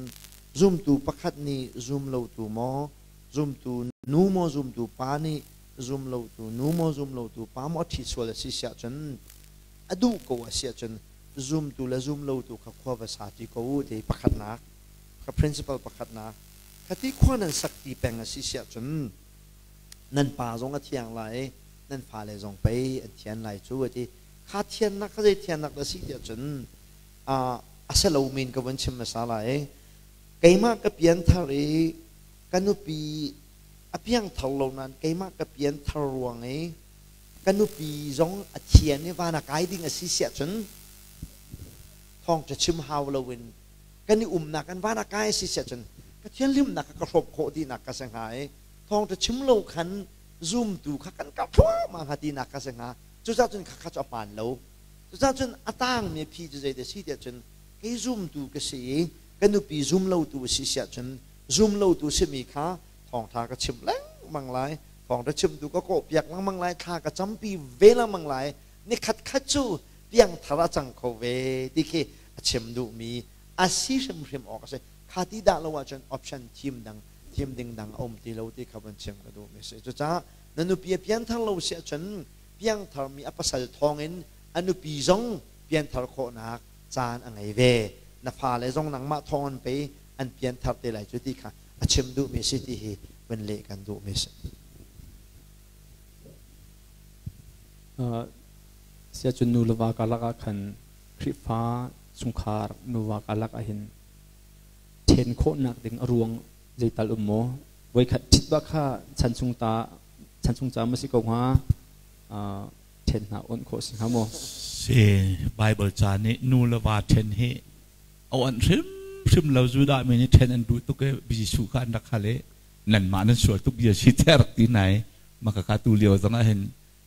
zumtu pakhat nih zum lotu maw zumtu nu maw zumtu pa nih zum lotu nu maw zum lotu pa maw a ṭhi sual a si siah cun a duh ko a si ahcun zumtu le zum lotu kha khua va sa ti ko u ti pakhatnak kha principle pakhatnak kha ti khua nan sak ti peng a si siah cun nan pa zong a thiang lai nan fale zong pei an thian lai cu a ti kha thiannak kha zei thiannak dah si tiah cun a si lo men ka vun chim hmasa lai keimah ka pianthar i ka nupi a piangthar lo nain keimah ka pianthar ruang i ka nupi zong a thian i van a kai ding a si siah cun thawngṭha chim hau loin kan i umnak kan van a kai a si siah cun Pathian limnak kha ka hrawm khawh dihnak ka si hnga i thawngṭha chim lo khan zumtu kha kan kal thluahmah hnga tinak ka si hnga. Cucaah cun khakha cu a hmaan lo. Cucaah cun a tangmi a phi cu zei si tiah cun kei zumtu ka si i ka nupi zum lotu a si siah cun zum lotu simi kha thawngṭha ka chim lengmang lai, thawngṭha chimtu ka kawhpiak lengmang lai, thla ka campi ve lengmang lai, nikhat khat cu piangthar a cang kho ve ti khi a chim duhmi a si hrimhrim awk a si. Kha ti dah lo ahcun option thim dang thim ding dang a um ti lo ti kha van chim ka duhmi a si. Cucaah na nupi a pianthar lo si ahcun piangtharmi a pasal thawngin a nupi zong pianthar khawhnak caan a ngei ve. Na fale zong nangmah thawngin pei an pianthar te lai cu ti kha a chim duhmi si ti hi vun leh kan duhmi si. Siacun nu le va karlak ah khan Khrihfa chungkhar nuva karlak ah hin ṭhen khawhnak ding a ruang zeital um maw? Voikhat ṭhit bak kha chan chung ta chan chung ca ma si ko hnga ṭhen hna onh khawh si hnga maw? Si Bible ca nih nu le va ṭhen hi a onh hrimhrim lo. Judah mi nih ṭhen an duh tuk i Jesuh kha an rak hal i nanmah nan sual tuk bia si tiah rak ti nai maka ka tu lio zong ah hin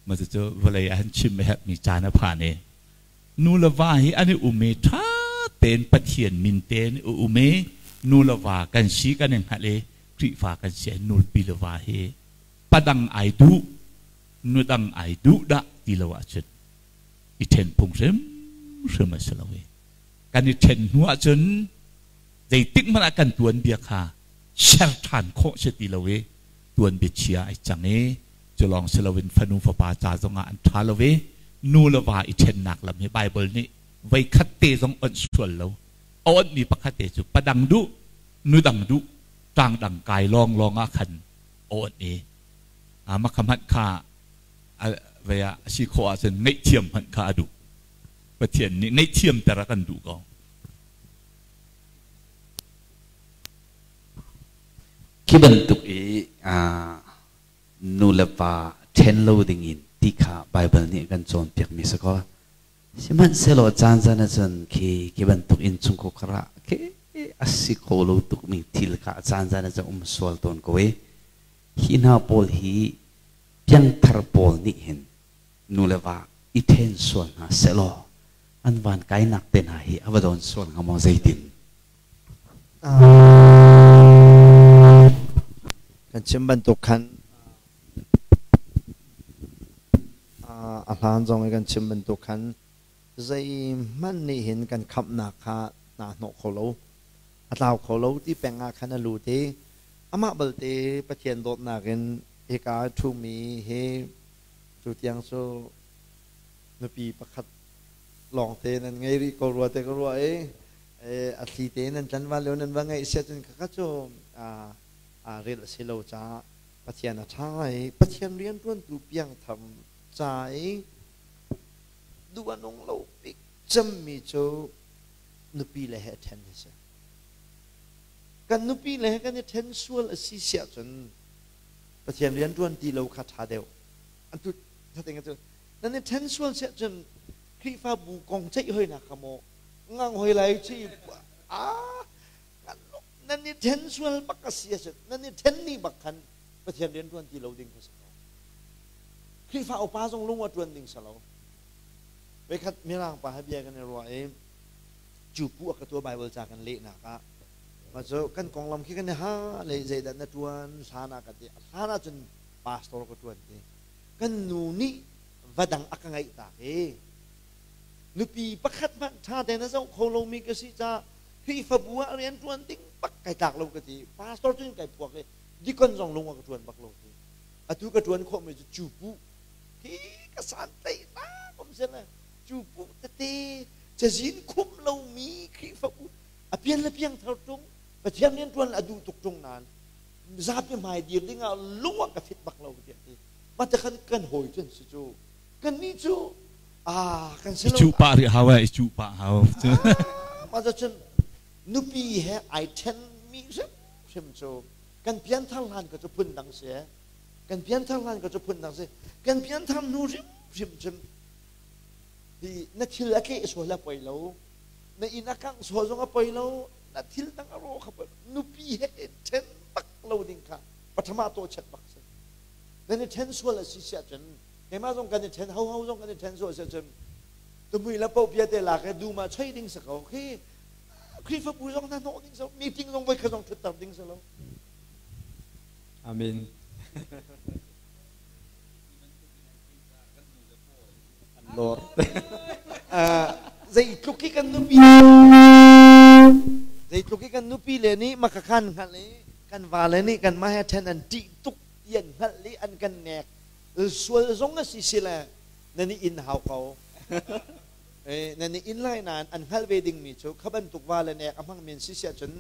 ma cu vawlei ah hin chim a herhmi caan a phan i nu le va hi an i um i ṭha tein Pathian min tein i um i nu le va kan si kan i hngalh i Khrihfa kan si nulpi le va hi padang ai duh nudang ai duh dah ti lo ahcun i ṭhen phung hrimhrim a si lo i kan i ṭhen hnu ahcun zeitik hmanh ah kan tuanbia kha ser ṭhan khawh si ti lo i tuanbia chia ai cang i cu lawng si loin fanu fapa ca zongah an ṭha lo i nu le va i ṭhennak lam hi Baibal nih voi khat te zong onh sual lo. A onhmi pakhat te cu padang duh, nudang duh, ṭangdang kai lawnglawng ah khan a onh i makha hmanh kha vei ah a si khawh ahcun ngaihthiam hmanh kha a duh. Pathian nih ngaihthiamter a kan duh ko. Khi bantuk i nu le pa ṭhen lo dingin ti kha Baibal nih a kan cawnpiakmi si kaw sihmanhsehlaw caan caan ahcun khi khi bantuk innchungkhar karah khi a si kho lo tukmi thil kha a caan caan ahcun um sual tawn ko i hi hna pawl hi piangthar pawl nih hin nu le va i ṭhen sual hna sehlaw an van kainak te hna hi a va dawn sual hnga maw zeitin? Kan chim bantuk khan a hlan zong i kan chim bantuk khan zeihmanh nih hin kan khamhnak kha naa hnawh kho lo, a tlau kho lo ti peng ah khan a lut i amah balte Pathian dawtnak in hika a ṭhumi hi tutiang cu nupi pakhat lawngte nan ngei rih ko rua te ka ruah i a thli te nan tlanval lio nan va ngeih siah cun khakha cu ril a si lo caah Pathian a ṭha i Pathian rianṭuantu piangthar ca i duh a nung lo bik cemmi cu nupi le he ṭhen hi si. Kan nupi le he kan i ṭhen sual a si siah cun Pathian rianṭuan ti lo kha ṭha deuh. An tu cu nan i ṭhen sual siah cun Khrihfabu kong ceih hoinak kha maw ngang hoi lai chi a nan i ṭhen sual bak a si ahcun nan i ṭhen ni bak khan Pathian rian ṭuan ti lo ding kha si ko. Khrihfa upa zong lung a ṭuan ding si lo. Voikhat Mirang pa he bia kan i ruah i cu pu a ka tua Bible ca kan lehnak ah mah cu kan konglam khi kan i ha le zeidah na ṭuan hlan ah ka ti hlan ah cun pastor ka ṭuan ti kan nu nih va dang a ka ngaih tak i nupi pakhat hmanh ṭha tein a zoh kho lomi ka si caah Khrihfabu ah rian ṭuan ding bak kai tlak lo ka ti. Pastor cun kai phuak i deacon zong lung a ka ṭuan bak lo ti. Atu ka ṭuan khawhmi cu cupu khi ka santlaihnak um si le cupu tete cazin khumh lomi Khrihfabu a pian le piang thar ṭung Pathian rian ṭuan a duh tuk ṭung nain zapi hmai dir ding ah lung a ka fit bak lo tiah ti. Mah te khan kan hawi cun si cu. Kannih cu kan si lo. I cuh pah rih hau eh, i cuh pah hau. Mah cun nupi he ai ṭhen mi hrimhrim cu kan pianthar hlan ka cu phun dang si. Kan pianthar hlan ka cu phun dang si. Kan pianthar hnu hrimhrim cun hi na thil a tleh sual a poi lo. Na inn a kangh sual zong a poi lo. Na thil dang a rawh kha poi. Nupi he ṭhen bak lo ding kha pathama to chet bak si. Nan i ṭhen sual a si siah cun keimah zong kan i ṭhen hoho zong kan i ṭhen sual siah cun tumui le poh bia te lak i dum ah choi ding si ko khi Khrihfabu zong hna hnawh ding si meeting zong voi khat zong ṭhutter ding si lo. Amen. Lord. Zeitluk i kan nupi zeitluk i kan nupi le nih makakhan hngalh i kan vale nih kanmah he ṭhen an ṭih tuk ti an hngalh i an kan nek sual zong a si si le. Nan i in hau ko. Nan i in lai nain an hngalh ve dingmi cu kha bantuk va le nek a hmangmi an si siah cun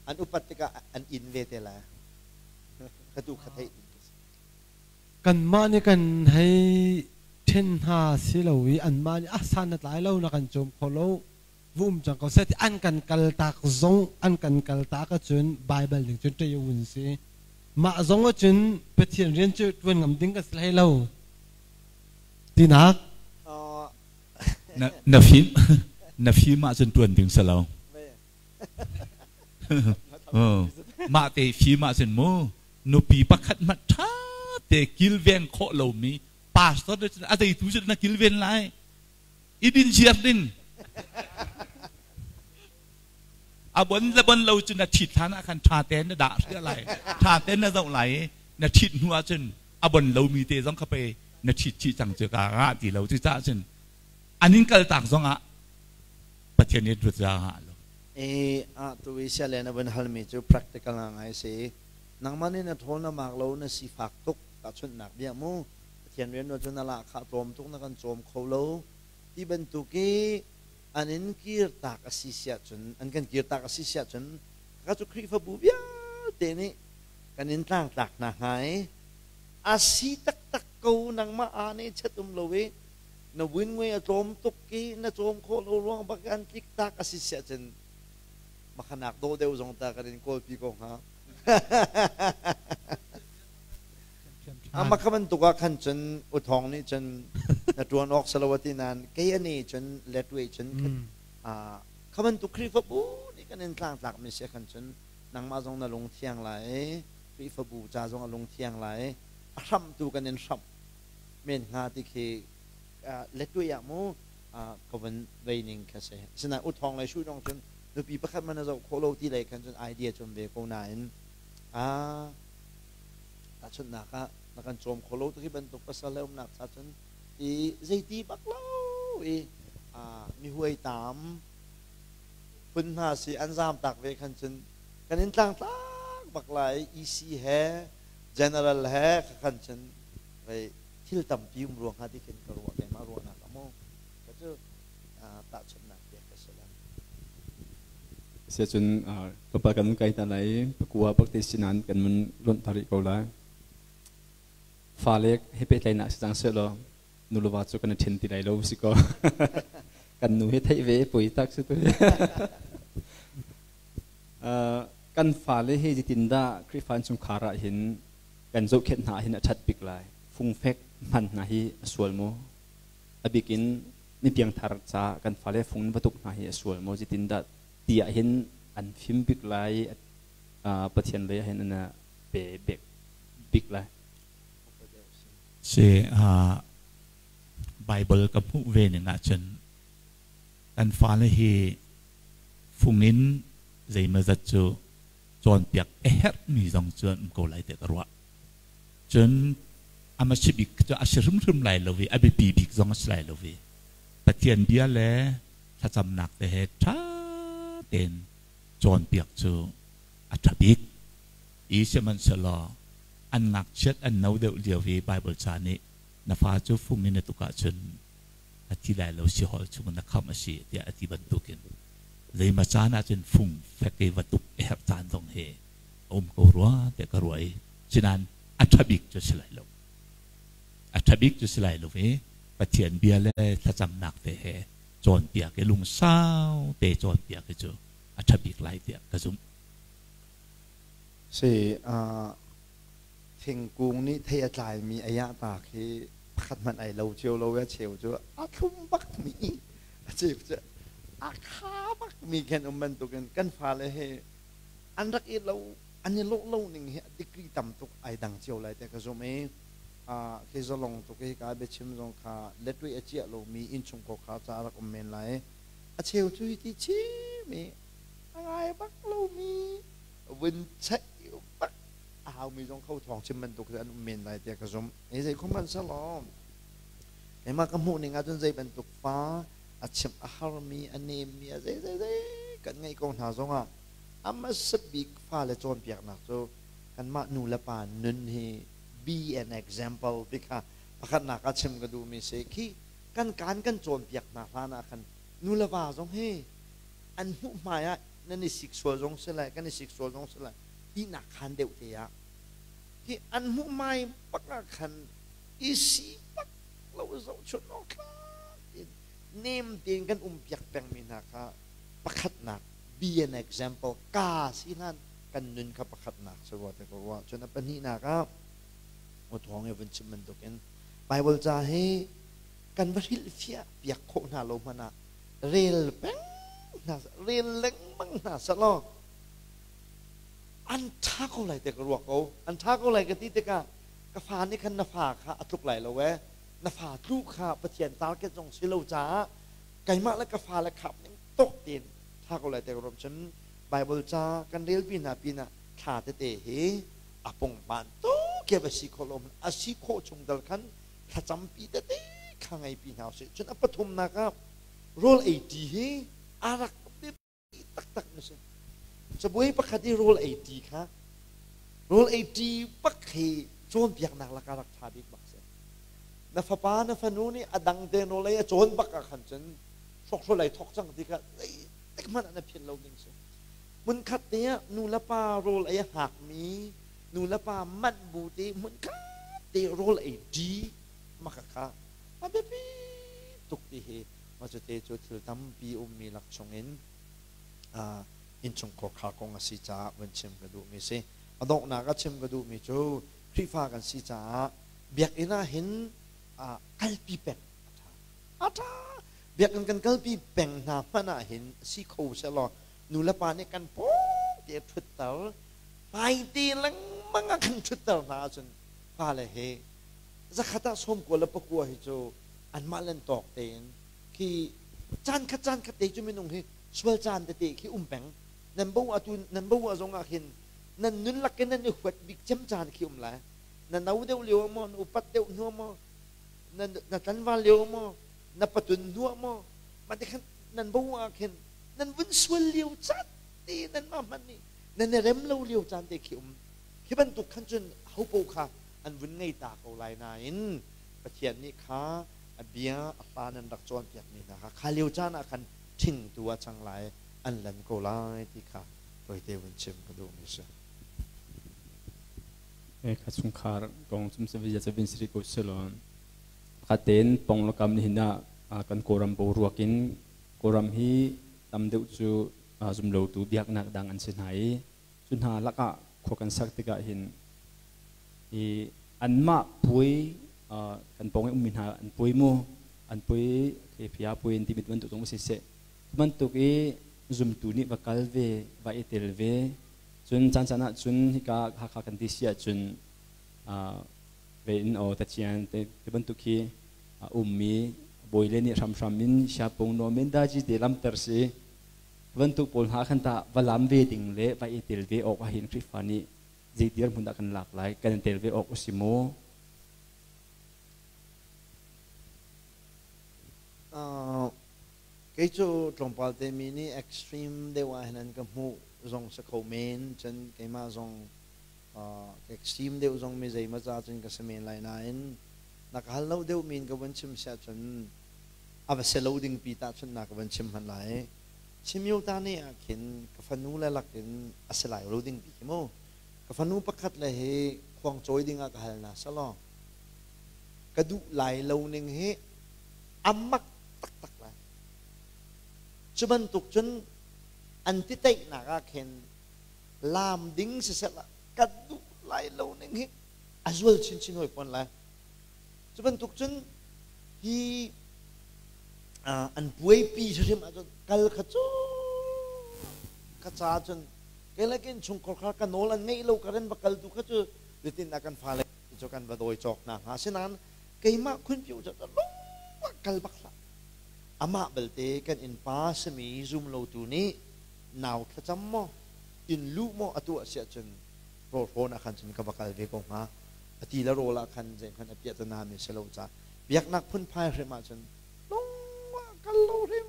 an upat tikah an in ve te lai. Ka tu kha theih ding ka si. Kanmah nih kan hei ṭhen hna si lo i anmah nih a san na tlai lo na kan cawm kho lo va um cang ko seh ti an kan kaltak zong an kan kaltak ahcun Baibal ning cun ṭei un si. Mah zong ahcun Pathian rian cu ṭuan ngam ding kan si hlei lo tinak. Na na fim na fim ahcun ṭuan ding si lo. Mah te fim ahcun mu nupi pakhat hmanh ṭha te kilveng khawh lomi pastor le cun a zeitu cu na kilven lai i din ziar ding a bon le bon lo cu na ṭhit hlan ah khan ṭha tein na dah hriah lai ṭha tein na zoh lai i na ṭhit hnu ah cun a bon lomi te zong kha pei na ṭhit chih cang cu ka ngah ti lo cucaah cun an in kaltak zong ah Pathian nih ruat za ngah lo. E a tu i sia le na vun halmi cu practical ngai si. Nangmah nih na ṭhawl na maak lo na sifak tuk tahchunhnak bia mu Pathian rian cu na lahkhah tlawm tuk na kan cawm kho lo ti bantuk i an in kirtak a si siah cun an kan kirtak a si siah cun ka cu Khrihfabu vialte nih kan in tlangtlak hna hnga i a si taktak ko nangmah aa nih chet um lo i na win ngui a tlawm tuk i na cawm khawh lo ruang bak an tlik tak a si siah cun makhanak dawh deuh zong ta kan in kawlpi ko hnga. Ama kha bantuk ah khan cun uthawng nih cun na ṭuan awk si lo a ti nain kei ani cun letwe cun kha bantuk Khrihfabu nih kan in tlangtlak mi si khan cun nangmah zong na lung thiang lai Khrihfabu ca zong a lung thiang lai a hramh tu kan in hramh men hnga ti khi letwe ah mu ka vun vei ning kha si. Asinain uthawng le shu dong cun nupi pakhat man na zoh khawh lo ti lei khan cun idea cun ve ko nain tahchunhnak ah na kan cawm kho lo ti bantuk pasal le umnak cha cun i zeiti bak lo i mi huai tam phun hna si an zam tak ve khan cun kan in tlang tlak bak lai EC he general he khan cun vei thil tampi um ruang ha ti khin ka ruah keimah ruahnak amu ka cu tahchunhnak pek ka si lan. Siacun tlawmpal kan kai ta lai pakua bakte sinan kan mun lonh ta rih ko lai. Fale he pehtlaihnak si cang sehlaw nuluva cu kan i ṭhen ti lai lo si ko. Kan nu hi theih ve pui tak si tu. Kan fale hi zeitindah Khrihfa innchungkhar ah hin kan zohkhenh hna hin a ṭhat bik lai. Fungfek hman hna hi a sual maw? A bik in mi piangthar ca kan fale fung va tuk hna hi a sual maw zeitindah ti ah hin an fim bik lai Pathian lei ah hin an pe bik bik lai. Si Bible ka hmuh ve ning ahcun kan fale hi fung in zeimawzat cu cawnpiak a herhmi zong cu an um ko lai tiah ka ruah. Cun a si bik cu a si hrimhrim lai lo i a biapi bik zong a si lai lo i Pathian bia le thlacamnak te he ṭha tein cawnpiak cu a ṭha bik. I sihmanhsehlaw an ngakchiat an no deuh lio i Baibal ca nih na fa cu fung in na tuk ahcun a thi lai lo sihol chung na khamh a si tiah a ti bantukin zeimaw caan ahcun fung fek i va tuk a herh caan zong hi a um ko rua tiah ka ruah i sinain a ṭha bik cu si lai lo. A ṭha bik cu si lai lo i Pathian bia le thlacamnak te he cawnpiak i lungsau te cawnpiak hi cu a ṭha bik lai tiah ka zumh. Si thingkung nih thei a tlaimi a yahta khi pakhat hmanh ai lo cio lo a cheu cu a thlum bakmi a cheu cu a kha bakmi khan um bantukin kan fale he an rak i lo an i lawh lo ning hi a degree tam tuk ai dang cio lai tiah ka zumh i khi zalong tuk hi ka biachim zong kha letui a ciah lomi innchung ko kha ca rak um men lai a cheu cu hi ti chim i a ngai bak lomi vun cheih bak a haumi zong kho thawng chim bantuk an um men lai tiah ka zumh i zei khum man selaw keimah ka hmuh ning ahcun zei bantuk fa a chim a harmi a nemmi a zei zei zei kan ngeih ko hna zongah a hmasa bik fale cawnpiaknak cu kanmah nu le pa nun hi be an example ti kha pakhatnak ah chim ka duhmi si khi. Kan kaan kan cawnpiak hna hlan ah khan nu le va zong hi an hmuh hmai ah nan i sik sual zong si lai, kan i sik sual zong si lai, ihnak khaan deuh te ah hi an hmuh hmai bak ah khan i si bak lo zohchunh awk tlak in nem tein kan um piak pengmi hna kha pakhatnak be an example ka si hlan kan nun kha pakhatnak si rua te ko rua. Cun a pahnihnak ah thawng i vun chim bantukin Bible ca hi kan va hrilhfiah piak khawh hna lo hmanh ah rel peng hna rel lengmang hna selaw an ṭha ko lai te ka ruak ko. An ṭha ko lai ka ti tikah ka fa nih khan na fa kha a tluk lai lo ee, na fa tlu kha Pathian target zong si lo caah keimah le ka fa le khap ning tok tein ṭha ko lai te ka ruak. Cun Bible ca kan rel pi hna pinah thla tete hi a pungpan tuk ke va si khawh lo a si khawh chung dal khan thlacampi tete kha ngei pi hna usih. Cun a pathumnak ah rawl ei ṭi hi a rak biapi taktak mi si. Cabuai pakhat i rawl ei ṭi kha, rawl ei ṭi bak hi cawnpiaknak lakah rak ṭha bik bak si. Na fapa na fanu nih a dang te rawl ei a cawn bak ah khan cun hrawkhrol ei thawk cang ti kha zeitik hmanh ah na philh lo ding si. Hmunkhat te ah nu le pa rawl ei a hngakmi, nu le pa manh bu te hmunkhat te rawl ei ṭi maka kha a biapi tuk ti hi mah cu te cu thil tampi ummi lak chungin innchungkhar khar kong a si caah vun chim ka duhmi si. A donghnak ah chim ka duhmi cu Khrihfa kan si caah biakinn ah hin kalpi peng a ṭha. A ṭha. Biakinn kan kalpi peng hna hmanh ah hin si kho sehlaw nu le pa nih kan pawng te ṭhutter, hmaite lengmang ah kan ṭhutter hna ahcun fale hi zakhat ah 99 hi cu anmah len tawk tein khi caan khat caan khat te cu minung hi sual caan tete khi um peng. Nan bo atu nan bo ah zong ah khin nan nun lak in nan i huat bik cem caan khi um lai. Na no deuh lio maw, na upat deuh hnu maw, na na tlanval lio maw, na patun hnu maw, mah ti khan nan bo ah khin nan vun sual lio caan te, nan mah hmanh nih nan i rem lo lio caan te khi um. Khi bantuk khan cun hopo kha an vun ngei ta ko lai nain Pathian nih kha a bia a hla nan rak cawnpiakmi hna kha kha lio caan ah khan ṭhingtu ah cang lai, an lan ko lai ti kha tawite vun chim ka duhmi si. Kha chungkhar kong cum se via cavin siri ko selon khaten pong lokam ni hina kan Kawlram boruak in Kawlram hi tam deuh cu zumlotu biaknak dang an si hna i cu hna lakah khua kan sak tikah hin i anmah puai kan pawng i ummi hna an puai mu an puai phia puai in timi bantuk zong si seh, bantuk i zumtu nih va kal ve, va i tel ve, cun caan caan ah cun hika Hakha kan ti si ahcun ve in o tachian te bantuk hi ummi bawi le nih hramhram in siapung no men daji te lamter si bantuk pawl hna khan ta va lam ve ding le va i tel ve awk ahhin Khrihfa nih zei dirhmun dah kan lak lai, kan tel ve awk a si maw? Kei cu tlawmpal te mi nih extreme deuh ah hin an ka hmuh zong si kho men, cun keimah zong extreme deuh zong mi zeimaw ca cun ka si men lai nain na ka hal lo deuh mi in ka vun chim siah cun a va si lo ding pi tahchunhnak ka vun chim hmanh lai. Chimyo ta ne ah khin ka fanu le lakin a si lai lo ding pi khi mu. Ka fanu pakhat le hi khuang cawi ding ah ka hal na selaw ka duh lai lo ning hi a mak taktak lai. Cu bantuk cun an ti teihnak ah khin laam ding siseh ka duh lai lo ning hi a zual chinchin hawi fawn lai. Cu bantuk cun hi an buaipi hrim ahcun kal kha cu ka ca cun kei le kin chungkhar kha ka nawl an ngeih lo ka ren va kal tu kha cu zeitin dah kan fale cu kan va dawi cawk hna hnga. Asinain keimah khunpiu cu lung kal bak hlah. Amah belte kan innpa simi zum lotu nih nau thlacam maw inn luh maw a tuah si ahcun rawlhrawn ah khan cun ka va kal ve ko hnga. A ti le rawl ah khan zeihmanh a piahtana mi si lo caah biaknak phunphai hrim ahcun lung ah kal lo hrim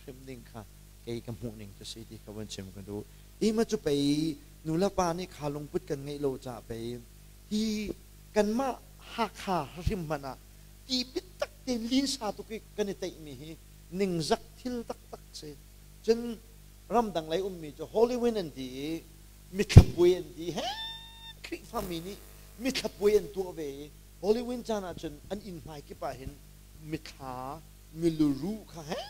hrim ding kha kei ka hmuh ning cu si ti ka vun chim ka duh. Hi ma cu pei nu le pa nih kha lungput kan ngeih lo caah pei hi kanmah Hakha hrim hmanh ah ti biatak te linsa tuk i kan i teih mi hi ningzak thil taktak si. Cun ramdang lei ummi cu Holy Wind an ti i mithlapuai an ti he Khrihfami nih mithlapuai an tuah ve i Holy Wind caan ahcun an inn hmai kip ah hin mithla miluru kha he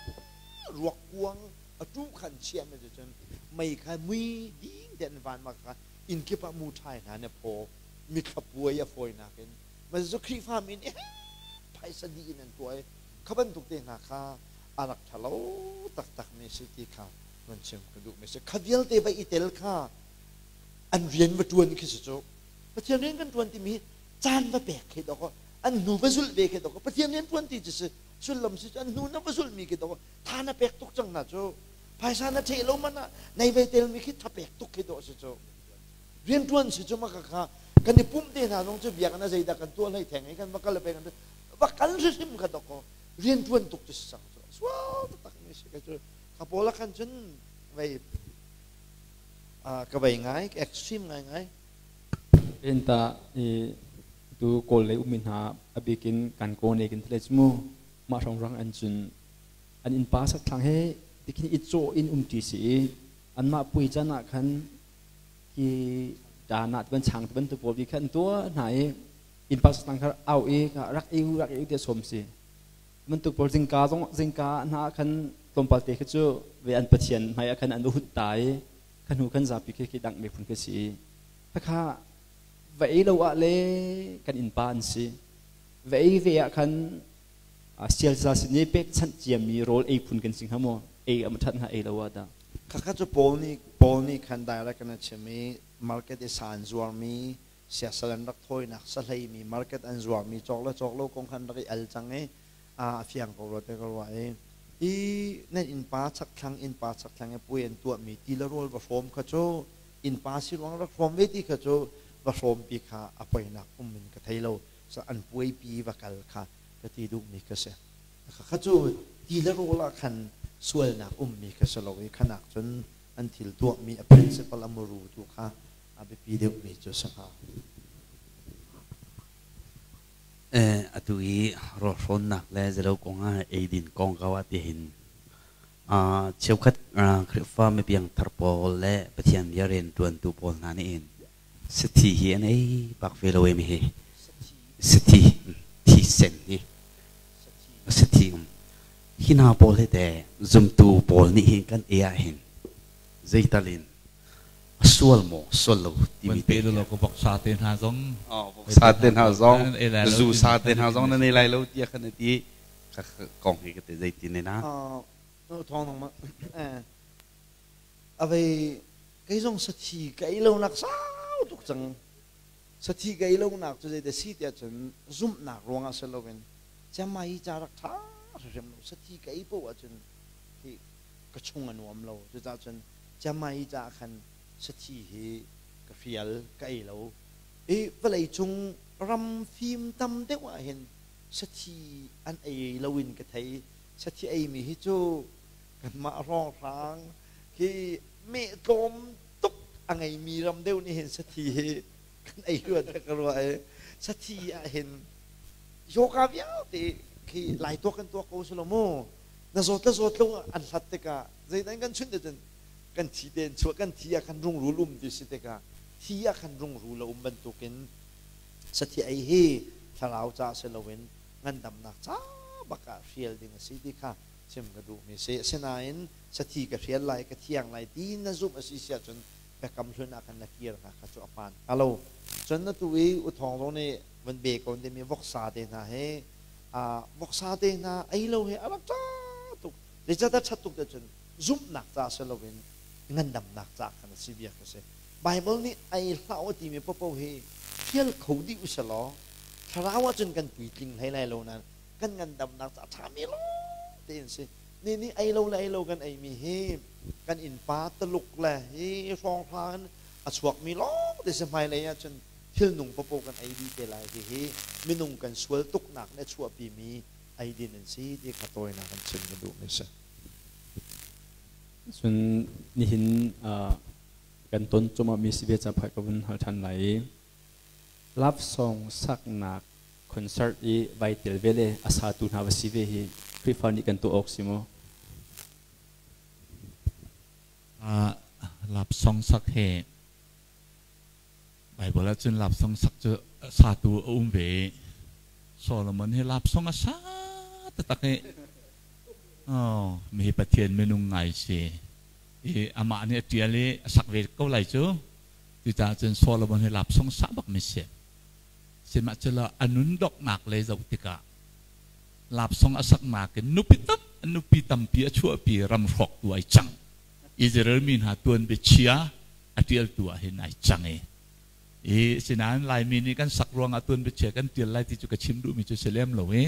ruak kuang a tu kha an chiah mi cun mei kha mui ding te an van ma kha inn kip ah mu ṭhai hna ne phaw mithlapuai a fawinak in ma cu Khrihfami nih phaisa dih in an tuah i kha bantuk te hna kha a rak ṭhalo taktak mi si ti kha van chim ka duh mi si. Kha vialte va i tel kha an rian va ṭuan khi si cu. Pathian rian kan ṭuan timi caan va pek khi dawk an hnu va zulh ve khi dawk Pathian rian ṭuan ti cu si sullam si cu an hnu na va zulh mi khi dawk tha na pek tuk cang na cu phaisa na ṭheh lo man ah nei ve tel mi khi tha pek tuk khi dawh si cu rian ṭuan si cu maka kha kan i pumh te hna zong cu biakinn a zeidah kan tuah hlei theng i kan va kal pe kan va kal hrimhrim kha dawk rian ṭuan tuk cu si cang cu sual taktak mi si ka cu ka pawl ah khan cun vei ka vei ngai extreme ngai ngai. Enta i tu kawl lei ummi hna a bikin kan kaw ne kin thle mu mah hrong rang an cun an innpa sak thlang he tikhin i caw in um ti si i anmah pui can ah khan hi dana ban chang ban tu pawl bi khan tua hna i innpa sak thlang kha au i rak eu rak eu te som si bantuk pawl zingka zong zingka hna khan tlawmpal te kha cu ve an pathian hmai ah khan an hut ta i kha hnu khan zapi khi khi dang me phun khi si khakha va ei lo ah le kan innpa an si va ei ve ah khan sial za sin i pek chanh ciami rawl ei phun kan si hnga maw ei am that hnga ei lo ah dah. Khakha cu Paul nih khan direct an chim i market i sa an zuarmi siasal an rak thawinak sahlei mi market an zuarmi cawk le cawk lo kong khan rak i al cang i a fiang ko rua te ka ruah i hi nan innpa chakthlang innpa chakthlang i puai an tuahmi ti le rawl va hrawm kha cu innpa si ruang rak hrawm ve ti kha cu va hrawmpi kha a poinak um in ka thei lo so an puaipi va kal kha ka ti duhmi ka si kha cu ti le rawl ah khan sualnak ummi kha si lo i khanak cun an thil tuahmi a principle a muru tu kha a biapi deuhmi cu si hnga. Atu i rawlhrawnnak le zalo kongah eidin kongkau ah tihin cheukhat Khrihfa mipiangthar pawl le Pathian bia rianṭuantu pawl hna nih hin sathi hi an ei bak ve lo em hi sathi thisen hi sathi um hi hna pawl hi te zumtu pawl nih hin kan ei ah hin zeital in a sual maw sual lo timi te lo ko voksa te hna zong voksa te hna zong zu sa te hna zong nan ei lai lo tiah khan ti kong hi ka te zeitin ne na thong nong ma avei kei zong sathi ka ei lo nak sau tuk cang sathi ka ei lo nak cu zeite si tiah cun zumhnak ruangah si loin chiang hi ca rak ṭha hrim lo sathi ka ei poh ahcun hi ka chung a nuam lo cucaah cun Chiangmai caah khan sathi hi ka hrial ka ei lo i vawlei cung ram fim tam deuh ah hin sathi an ei lo in ka thei. Sathi eimi hi cu kanmah hrawnghrang khi meh tlawm tuk a ngeimi ram deuh nih hin sathi hi kan ei rua tiah ka ruah i sathi ah hin yoga vialte khi lai tuak kan tuak ko si lo mu na zawt le zawt lo an hlat tikah zeidan kan chunh cun kan thi te in chuah kan thi ah khan rungrul um ti si tikah thi ah khan rungrul a um bantukin sathi ei hi thlarau ca si loin ngandamnak ca bak ah hrial ding a si ti kha chim ka duhmi si. Asinain sathi ka hrial lai ka thiang lai ti na zumh a si si ahcun biakam hlun ah khan na kir hnga kha cu a hmaan hnga lo. Cun atu i U Thawng zong nih van be ko timi voksa te hna hi voksa te hna ei lo hi a rak ṭha tuk. Zeicahtiah ṭhat tuk te cun zumhnak ca si loin ngandamnak ca khan a si bia kha si. Bible nih ei hlah u timi paohpaoh hi hrial kho dih u sih law thlarau ahcun kan puitling hlei lai lo nain kan ngandamnak ca ṭhami lawng tein si. Ni nih ei lo le ei lo kan eimi hi kan innpa Taluk le hi hrawnghrang in a chuakmi lawng te si. Hmailei ahcun thilnung paohpaoh kan ei dih te lai. Hihi minung kan sual tuknak nih a chuahpimi eidin an si ti kha tawinak in chim ka duhmi si. Cun nihin kan ton cumah mi si ve ca phai ka vun hal ṭhan lai i love song saknak Concert i vai tel ve le a satu hna va si ve hi Khrihfa nih kan tuah awk si maw? Lap song sak he Bible ahcun lap song sak cu satu a um ve. Solomon hi lap song a sa taktak i oh mi Pathian minung ngai si. I amah nih a ṭial i a sak ve ko lai cu. Cucaah cun Solomon hi lap song sa bak mi si. Sihmanhsehlaw a nun donghnak lei zoh tikah lap song a saknak in nupi tam nupi tampi a chuahpi ram hrawktu ai cang. Israel mi hna tuanbia chia a ṭialtu ah hin ai cang i i sinain Laimi nih kan sak ruangah tuanbia chia kan ṭial lai ti cu ka chim duhmi cu si lem lo i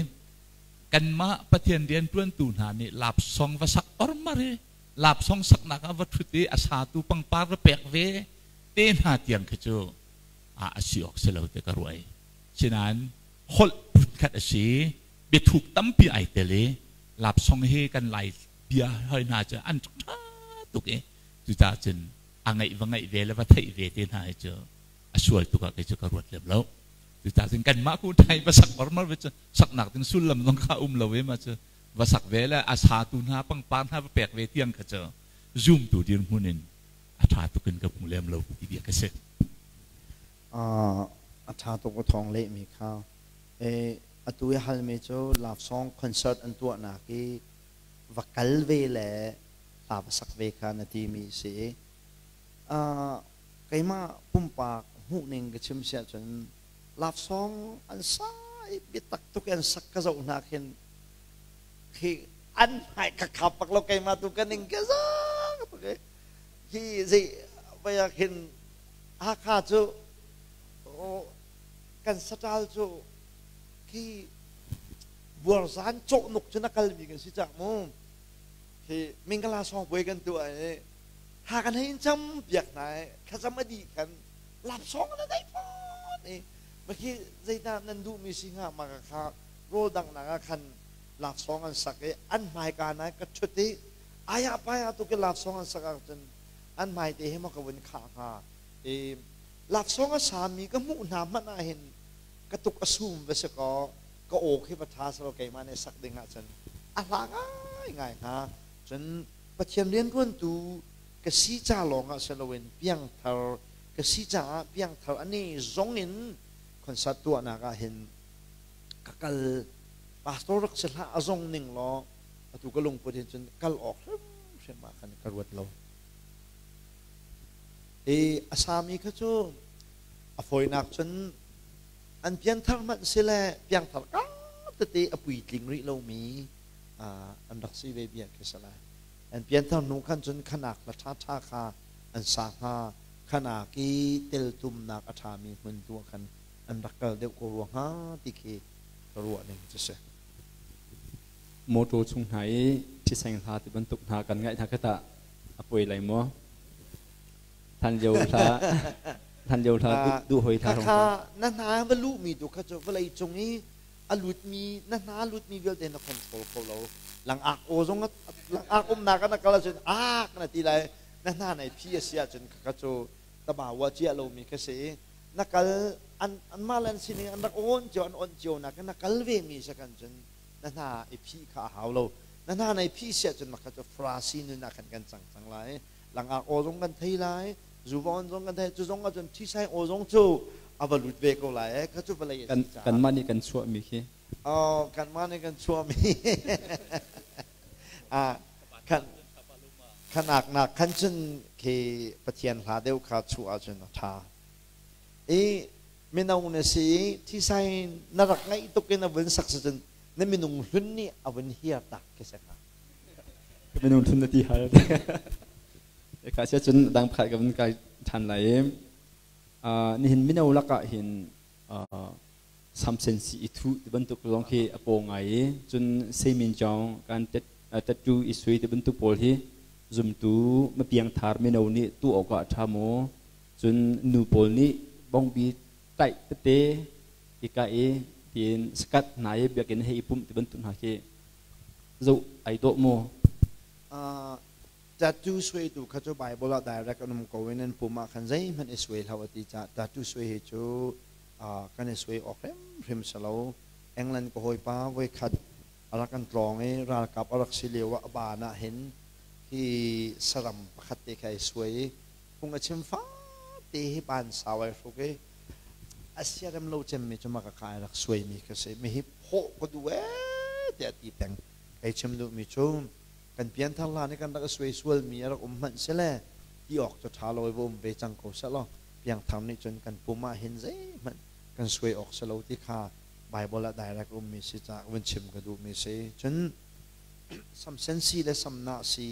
kanmah Pathian rianṭuantu hna nih lapsong va sak ormar i lapsong saknak ah va ṭhut i a satu pangpar va pek ve te hna tiang khi cu a si awk si lo ti ka ruah i sinain holh phunkhat a si, biathuk tampi ai tel i lapsong hi kan Lai bia hoi hna cu an ṭha tuk i cucaah cun a ngaih va ngaih ve le va theih ve te hna hi cu a sual tuk ah kei cu ka ruat lem lo. Cucaah cun kanmah ku thai va sak marmar ve cu saknak ding sullam zong kha um lo i ma cu va sak ve le a satu hna pangpar hna va pek ve tiang kha cu zumtu dirhmun in a ṭha tuk in ka hmu lem lo ti bia ka si. A ṭha tuk u thawng lehmi kha. Atu i halmi cu love song concert an tuahnak i va kal ve le hla va sak ve kha na timi si. Keimah pumpak hmuhning ka chim si ahcun love song an sa i biatak tuk in an sak ka zoh hna khin khi an hmai ka khap bak lo, keimah tu ka ning ka zak tuk i hi zei vai ah khin Hakha cu kan saṭal cu khi buarzan cawhnuk cun a kalmi kan si cang mu. Hi mingala song puai kan tuah i ha kan hei in cam piak hna i thlacam a dih khan lapsong na dai fawn i makhi zeidah nan duhmi si hnga ma ka kha rawl danghnak ah khan laksawng an sak i an hmaika na ka ṭhut i aya paya tu ke laksawng an sak ahcun an hmaite he maw ka vun khah hnga i laksawng a sami ka hmuh hna hmanh ah hin ka tuk a sum va si kaw ka aw khi va ṭha selaw keimah nih sak ding ahcun a hla ngaingai hnga. Cun Pathian rianṭuantu ka si ca lawng ah si loin piangthar ka si caah piangthar ani zong in concert tuahnak ah hin ka kal pastor rak si hlah a zong ning law atu ka lungput hin cun kal awk hrimhrim ah khan ka ruat lo. I a sami kha cu a fawinak cun an pianthar hmanh si le piangthar ka tete a puitling rih lomi an rak si ve bia khi si lai. An pianthar hnu khan cun khanak la ṭhaṭha kha an sa hnga, khanak i teltumnak a ṭhami hmun tu ah khan an rak kal deuh ko rua hnga ti khi ka ruah ning cu si. Motor chung hna i thiseng hla ti bantuk hna kan ngaih hna kha tah a poi lai maw? Hlan lio hla hlan lio hla duh hoi hla kha na hna va luhmi tu kha cu vawlei cung i a lutmi na hna lutmi vialte na control kho lo. Langak aw zong langak umnak ah na kal ahcun ak na ti lai, na hna nai phi a si ahcun kha cu tamawa cia lomi kha si. Na kal an anmah le an sining an rak on cio an on cio nak na kal ve mi si kan cun na hna i phih kha a hau lo. Na hna nai phih si ahcun makha cu frasi nun ah khan kan cang cang lai, langak aw zong kan thei lai, zuvawn zong kan thei, cu zong ahcun thisai aw zong cu a va lut ve ko lai e kha cu vawlei a si caah kanmah nih kan chuahmi khi oh kanmah nih kan chuahmi ah kan khanak nak khan cun khi Pathian hla deuh kha chuah ahcun a ṭha i mino na si i thisai na rak ngaih tuk in a vun sak si cun na minung hlun nih a vun hiar tak khi si hnga. Minung hlun na ti hal ka sia cun dang pakhat ka vun kai ṭhan lai i nihin mino lakah hin samsen si i thuh ti bantuk zong khi a paw ngai i cun seimin jong kan tattoo i sui ti bantuk pawl hi zumtu mapiangthar mino nih tuah awk ah a ṭha maw? Cun nu pawl nih bongbi taih tete i ka i tiin sakat hna i biakinn hei i pumh ti bantuk hna khi zoh ai dawh maw? Tattoo suaitu kha cu Bible ah direct an um ko i nan pum ah khan zeihmanh i suai hlah u a ti caah tattoo suai hi cu Kan i suai awk hrimhrim si lo. England ka hawipa voikhat a rak kan tlawng i ralkap a rak si lio ah a baan ah hin hi saram pakhat te kha ai suai i phung a chim fate hi baan sau ai hruk i a siarem lo cemmi cu maka kha ai rak suaimi kha si. Mi hi phawh ka duh ee tiah a ti peng. Kei chim duhmi cu kan pianthar hlan i kan rak i suai sualmi a rak um hmanh sile ti awk cu ṭha lo i va um ve cang ko sehlaw piangthar nih cun kan pum ah hin zeihmanh kan suai awk si lo ti kha Baibal ah direct ummi si caah vun chim ka duhmi si. Cun samsen si le samnah si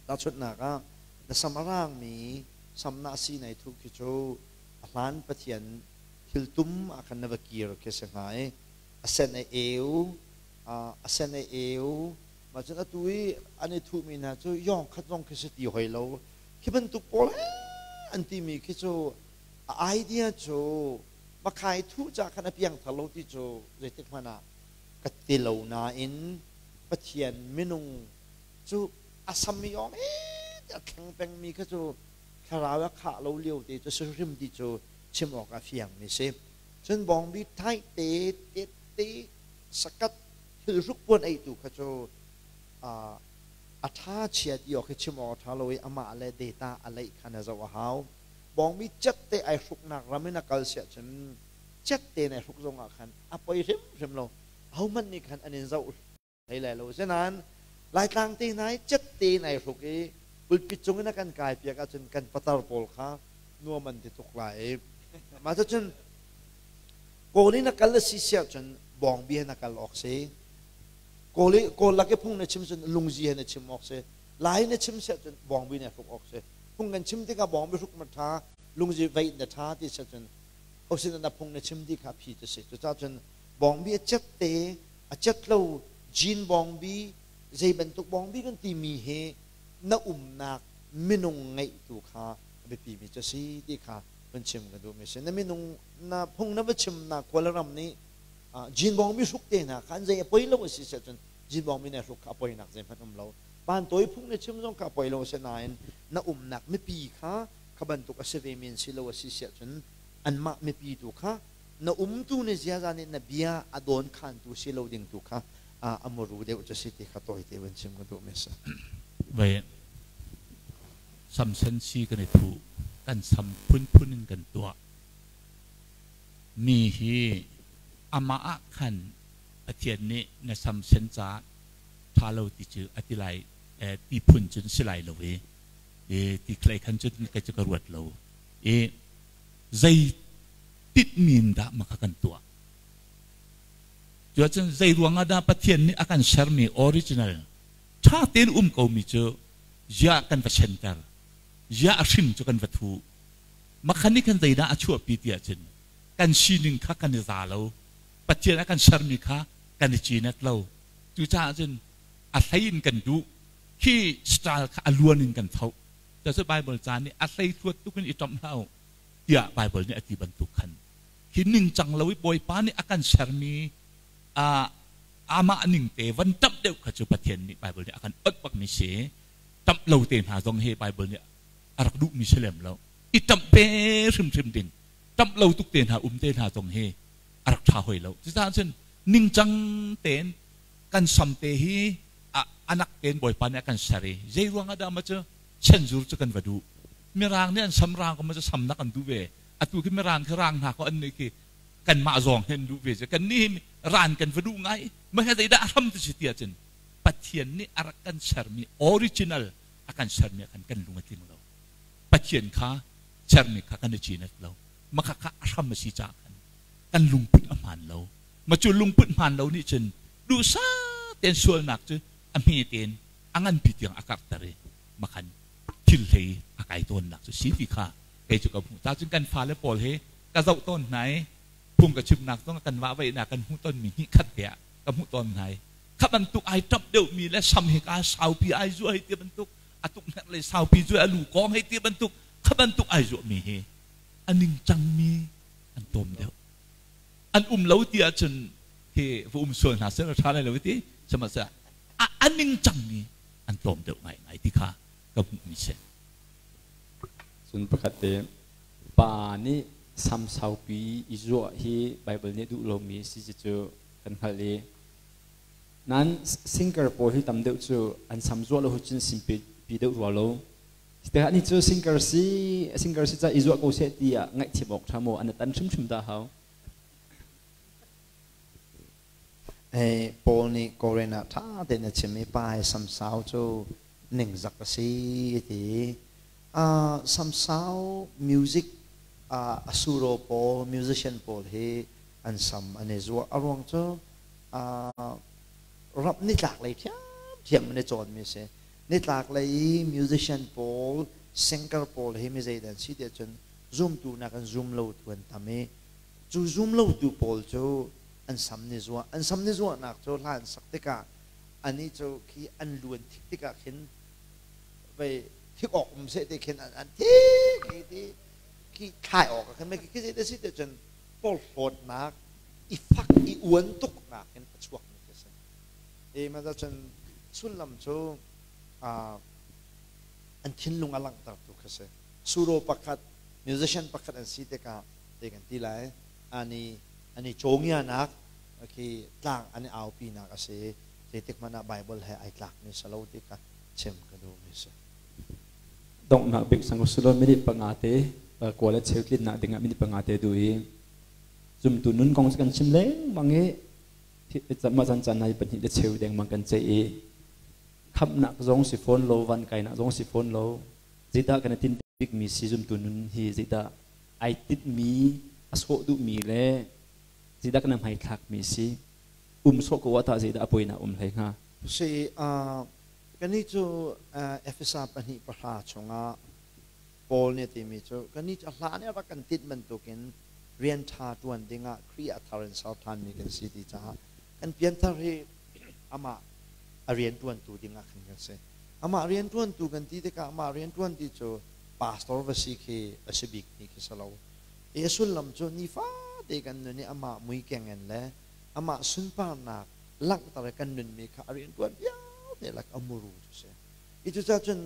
tahchunhnak ah na sam a raangmi samnah si nai thuh khi cu a hlan Pathian thil tum ah khan na va kir khi si hnga i a sen a eu a sen a eu mah cun atu i an i thuhmi hna cu yawng khat zong khi si ti hoi lo khi bantuk pawl an timi khi cu a idea cu makhai thuh ca khan a piangthar lo ti cu zeitik hmanh ah ka ti lo nain Pathian minung cu a sam i ong a thleng pengmi kha cu thlarau a khah lo lio te cu si hrim ti cu chim awk a fiangmi si. Cun bawngbi thai te tet te sakat thilhruk puan ei tu kha cu a ṭha chia ti awk hi chim awk a ṭha lo i amah le data a leih kha na zoh a hau. Bawngbi cet te ai hruknak ram in a kal siah cun cet te in ai hruk zong ah khan a poi hrimhrim lo. Ahohmanh nih khan an in zoh hlei lai lo. Asinain Laitlang te hna i cet te in ai hruk i pulpit cung in a kan kai piak ahcun kan patar pawl kha nuam an ti tuk lai i mah cucun Kawl in a kal a si siah cun bawngbi he na kal awk si. Kawl i Kawl lak i phung na chim cun lungzi he na chim awk si. Lai na chim siah cun bawngbi na hruk awk si. Phung kan chim tikah bawngbi hruk ma ṭha, lungzi veih na ṭha ti siah cun hosin na phung na chim ti kha phi cu si. Cucaah cun bawngbi a cet te, a cet lo jean bawngbi, zei bantuk bawngbi kan timi hi na umnak minung ngeih tu kha a biapimi cu si ti kha van chim ka duhmi si. Na minung na phung na va chimnak Kawlram nih jean bawngbi hruk te hna kha an zei a poi lo a si siah cun jean bawngbi na hruk kha a poinak zeihmanh um lo. Pantawi phung na chim zong kha a poi lo a si nain na umnak mipi kha kha bantuk a si ve men si lo a si siah cun anmah mipi tu kha na umtu na ziaza nih na bia a dawn khantu si lo ding tu kha a muru deuh cu si ti kha tawite van chim ka duh mi si. Vai samsen si kan i thuh kan sam phunphun in kan tuah mi hi amah ah khan Pathian nih na samsen ca ṭha lo ti cu a ti lai ti phun cun si lai lo i ti khlei khan cun kei cu ka ruat lo i zei tinhmi in dah maka kan tuah. Cuahcun zei ruangah dah Pathian nih a kan sermi original ṭha tein um komi cu ziah kan va senter, ziah a hrim cu kan va thu. Makhan nih khan zeidah a chuahpi tiah cun kan sining kha kan i za lo. Pathian a kan sermi kha kan i cinet lo. Cucaah cun a hlei in kan duh. Khi style kha a luan in kan tho. Cucu Bible ca nih a hlei thluat tuk in i ṭamh hlah u tiah Bible nih a ti bantuk khan hi ningcang lo i Bawipa nih a kan sermi amah ning te van ṭamh deuh kha cu Pathian nih Bible nih a kan onh bakmi si. Ṭamh lo te hna zong hi Bible nih a rak duhmi si lem lo. I ṭamh ve hrimhrim ding. Ṭamh lo tuk te hna um te hna zong hi a rak ṭha hoi lo. Cucaah cun ningcang tein kan sam te hi anak tein Bawipa nih a kan ser i zei ruangah dah ma cu senzur cu kan va duh. Mirang nih an sam rang ko ma cu sam nak an duh ve. Atu khi mirang khi rang hna ko an nih khi kanmah zawng hi an duh ve cu. Kannih hi ran kan va duh ngai. Mah hi zeidah a hram ti si ti ahcun Pathian nih a rak kan sermi original a kan sermi ah khan kan lung a tling lo. Pathian kha sermi kha kan i cinet lo. Mah kha a hram a si caah khan kan lungput a hmaan lo. Mah cu lungput hmaan lo nih cun duhsah tein sualnak cu a hme tein a nganpi tiang a karhter i makhan thil hlei a kai tawnnak cu si ti kha kei cu ka hmuh. Ta cun kan fale pawl hi ka zoh tawn hna i phung ka chimnak zong kan vahveihnak kan hmuh tonmi hnih khat te ah ka hmuh tawn hna i kha bantuk ai ṭap deuhmi le sam hi ka saupi ai zuah hei ti bantuk a tuk hnek le saupi zuah a lu kawng hei ti bantuk kha bantuk ai zuahmi hi a ningcangmi an tlawm deuh. An um lo ti ahcun hi va um sual hna seh ṭha lai lo ti sihmanhsehlaw a ningcangmi an tlawm deuh ngaingai ti kha ka hmuhmi si. Cun pakhat te pa nih Sam saupi i zuah hi Bible nih duh lomi si cu kan hngalh i nan singer pawl hi tam deuh cu an sam zuah lo cun simpi pi deuh rua lo. Tikah ni cu singer si singer si ca i zuah ko seh ti ah ngaihthiam awk ṭha maw an tan hrimhrim dah hau. Hey, Paul nih Korin ah ṭha tein a chim i pa he samsau cu ningzak a si ti. Samsau music a suro pawl musician pawl hi an sam an i zuah. A ruang cu rap nitlak lei ṭhiamṭhiam an i cawnmi a si. Nitlak lei i musician pawl, singer pawl hi mi zeidah an si tiah cun zumtu nakin zum lotu an tam i cu zum lotu pawl cu an sam ni zuah. An sam ni zuahnak cu hla an sak tikah anih cu khi an luan thik tikah khin vei thik awk um seh ti khin an thik i ti khi thlai awk ah khin khi khi zei si tiah cun porhlawtnak i fak i uan tuknak in a chuakmi khi a si. I mah cun sullam cu an thinlung a langhtertu khi a si. Suro pakhat musician pakhat an si tikah zei kan ti lai ani ani cawngianak khi tlang an i aupinak a si. Zeitik hmanh ah Bible he ai tlakmi si lo ti kha chim ka duhmi si. Donghnak bik sang usulaw minute panga te kawl le cheu tlinnak dingah minute panga te du i zumtu nun kong kan chim lengmang i mah caan caan nai pahnih le cheu dengmang kan ceih i khamhnak zong si fawn lo van kainak zong si fawn lo zeidah kan i tinh bikmi si zumtu nun hi zeidah ai tinhmi a sawh duhmi le zeidah kan hmaithlakmi si um sawh ko ah tah zeidah a poinak um hlei hnga? Si kannih cu Efesa pahnih pahra chungah Paul nih a timi cu kannih cu a hlan i a rak kan tinh bantukin rian ṭha ṭuan dingah Khrih a thar in ser ṭhanmi kan si ti caah kan pianthar hi amah a rian ṭuantu dingah khan kan si. Amah rian ṭuantu kan ti tikah amah rian ṭuan ti cu pastor va si khi a si bikmi khi si lo. I a sullam cu nifate kan nun i amah mui keng in le amah sunparnak langhter i kan nunmi kha a rianṭuan vialte lak a muru cu si. I cucaah cun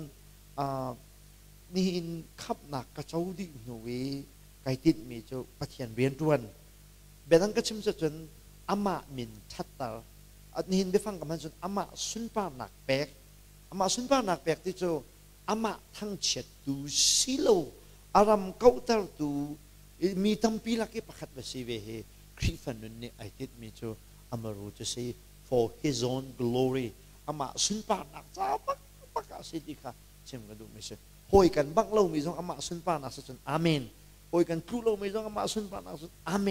nihin khamhnak ka co dih hnu i kai tinhmi cu Pathian rianṭuan. Biadang ka chim cun amah min ṭhatter. Nihin biafang ka hman cun amah sunparnak pek. Amah sunparnak pek ti cu amah thangchiattu si lo, a ram kauhtertu mi tampi lak i pakhat va si ve hi Khrihfa nun nih ai tinhmi cu amaru cu si for his own glory amah sunparnak ca bakbak ah si ti kha chim ka duhmi si. Hawi kan bangh lomi zong amah sunparnak si cun amen. Hawi kan tlu lomi zong amah sunparnak cun amen.